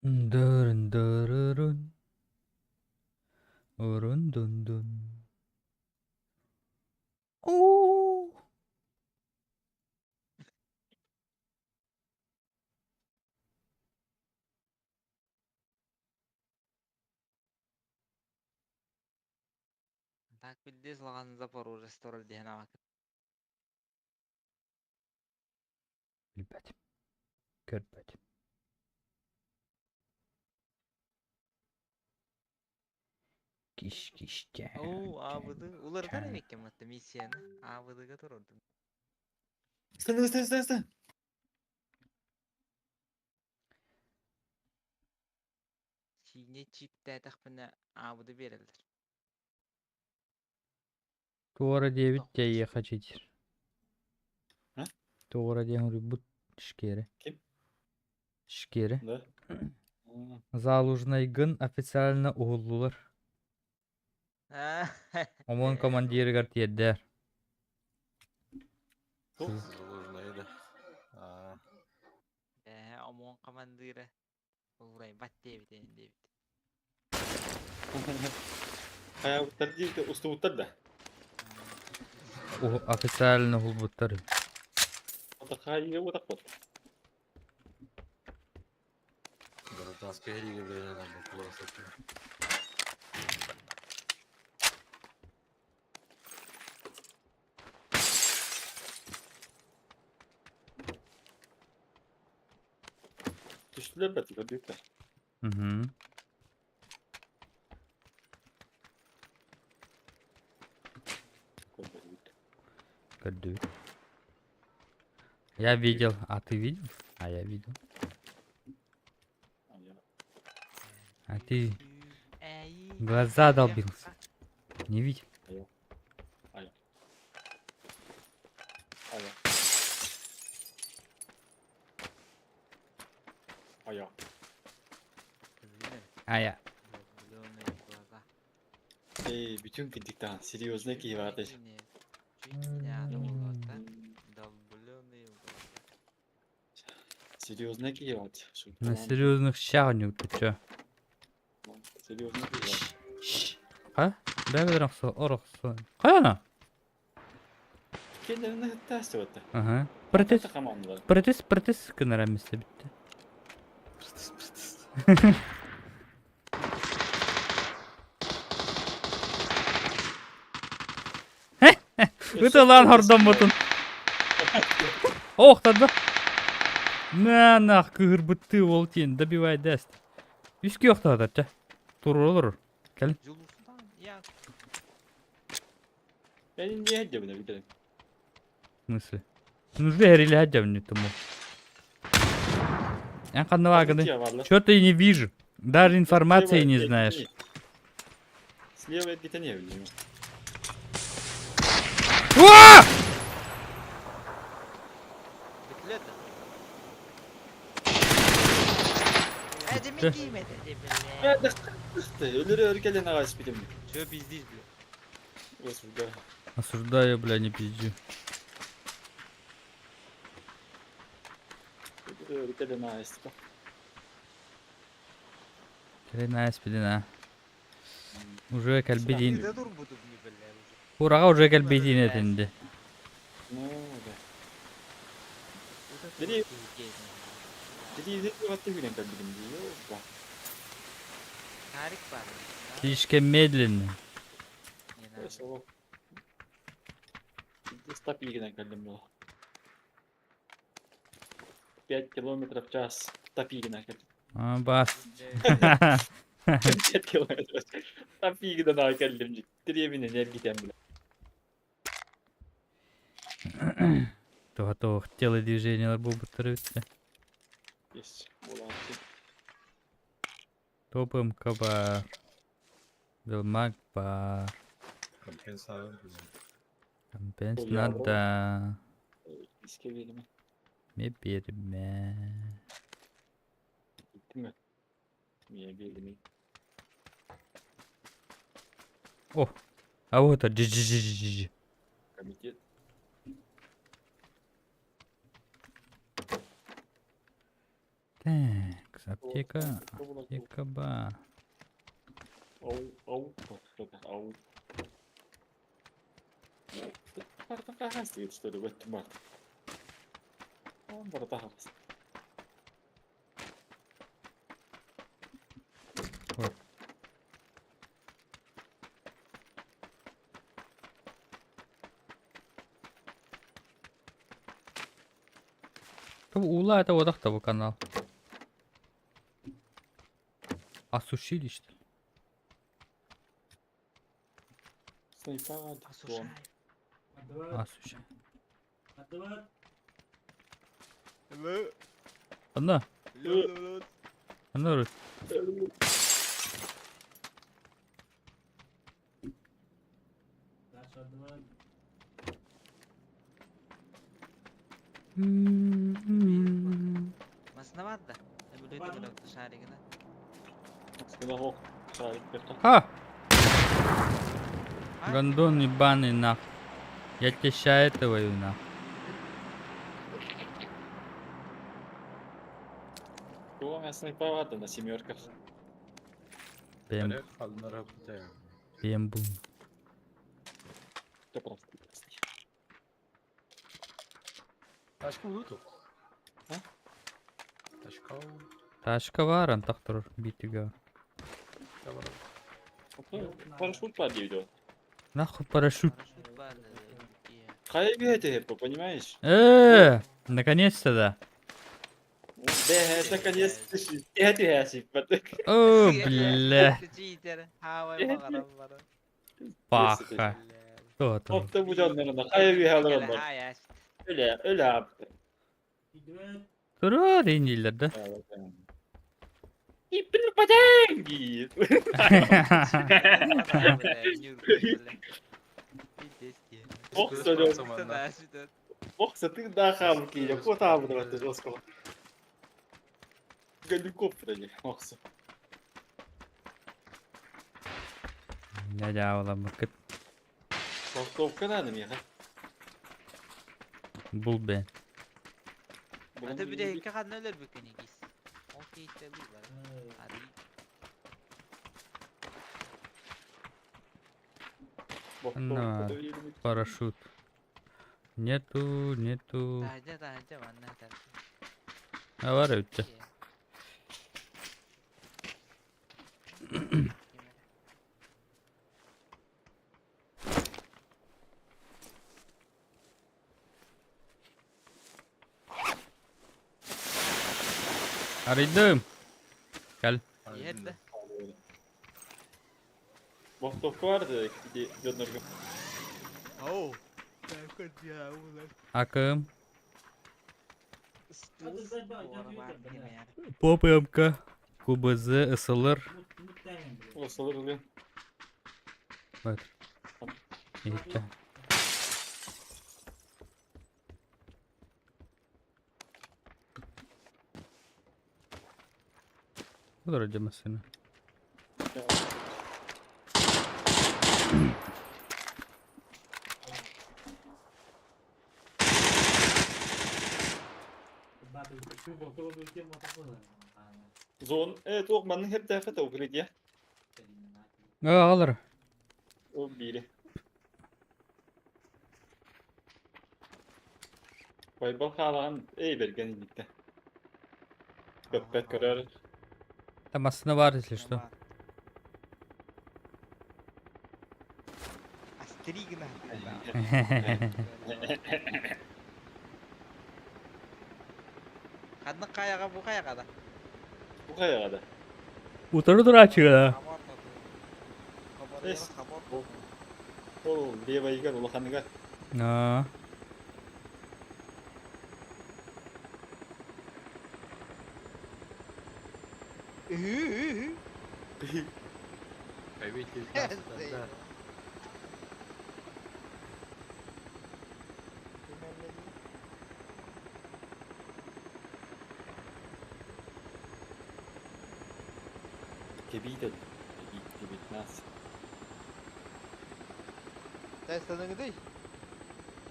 Дырын дырырын. Урун дун дун. Оо. Так билдиз лаган Запорожец турар диэн аҕакыт. Билбэтим. Көрбөтүм. Киш-киштээн. Оо, аабыды уларытар эбиккин батта миссияны. Аабыдыга турурдум. Ыстан, ыстан, ыстан, ыстан. Сиинэ чиптээтэхпинэ аабыды биэрэллэр. Туора диэбит дьэйиэхэ читир. А? Туора диэн уруйбут шкере. Ким? Шкере. Да. М, Залужнайгын официально уһуллулар. ОМОН командирыгар тиэрдээр. Залужнай да. Аа. Ээ, ОМОН командира уурайбат диэбит эн диэбит. Хайабыттар диэбитэ устубуттар да. Официально уһулбуттар. Отахайга утахпыт. Гражданская рига билэн букулара сытар. Түстүлэр бэтилэр көрдүктэр. Угу. Көрдүбүт. Көрдүбүт. Я видел. А ты видел? А я видел. А ты глаза долбился. Не видел? Ая. Ая. А я. Эй, бүтүн кырдьыктаан, серьезно киһи баҕата. Серьезно киһи баҕата. На серьезных щах у ты чё? Серьезно киһи баҕата. А? Бэбэр охсо, орохсо. Хайана? Kendilerine ters ötte. Ага. Протест, Командалар. протест, протест кынара месте битте. Протест, протест. Ытылаан хордоммутун. Ох, тогда. На нах кыһырбыттыы ол тиэн добивай даст. Үскү охтоотор чэ. Турулур. Кэл. Жулустан я Ben niye cebine bir kere? В смысле? Нужды эрилэһэ дьэбини туму. Эн ханналааганы? Чё ты не вижу? Даже информации не знаешь. Слева где-то не видимо. Уа! Бүтле да. Эдеми киймеди бля. Өлөрө өркелен ағаш битим. Чё пиздишь, бля? Осуждаю. Осуждаю, бля, не пизжу. Өлөрө өркелен ағаш. Кэлин спидина. Уже кэлбитин. Да дур буду мне, бля, уже. Ураға уже кэлбитин этинди. Ну, да. Вот это Бери. вот пиздец. Дири батты билен кэлбитим дии. Тарик бар. Слишком медленно. Не надо. Стопигинен кэллим буолла. 5 километров в час топигинен кэллим. А, бас. 5 километров. Топигинен аҕай кэллим дии. Тириэбинэн эргитэн билэ. Туха телодвижениелар буолбуттар эбит. Есть. Буолааччы. Топым каба. Белмак бар. Компенсация. Компенс Ой, надо. Иске биэримэ. Ме биэримэ. Иттим Миэ биэримэ. О! А вот это джи-джи-джи-джи-джи. Комитет. Так, аптека. Аптека ба. Ау, ау, ау. Что ли, в этом март. Он братахас. Вот. Уула это одах того канал. Осушили, что ли? Снайпа, Осушай. Осушай. Анна. Анна Рут. Масына бар да. Шаригына. Ха! Гондон ебаный нах. Я тебе ща этого и нах. Снайпа на семерках. Бэм, бэм бум. Ташка луту. Ташка. Ташка бар, антах турар битига. Парашют бар диyor. Нахуй парашют. Парашют бар. Хайа это, понимаешь? Наконец-то да. Да, наконец-то. О, бля. Паха. Кто там? Опта bu canlarına. Hayır bir halar Öyle, öyle abi. Турар инилер да. İpini patengi. Бокса ты да хамки, я кота буду жестко. Геликоптер бокса. Я дьявола мыкыт. Боксовка надо мне, Бул бе. Ата bir de kadın ölür bükün ikisi. Okey işte bu var. Hadi. На, парашют. Нету, нету. Daha daha manna А var ötte. Арыйдым. Кел. Yetti. Боксовка vardı. Gönderdim. Oh. Акым. Поп МК. КБЗ, СЛР. Осылыр ылын. Бар. Иһиттэ. Вроде машина. Зон, evet o manın hep defa da upgrade ya. Алыр. O biri. Байбал хаалаан эй берген иникте. Көппөт көрөр. Там машина бар, если что. Астригна. Ханны каяга бу каяга да. Бу каяга да. Утыры дурачыга. Эс. Ол левайгар улаханыгар. А. Да. Кебител. 19.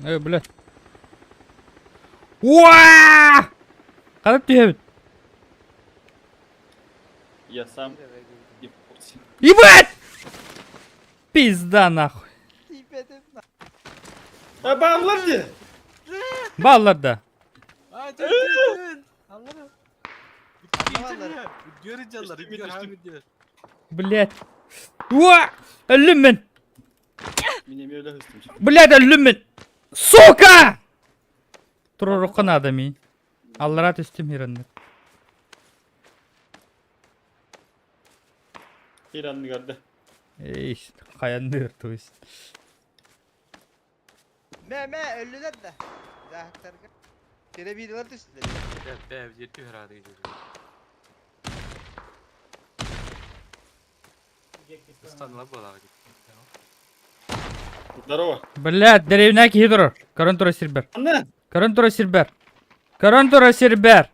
Эй, блядь. Уа! Карап түһэбит. Я сам не в курсе. Ебать! Пизда нахуй. А баалар ди! Баллар да. А, түн, түн, түн. Аллара. Göreceğiz, Блядь. Уа! Өллүм мин. Мин эми өлө өстүм. Блядь, өллүм мин. Сука! Турорукка надо ми. Аллараа түстүм хираннык. Хир анныгар да. Эй, хайанныыр то есть. Мэ мэ өллүлэр да. Дааһыктарга. Теребиилэр түстүлэр. Бэ бэ биир түһэр аады киһи. Ыстаныла буолаҕа Здорово. Блядь, дэриэбинэ киһи турар. Көрөн турар сирбэр. Анна! Көрөн турар сирбэр. Көрөн турар сирбэр.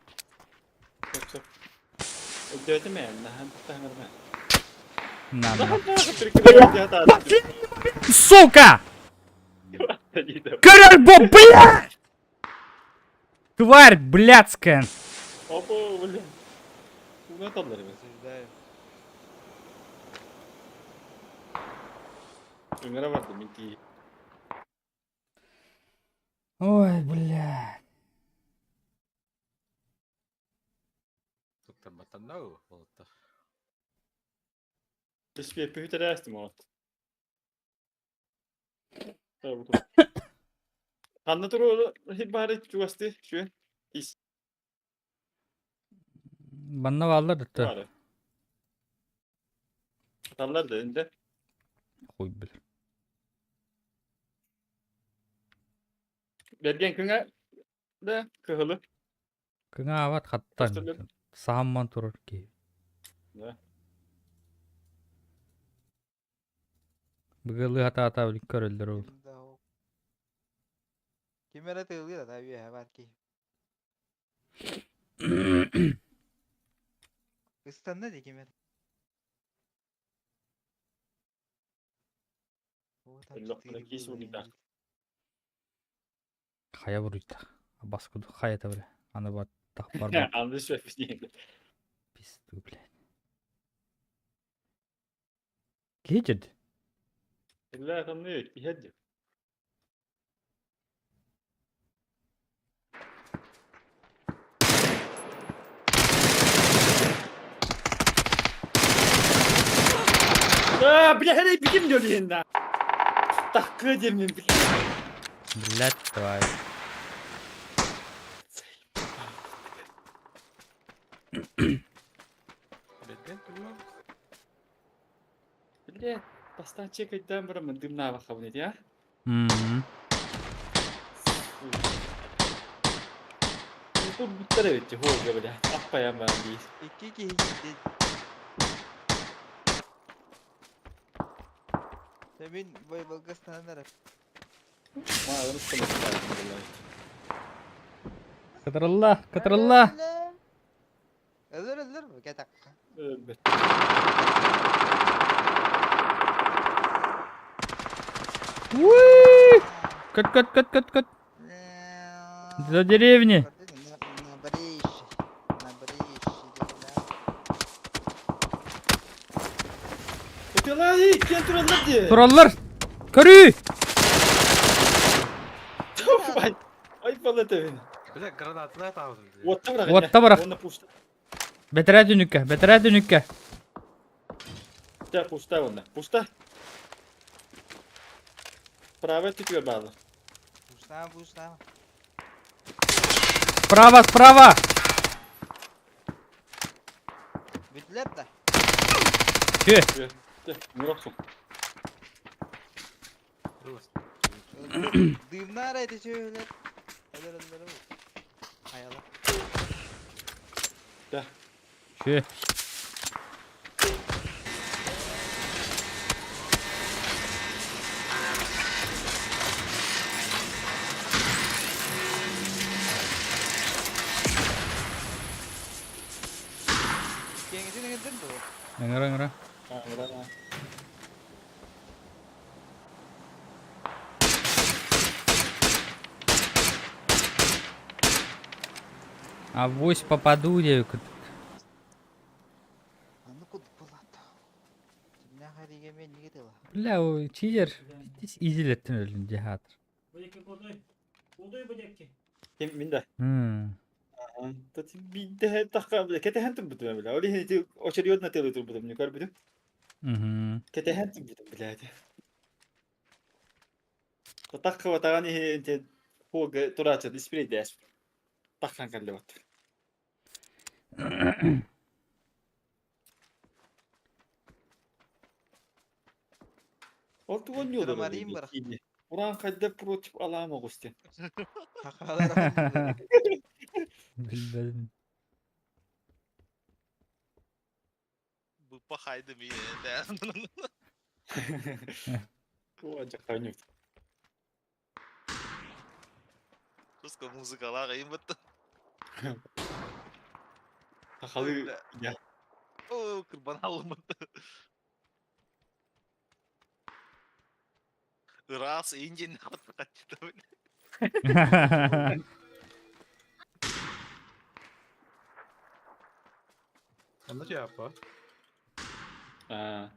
Сөп сөп. Өйдөөтүм ээ, наһаа таһынарма. На, на. Наһаа Сука! Көрөр бу, блядь! Тварь блядская! Опа, блин. Уна таллар эбит. Осуждаю. Ыҥыра бардым мин тии. Ой, блядь. Туттарбаттан да уолаттар. Түспүөппү бүтэрээстим оҕот. Ханна туруору баары чугасты үчүгэй ис Манна бааллар да баары. Таллар да инде. Хуй билэр. Берген күҥэ да кыһылы. Кыҥаабат хаттан. Көстөлөр. Саамман турар киһи. Да. Быгылыы хатаата билик көрөллөр ол. Ким да ол. Ким эрэ тыылыыр да үөһэ бар киһи. Ыстанна дии ким эрэ. О, там Өллөхпүнэ четыре киис было, уруйдаах. Хайа буруйдах. Баскуду хайата бile. Аны баттах барбат Анды сүөппү пизду, блядь. Киһи дьэрди. Иллээ хамны иһэрди. Аа, бля, хәрей бигим дөлүһүн да. Таккы диэммин бля. Блядь, тварь. Бэргэн тугу? Бля, бастаан чекайдаан бараммын дымнаабаххабын ити, а? Мм. Турбуттар эбит хоолга бля. Аппайан баран дии. Икки киһи киирдэ. Дьэ мин бойболго ыстанан эрэ. Мааҕын ыстаныахтаах буоллар. Кытарылла, кытарылла. Өлөр өлөр бу кэтэххэ. Өлбөт. Уи! Көт, көт, көт, көт, көт. За деревни. На брище. На брище земля. Ытылай, киэн тураллар дии. Тураллар. Көрү! Ай, ай балатабын. Бля, гранатына атабытым. Уотта бырах. Уотта бырах. Уонна пуста. Бэтэрээ түнүккэ, бэтэрээ түнүккэ. Чэ, пуста уонна. Пуста. Правая өттүгэр бааллар. Пустаама, пустаама. Справа, справа! Бүттүлэр да. Чү! Чэ, мурах сун. Дымнаар эти чөөлөр. Өлөр өлөр Хайала. Чү! Кеңитин ыҥырдын дуо? Ыҥыра, ыҥыра. А, Авось попаду диэбиккит. Аны кудук буолаата. Кимнээх эриигэ эмиэ инники тыла. Бля, ой, чиер. Изилеттин өлүн дьаһаатыр. Ким мин да. М. Биирдэ тахха кэтэһэн турбутум бля. Ол иһин ити очередно тылы турбутум, не көрбүтүм. Мгм. Кэтэһэн турбутум, блядь. Тахха батаҕан иһин ити хуога турааччы диспрейдээс. Таххан кэллибит. Ол тугун Виктор Марин бар. Уран хайда против алаам оҕус диэн. Хахалар Билбэтим. Быппа хайды ми Туа дьаханют. Жестко музыкалаах ыйын бытты. Сахалыы я. О, кырбан алыммыт. Ыраас ыйын диэн хатчытабын. Онно чааппа. Аа.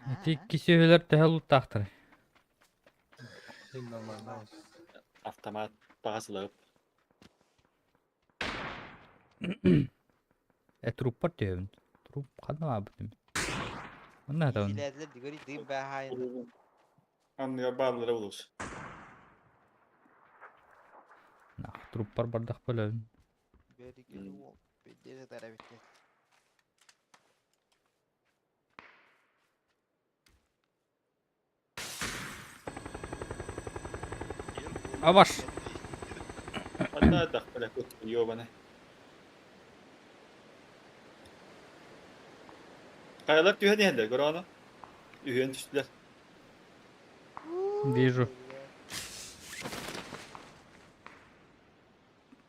Ити икки сүөһүлэр төһө луттаахтарый? Син нормально. Автомат баҕасылап. Э труппар түһэбин. Труп ханна баабытым? Онно хатабын. Килээдилер дигори дыым бааһаайын. Анныга бааллара улус. Нах, труппар бардах бөлөбүн. Бэригин уол. Бэйдиэ сытар эбит. Аваш! Ханна дахпара кут ёбана. Хайалар түһэн иһэллэр көрөөнө. Үһүөн түстүлэр. Вижу.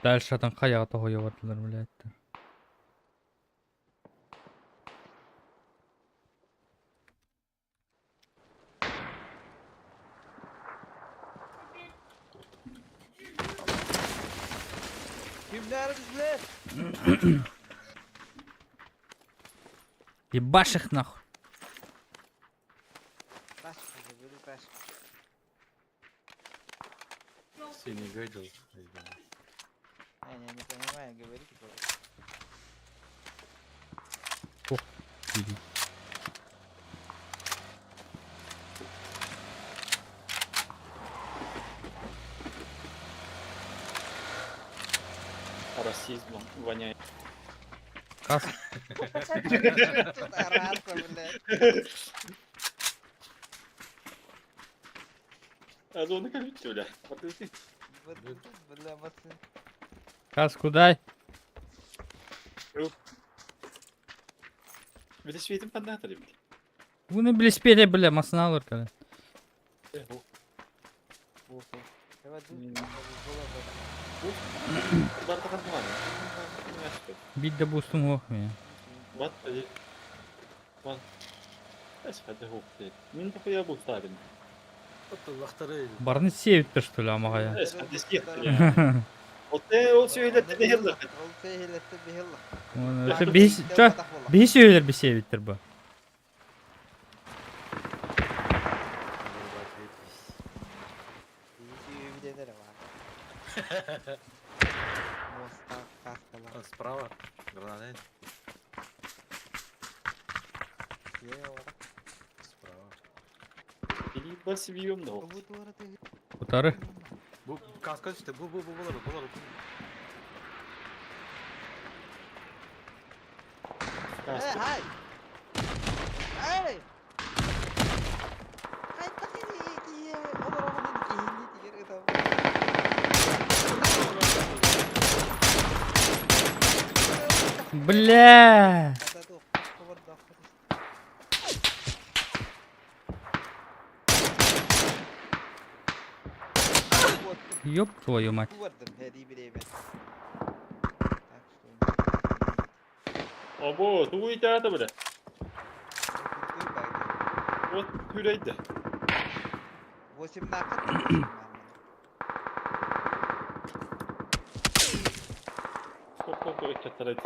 Дальше атын хайаҕа тоһуйа бардылар, блядь. Kimler bizler? Ебашь их нахуй. Баш, били баш. Синий видел. Не, не, не понимаю, говорите, пожалуйста. Иди. Расизмом воняет. Кас. Тут ораться, блядь. А зоны как бля. Подожди. Вот тут, бля, вот. Каску дай. Били светим поднатали, бля. Уны билиспиэтэй бля масынаалар кэлэн. Биир да буустум уох миэ. Барны сиэбиттэр что ли амаҕайа? Биһи сүөһүлэр бисиэбиттэр бу. Справа. Граната. Справа. Утары. Бу каска түстэ. Бу бу бу булар булар. Эй, эй! Бля! Ёб твою мать. Або, тугу итаата бля. Вот күрәйді. Стоп, стоп, өттәттәрәйді.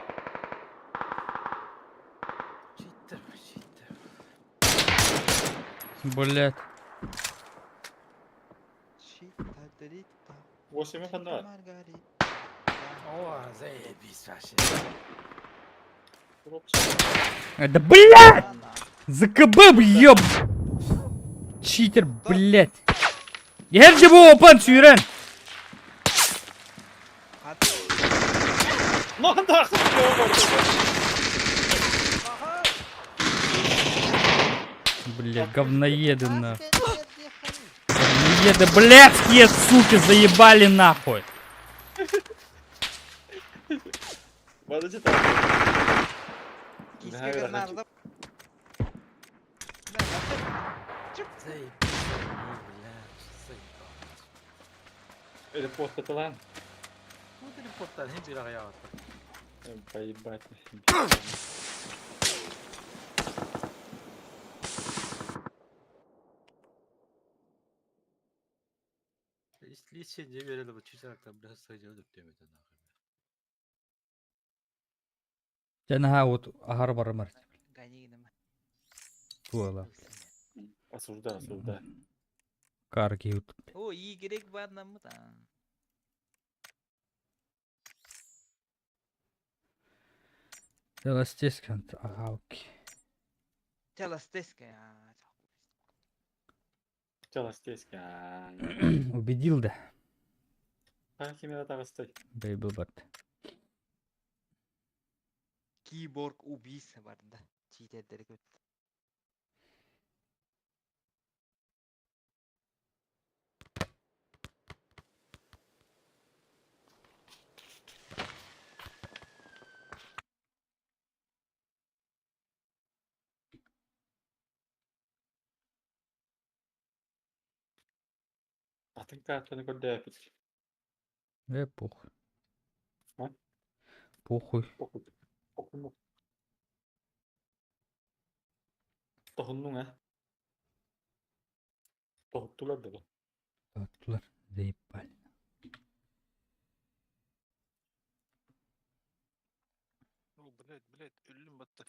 Читтер, читтер. Блять. Восемь хана. О, заебись вообще. Да блять! ЗКБ ёб! Читер, блять. Эр бу опан сүүрэн! Ну нахуй Блядь, говноеды нахуй. Говноеды, блядские суки, заебали нахуй. Подожди там. Киска нарда. Заебись, ну, блядь, заебал. Репорт каталан. Ну ты репорт-то, не бирая. Поебать. Лицензия берели бу чичерактан бля сойдет демedi нахуй. Дьэ наһаа вот аһар барымар Ганигинема. туола. Осуждаю, осуждаю. Кар киһи О, и керек барнаммыт. Эластискант ага окей. Теластеска. Телостейский. Убедил да. Химера тағысты. Бэйбл бард. Киборг убийца барда. Читердери көт. Атын картаны көрдө эпит. Похуй. А? Похуй. Похуй. Похуй. Тоһуннуң ә? Тоһуттулар да. Тоттулар. Заебали. О, блядь, блядь, өлүм батты.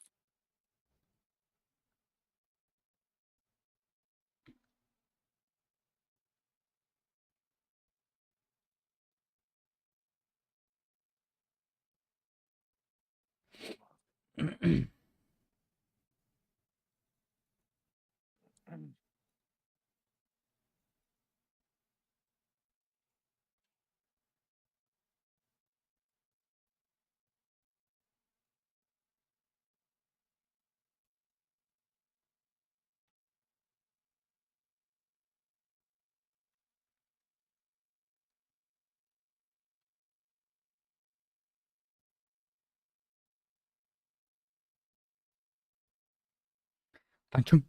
Танчым.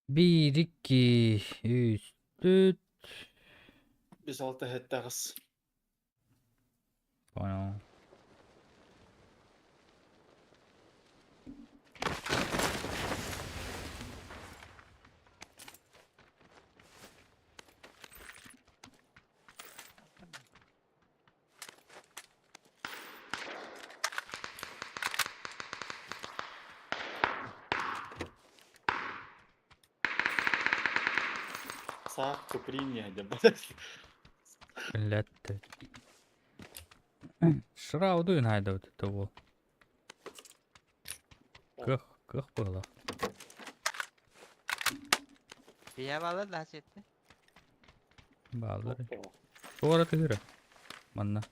Биир, икки, үс, төрт. Бес алты хәтті ағыс. Понял. Саак Куприн деп. Блядь ты. Шрауду найда вот это вот. Кых, кых было. Бия балар да четти. Баллар. Туора тыгыра. Манна.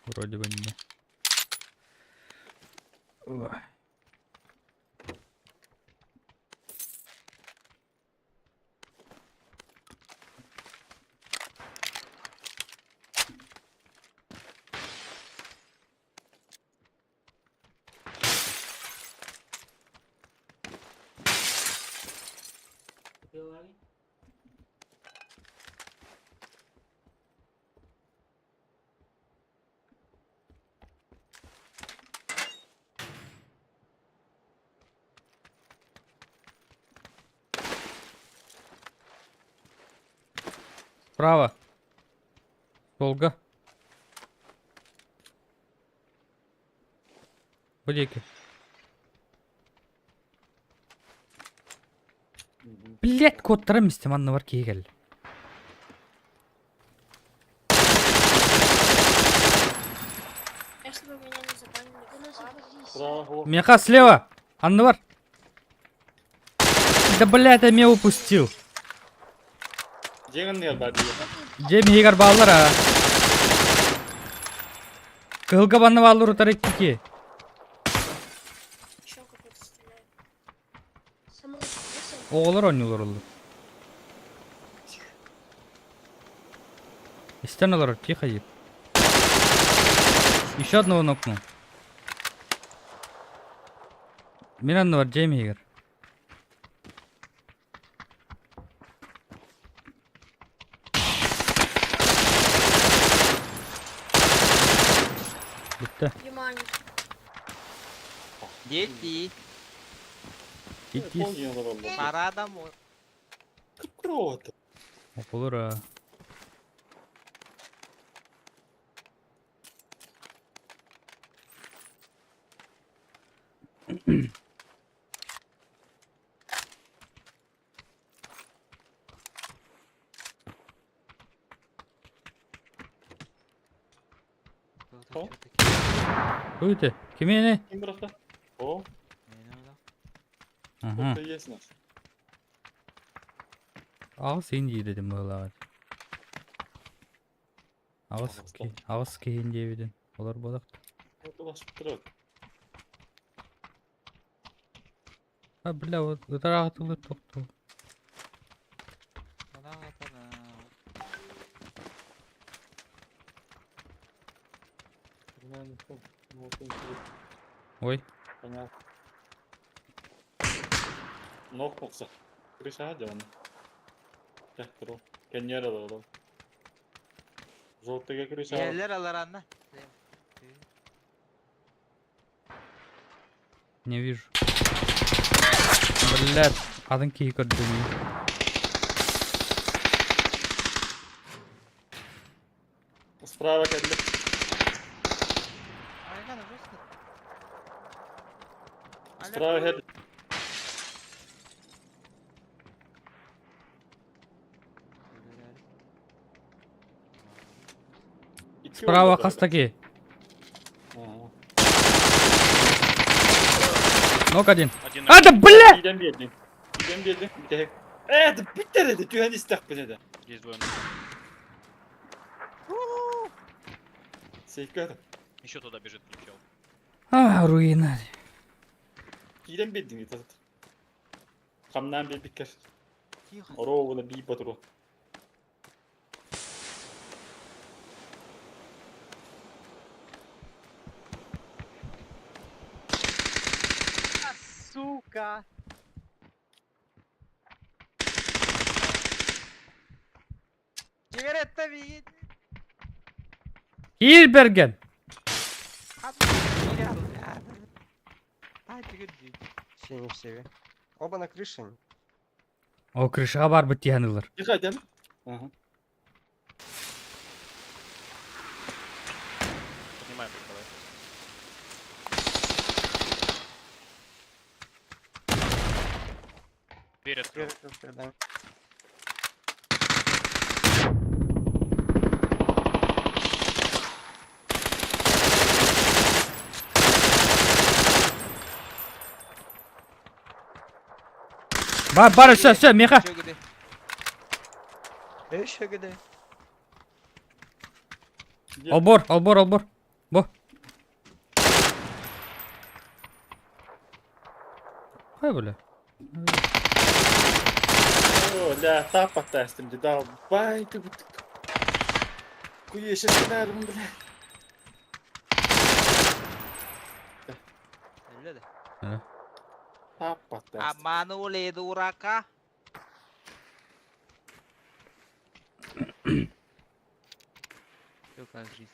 Вроде бы не. Ой. Справа. Долго. Будеки. Блять, куоттаран истим анныбар киһи кэллэ. Если бы меня не забанили, Меха слева! Анныбар! Да блядь, я меня упустил. Дьиэҥ анныгар баар дии. Дьиэм иһигэр бааллар аа. Кыһылга банны бааллар утары икки. еще какой-то стреляет. Оҕолор оонньуулар оллор. Истэн олорор, тихо диир. Еще одного нокнул. Мин анныбар дьиэм иһигэр. Бүттэ. Внимание. Дети, Икки. Помню, олороллор. пора домой. Кып-кыра Окулар аа. О. Уйте, кимиэни? Ким бырахта? О, Аха. кто есть нас. Аҕыс иһин диир этим быһыылааҕар. Аҕыс Аҕыс ки аҕыс киһин диэбитин. Олор буолах Уласпыттар. А, бля, вот ытараҕытылыр тохтуу. Ой. Понятно. Нокнулся. Крыша делана. Так, туру. Кеннер алар. Желтыга крыша. Yerler alар анна. Не вижу. Блядь, атын киһи көрдүм. Справа кэллэ. Справа хед. Справа хастаки. Ага. Нок один. Один А, да бля! Идем биэрдиҥ. Идем биэрдиҥ. Бүтэһик. Ээ, да бүттэр этэ, түһэн истэхпин этэ. Здесь двое. Сейкэ. Еще туда бежит чел. А, руина. Киирэн биэрдиҥ ити. Хамнаан биэрбиккэр. Тихо. Оруобуна биир ботуру. Сука. Сигаретта бийит. Киир Берген. Синий в севе. Оба на крыше. О, крышаҕа барбыт тиһэн ылар. Тихо, идем. Ага. Поднимаем их давай. Дверь открыл. Дверь открыл, да. Бар, бар, все, все, меха. Еще где? Олбор, олбор, олбор. Бо. Хай, бля. О, ля, таппаттаастым дии, давай ты Куе сейчас бля. Таппаттаастым. Обманули дурака. Все как жизнь.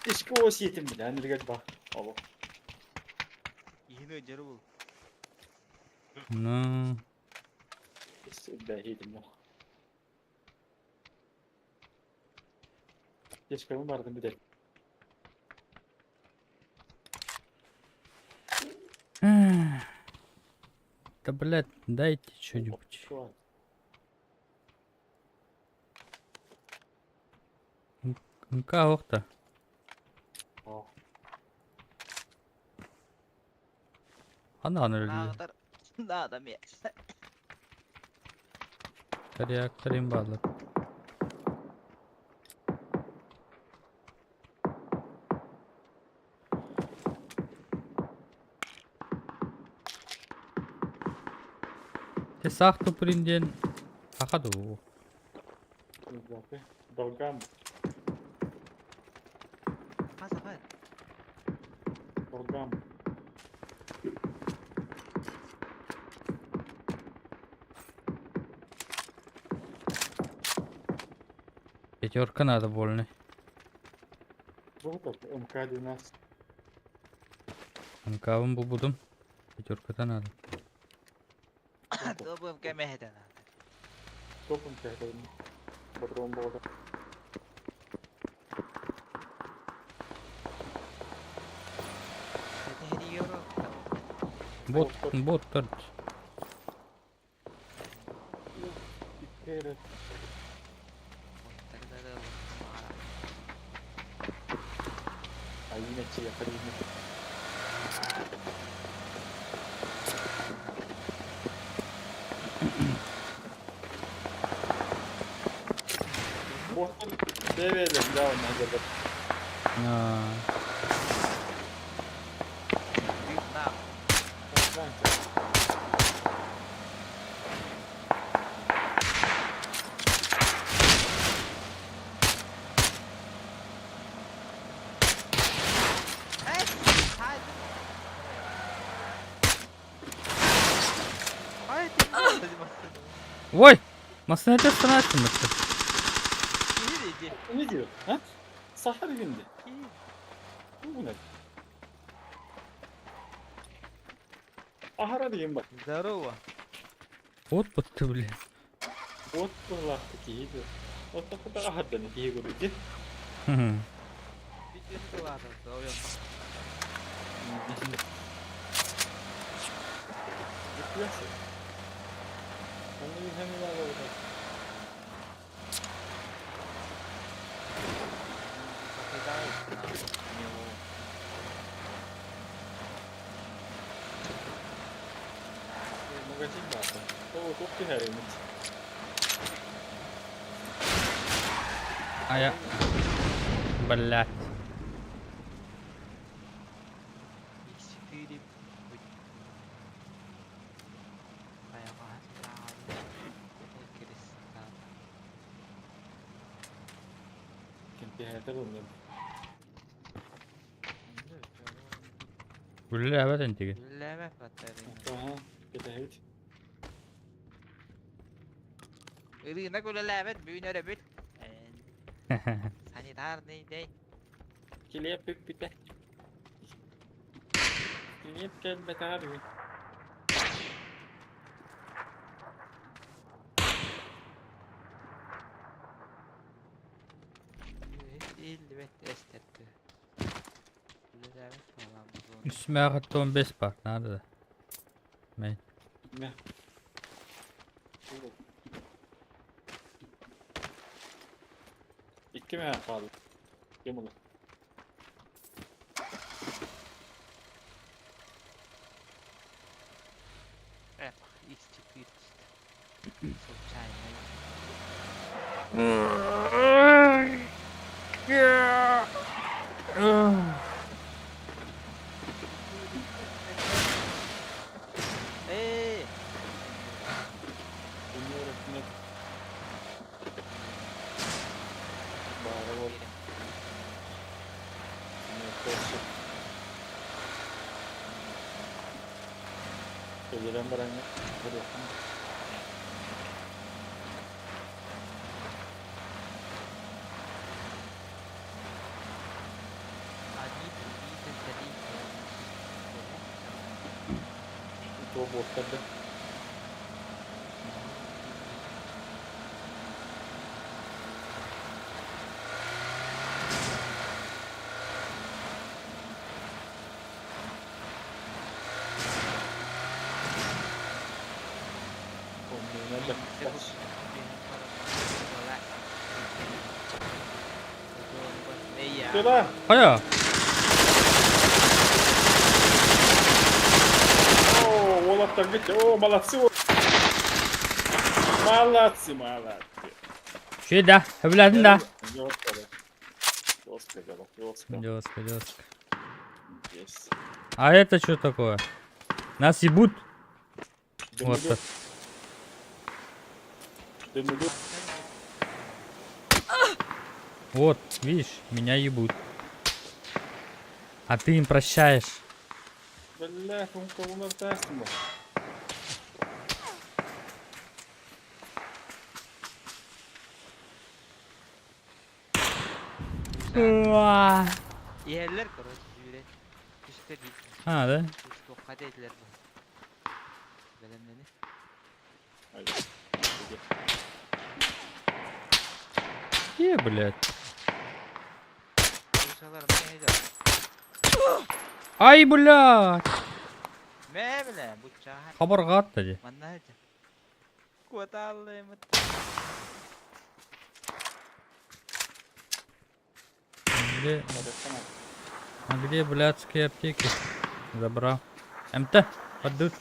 Ишки осиетим, бля, ниргер ба. Алло. Иһин өйдөрү бул. Ну. Бля, едем, Ешкабын бардым бидер. Да, блядь, дайте что-нибудь. МК охта. Ана өлді. Нағдар. Надо мне. Реакторын bağlı. Те сах туприн диэн саха дуу. Долгам. Хаса Долгам. Пятерка надо больный. Был так МК-12. МК-бын булбутум. Пятерка-то надо. Добым кемеһетен. Топ МК-12. Патрон был. Бот, бот төрт. А имя тебе, Вот, да, надо. Ой! Масына остановиться. Ne diyor? Ha? Sahar gündü. Bu ne? Ahara diyeyim bak. Здорово. Вот вот ты, блин. Вот kulaklık iyiydi. O da ahar beni iyi görüldü. Gitmez. Onu bir hemen alalım. Магазин баар. Ол туох түһэр А я... Блядь. Үлэлээбэт энтиги. Үлэлээбэт баттарын. Аха, кэтэһэбит. Ырыынак үлэлээбэт, бүгүн өрөбүл. Санитарный день. Килиэп бүппүтэ. Килиэп кэлбэтэҕэ бүгүн. Иһиллибэт эстэргэ. Үлэлээбэт буолан бу. Үс мээҕиттэн бес бар, надо да. Мен. Мэ. Икки мэ хаалла. Ким ол? X4 Случайно. Эй! Bunu Баара бол. Кэлэн бараҥҥа көрүөххүн. Одни, другие, третьи. Туох буолтар да. Сюда! Хайа? О, уолаттаргыт, о, молодцы! Молодцы, молодцы. Үчүгэй да, сөбүлээтин да? Жестко, жестко, жестко. Жестко, жестко. Есть. А это что такое? Нас ебут. Вот так. Вот, видишь, меня ебут. А ты им прощаешь. Бля, Иһэллэр, короче, сүүрэн. Түстэ дии. А, да? Туохха диэтилэр бу. Бэлэмнэни. Е, блядь. Крышалар мэ Ай, блядь! Мэ бля, бу чааһа. Хабарҕаатта дии. Манна сылдьар. Куотааллыымыт. Где, а где блядские аптеки? Забрал. МТ, поддут.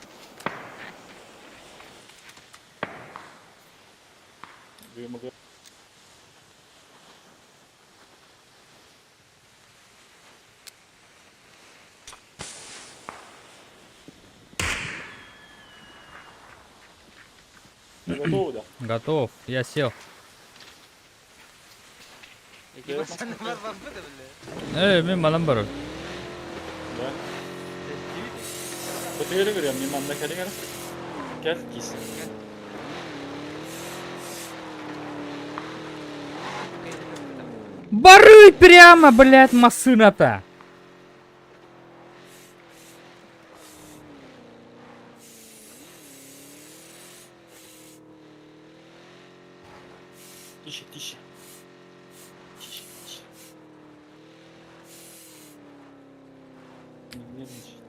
Готовы, да? Готов, я сел. Ити бассаны бар барбыт бля. Э, мин манан барар. Да. Көтүгөрү көрүөм, мин манна кэлиҥ эрэ. Кэл киис. Бары прямо, блядь, массыната! Тише, тише. Тише, тише. Не нервничай.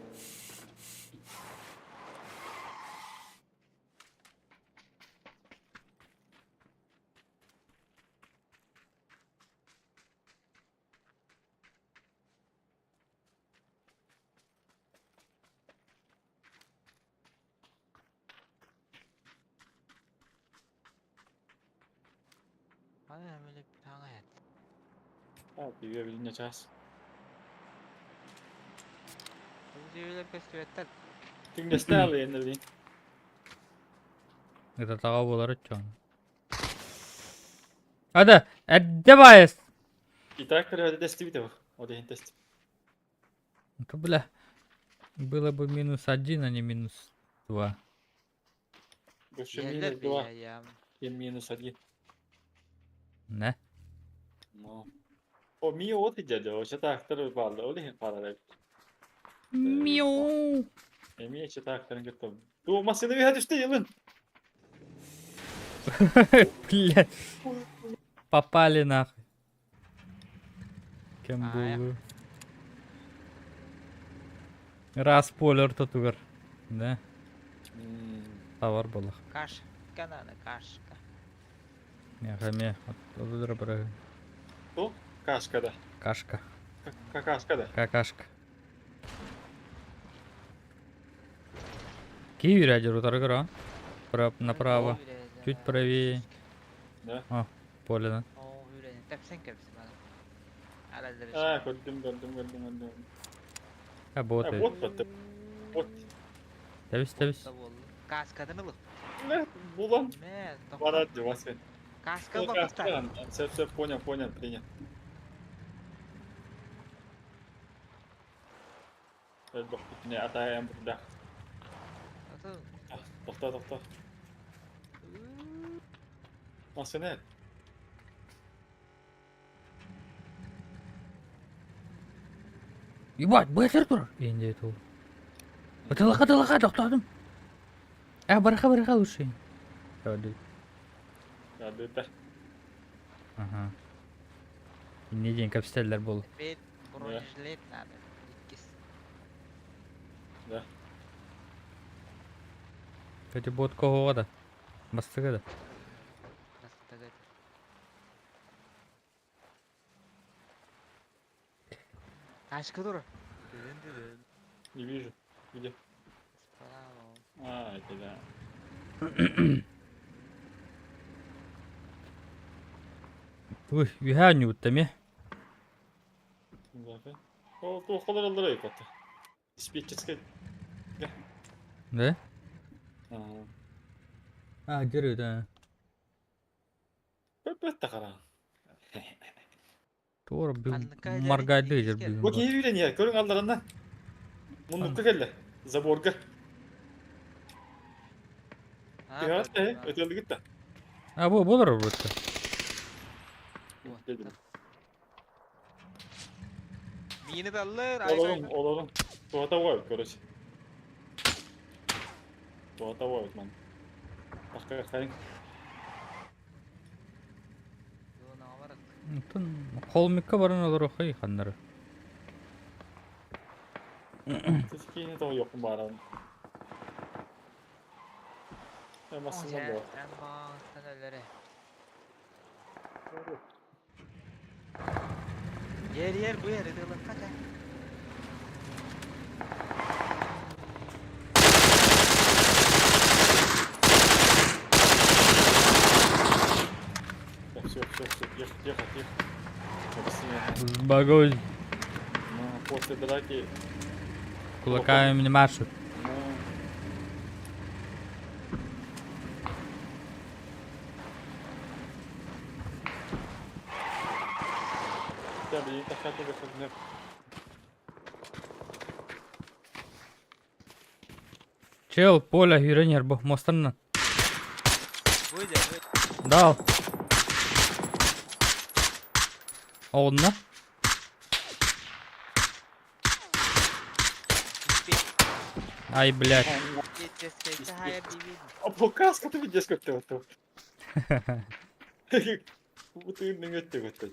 Час. Ты не стал, я не Это таға болар өтчөн. Ада, әдде байыс. И так тестибите. Вот я тест. Это, бля, было бы минус один, а не минус два. Больше минус два, и минус один. Не? Ну. О, ми от и дядя, вообще так, второй балл, ол иһин хаалар Мяу. Эмиэ чытаактарын кытта. Бу массыына үһэ түстэ йылын. Блядь. Попали нахуй. Кем А, был? Раз полер тутугар. Да, товар был. Кашка надо, кашка. Мяхаме. Ту? Кашка да. Кашка. Какашка да. Какашка. Киви рядер утаргара. Направо. Чуть правее. Да. О, поле, да. А, көрдүм, көрдүм, көрдүм, көрдүм. А, вот. А, вот вот. Вот. Тэбис, тэбис. Каскадан ылып. Булан. Мэ, Барат Вася. Каска бакыта. Все, все, понял, понял, принял. Не, атаем, да. Тохто, тохто. Массыына. Ебать, бэтэр турар. Енді это ол. Тылаха, тылаха, тоқтадым. А, бараха, бараха лучше. Да, Да, Ага. Не день капстеллер был. Теперь бронежилет надо. Иккис. Да. Кстати, бот кого да? Бастакы да. Бастакы. Тачка тур. Дыдын дыдын. Не вижу. Где? Справа. А, это да. Уй, үһээ анньыбыт эмиэ. Да. О, туоххалар аллара ипата. Диспетчерская. Да? Аа. А, дьэрэ да. Бэт тахара. Туора бил Ханныка дьэ маргайды иккис дьэр кэллэ. бүгүн Бу бар. киһи үүрэн иһэр, көрүҥ алларанна. Муннукка кэллэ. Заборга. А, Түһэҕит да, көрдүм, а. өтөлүгүт да. А, бу болор бутта. Дедим. Миини таллыр, ай Олорун, олорун. Туһата буолбут, короче. Туһата буолбут ман. Тахка хайын. Онтон холмикка баран олоруохай ханнары. Киини тоҕо йоккун бааран. Массыына буо. Эн өлөрө. Ер ер бу ер ытылыкка ча. Так, все, все, все, тихо, тихо, тихо. Максим, Багой ну, после драки, кулаками не машут. ну, Да, блин, так хотя бы как Чел, поле, юренер, бу мостарна. Выйди, выйди. Дал. Онна. Ай, блядь. А показ, ты видишь, как ты вот. Бу тыын өттө көттө.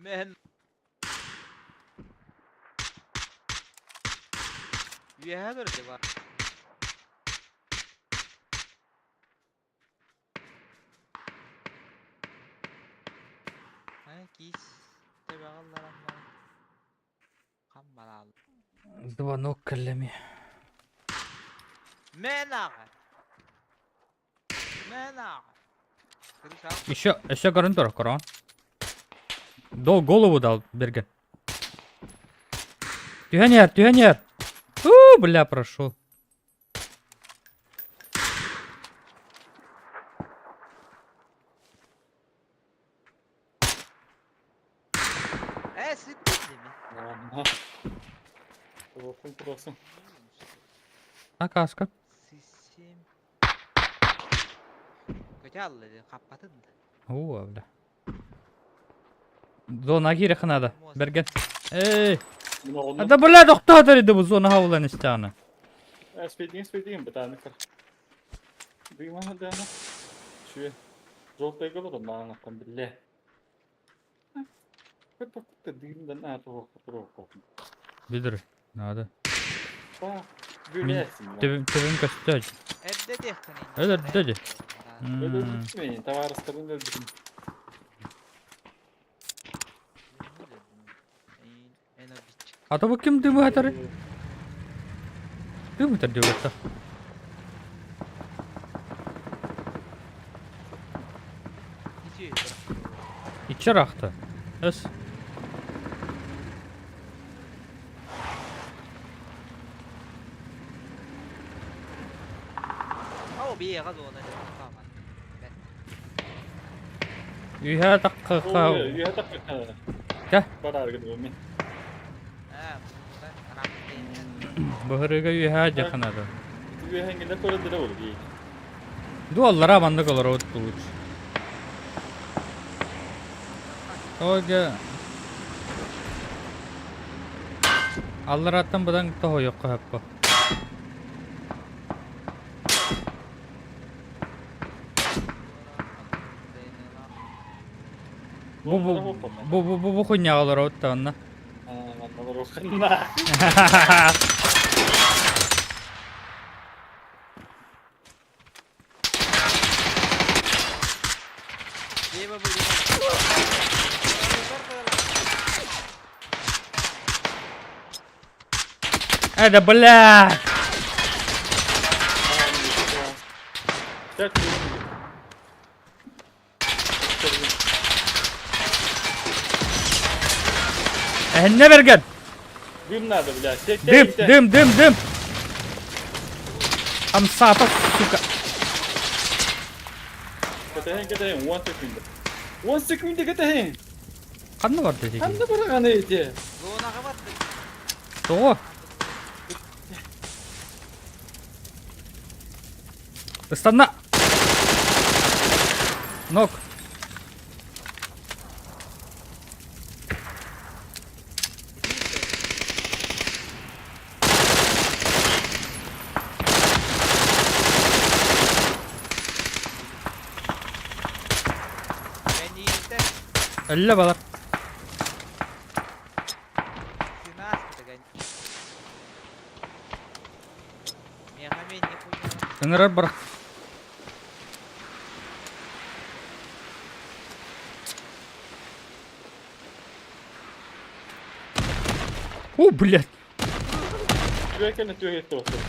Мен. Үөһэ көрдө бар. Ай кис тебагалларам бар. Хаммалал. Звонок кэллэми. Мен аҕа. Мен аҕа. Крыша. Еще, еще көрөн тур, корон. Дол голову дал Берген. Түһэн түһэн У, бля, прошел. Э, сыттым ми? Ладно. Турсын, турсын. А каска? Сисим. Көтө аллы, хаппатын да. О, бля. Зона киирэх надо. Берген. Эй! Мына А да бля, тохтоотор иди бу зона хавлан истяна. Спейдин, спейдин, бытааны кыр. Дыйма дана. Чүе. Жолтай кылыр, маңаттан биле. Көт дыйымдан аты турук. Билер. Надо. Ба, бүләсин. Төбөм төбөм көстөж. Эрдэ диэххин. Эрдэ ди. Мен товарыстарын өлбүтүм. А то бу ким дымы атары? Дымы тар диэбэтэ. Иччер ахта. Эс. Ау биэҕэ зона диэн Үһэ такка Үйэ такка. Кэ? Барар гын мен. Аа, Быһырыга үһэ дьаханада. Үйэ хәңгеле көрөдүрэ ол ди. Дуоллара маннык олоробут лучше. Ога. Аллараттан быдан тоһуйуохха сөп Бу бу бу бу бу бу хуйняҕа олоробут да онно. Это, бля! Эһиннэ бэргэн! Дым надо, блядь. Дым, дым, дым, дым! Хамсаата, сука! Кэтэһин, кэтэһин, 10 секунда. 10 секунда кэтэһин! Ханна барда ити? Ханна бараҕаны ити? Зонаҕа бардык. Тоҕо? Ыстанна! Нок! Өллө балар. Ыҥырар бырах. О, блядь! Түөкэнэ түөһүттэ охтор.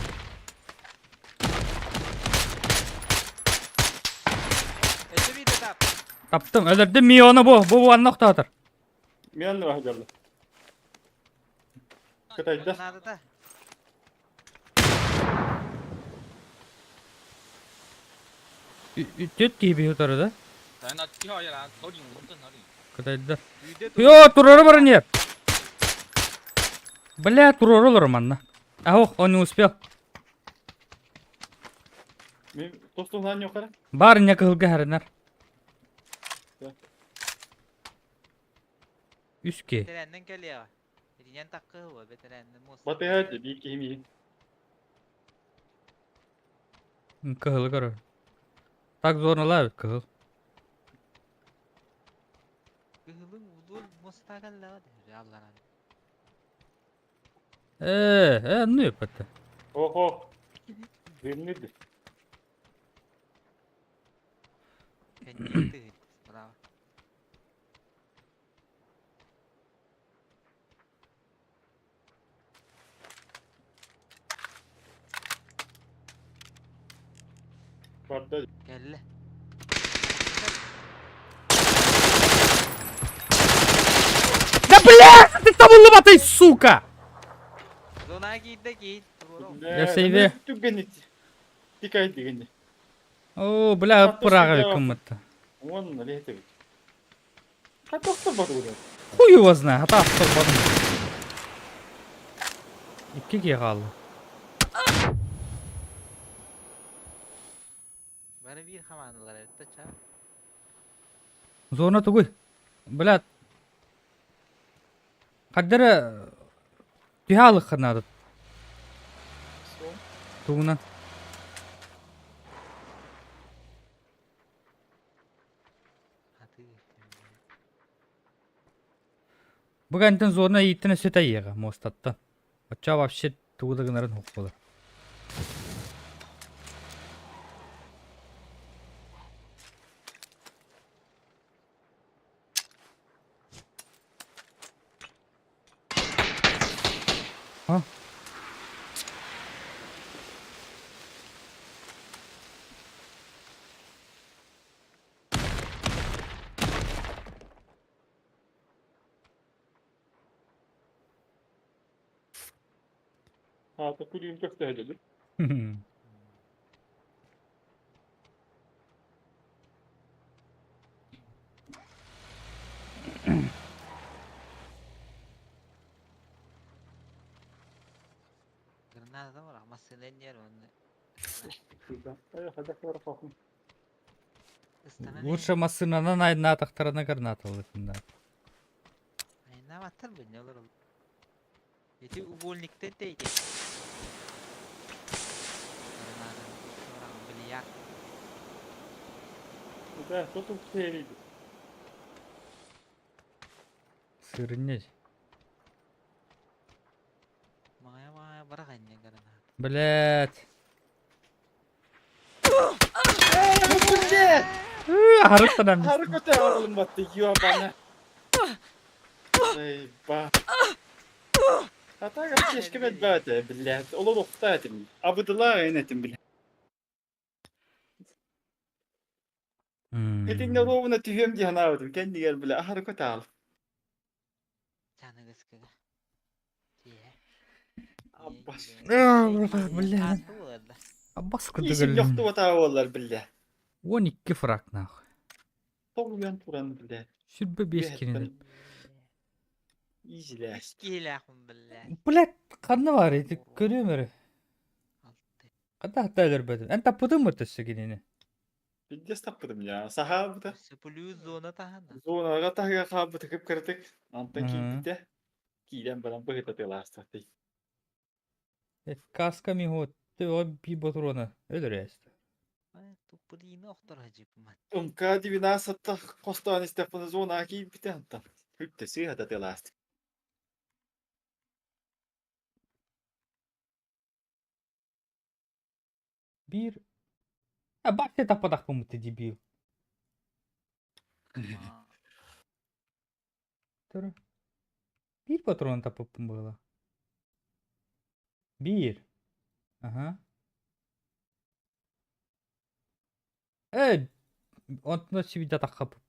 Таптым, өлөрдүм миону бу, бу бу анна охтоотор. Мион баһдалла. Кытайда. Надо Түт киһи биһи утары да? Кытайдар. Йоо, турары баран иһэр. Бля, турары олорор манна. Ах, он не успел. Мен тостуһан юқара. Бар не кыһылга хэрэнэр. Үс ки. Бэтэрээннэн кэлиэҕэ. Итинэн таккыһы бэтэрээннэн муос. Батыһа биир киһи миин. Кыһылы көрөр. Так зорналаабыт кыһыл. Кыһылыҥ удул муоста кэллэҕэ дии алларан. Ээ, ээ, ну еппетте. Ох, Дымныды. Кэнниин тыһыт. Браво. Барда. Кэллэ. Да бля, ты табыллыбатый, сука! Зона киирдэ киин. Я сейве. Түгенит. Тикай дигенде. О, бля, пырага кыммытта. Он летит. Хатохто бар урын. Хуй его знает, хата автоботым. Икки киһи хаалла. Бары биир хамаандалар эбит ча. Зона тугуй. Блядь. Хардары түһэ алыхха наада. Тугунан. Бу кэнтэн зона ииттэн өссө тэйиэҕэ муостаттан. Оччоҕо вообще тугу да гынарын суох буолар. А? Аата күлүүм көстөһөлү. Граната бар, массыынан иһэр уонна ыстанан Лучше массыынанан айнаатахтарына граната ылытыннар. Айнаабаттар бу не олороллор. Ити угольниктан тэйдэ. Бильярд. Да, кто тут видит? Сырнять. Маҕайа-маҕайа барах инньэ граната. Блять. Блядь! Харыстанам. Харкоте оролум батты, ёбана. Эй, ба. А так аптечка бәте, блядь. Олор оқта этим. Абыдылар эн этим, блядь. Этинне ровно түһүөм дии санаабытым. Кэннигэр, бля, ахаркоте ал. Чаныгыскыга. Киэһэ. Аббас. Бля. Аббас Исим курдук. йохтубатаа буоллар, бля. 12 фраг нахуй. Тоҕуйан туран, бля. 25 кинилер. Изилээс. Киһилээхпин биллэ. Блять, ханна бар ити көрүөм эрэ. Алты. Хата хата өлөрбөтүм. Эн таппытың ба төссө кинини? Пиздец таппытым я. Сахаабыта. Өссө плюс зона таһана. Зонаға таһыга хаабыта кып кырытык. Антон Мгм. киирбитэ. Киирэн баран быһыта тыалаастахтый. Каска михо ты о би патрона өлөрөөстө. Туппулина охтор хажыпмат. Умка 12 хостоон истэхпинэ зонаҕа киирбитэ антон. Хүптэ сыыһата тыалаастык. Бир. А бахте таппатахпын ты дебил. Тура. Бир патрон таппыппын было. Бир. Ага. Э, онтон сибидя таххапып.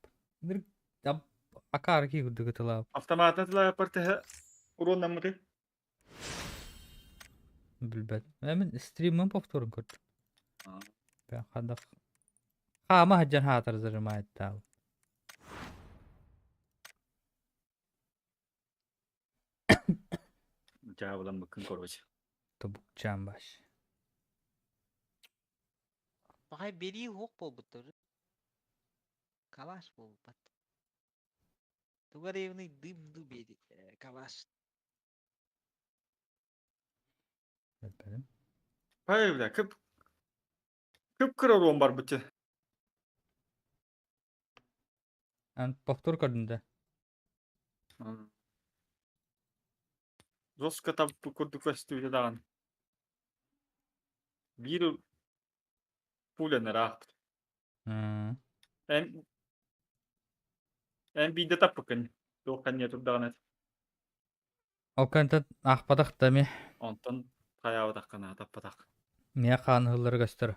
Акар ки курдук ытылаап. Автоматна тылааппар тэһэ уруоннаммыты. Билбэт. Мен стримын повторын көрдүм. Бен хадах. Хаама хаджан хаатар зажимает тал. Дьаабылан быккын короче. Тобукчан баш. Бахай бери хук болбуттар. Калаш болбат. Тугаревный дым ду бери. Калаш. Билбэтим. Ай, бля, кып кып кыра уруон бар бутя. Ан повтор көрдүм да. Жестко там курдук көстүүтэ даҕаны. Биир пуля ыраахпыт. Эн эн биирдэ таппыккын. Туох ханньа турдаҕына Ол кантан аахпатах да ми. Онтон хайаабатаххына таппатах. Мия хаан ыһыллары көстөр.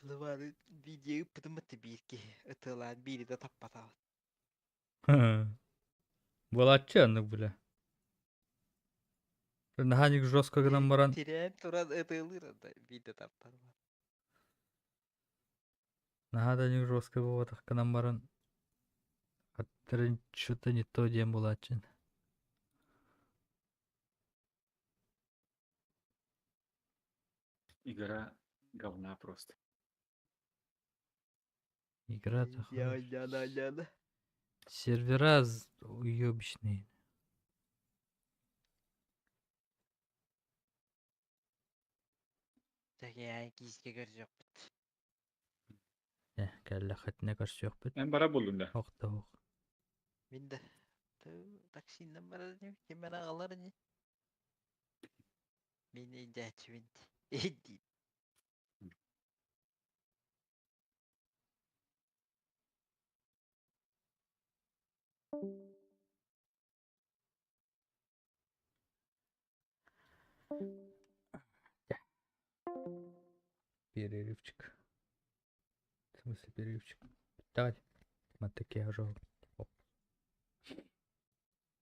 Хылыбары видео ыппытым бир ки. Ытылаан бири да таппатабат. Буолааччы оннук бля. Наһаа жестко гынан баран. Тирэн туран ытылыр да биирдэ таппатабат. Наһаа да жестко буолбатах гынан баран. Аттарын что-то не то диэн буолааччын. Игра говна просто. Игра-то Я хорошая. я я я. Сервера уебищные. Я кииске көрсөкпүт. Э, кэллэ хатына көрсүөхпүт. Эн бара буллун да. Ох да ох. Мин да таксиннан барар ким эрэ аҕалар ини. Мин индээччибин. Индиин. Перерывчик. В смысле перерывчик? Давай. Вот такие ожоги.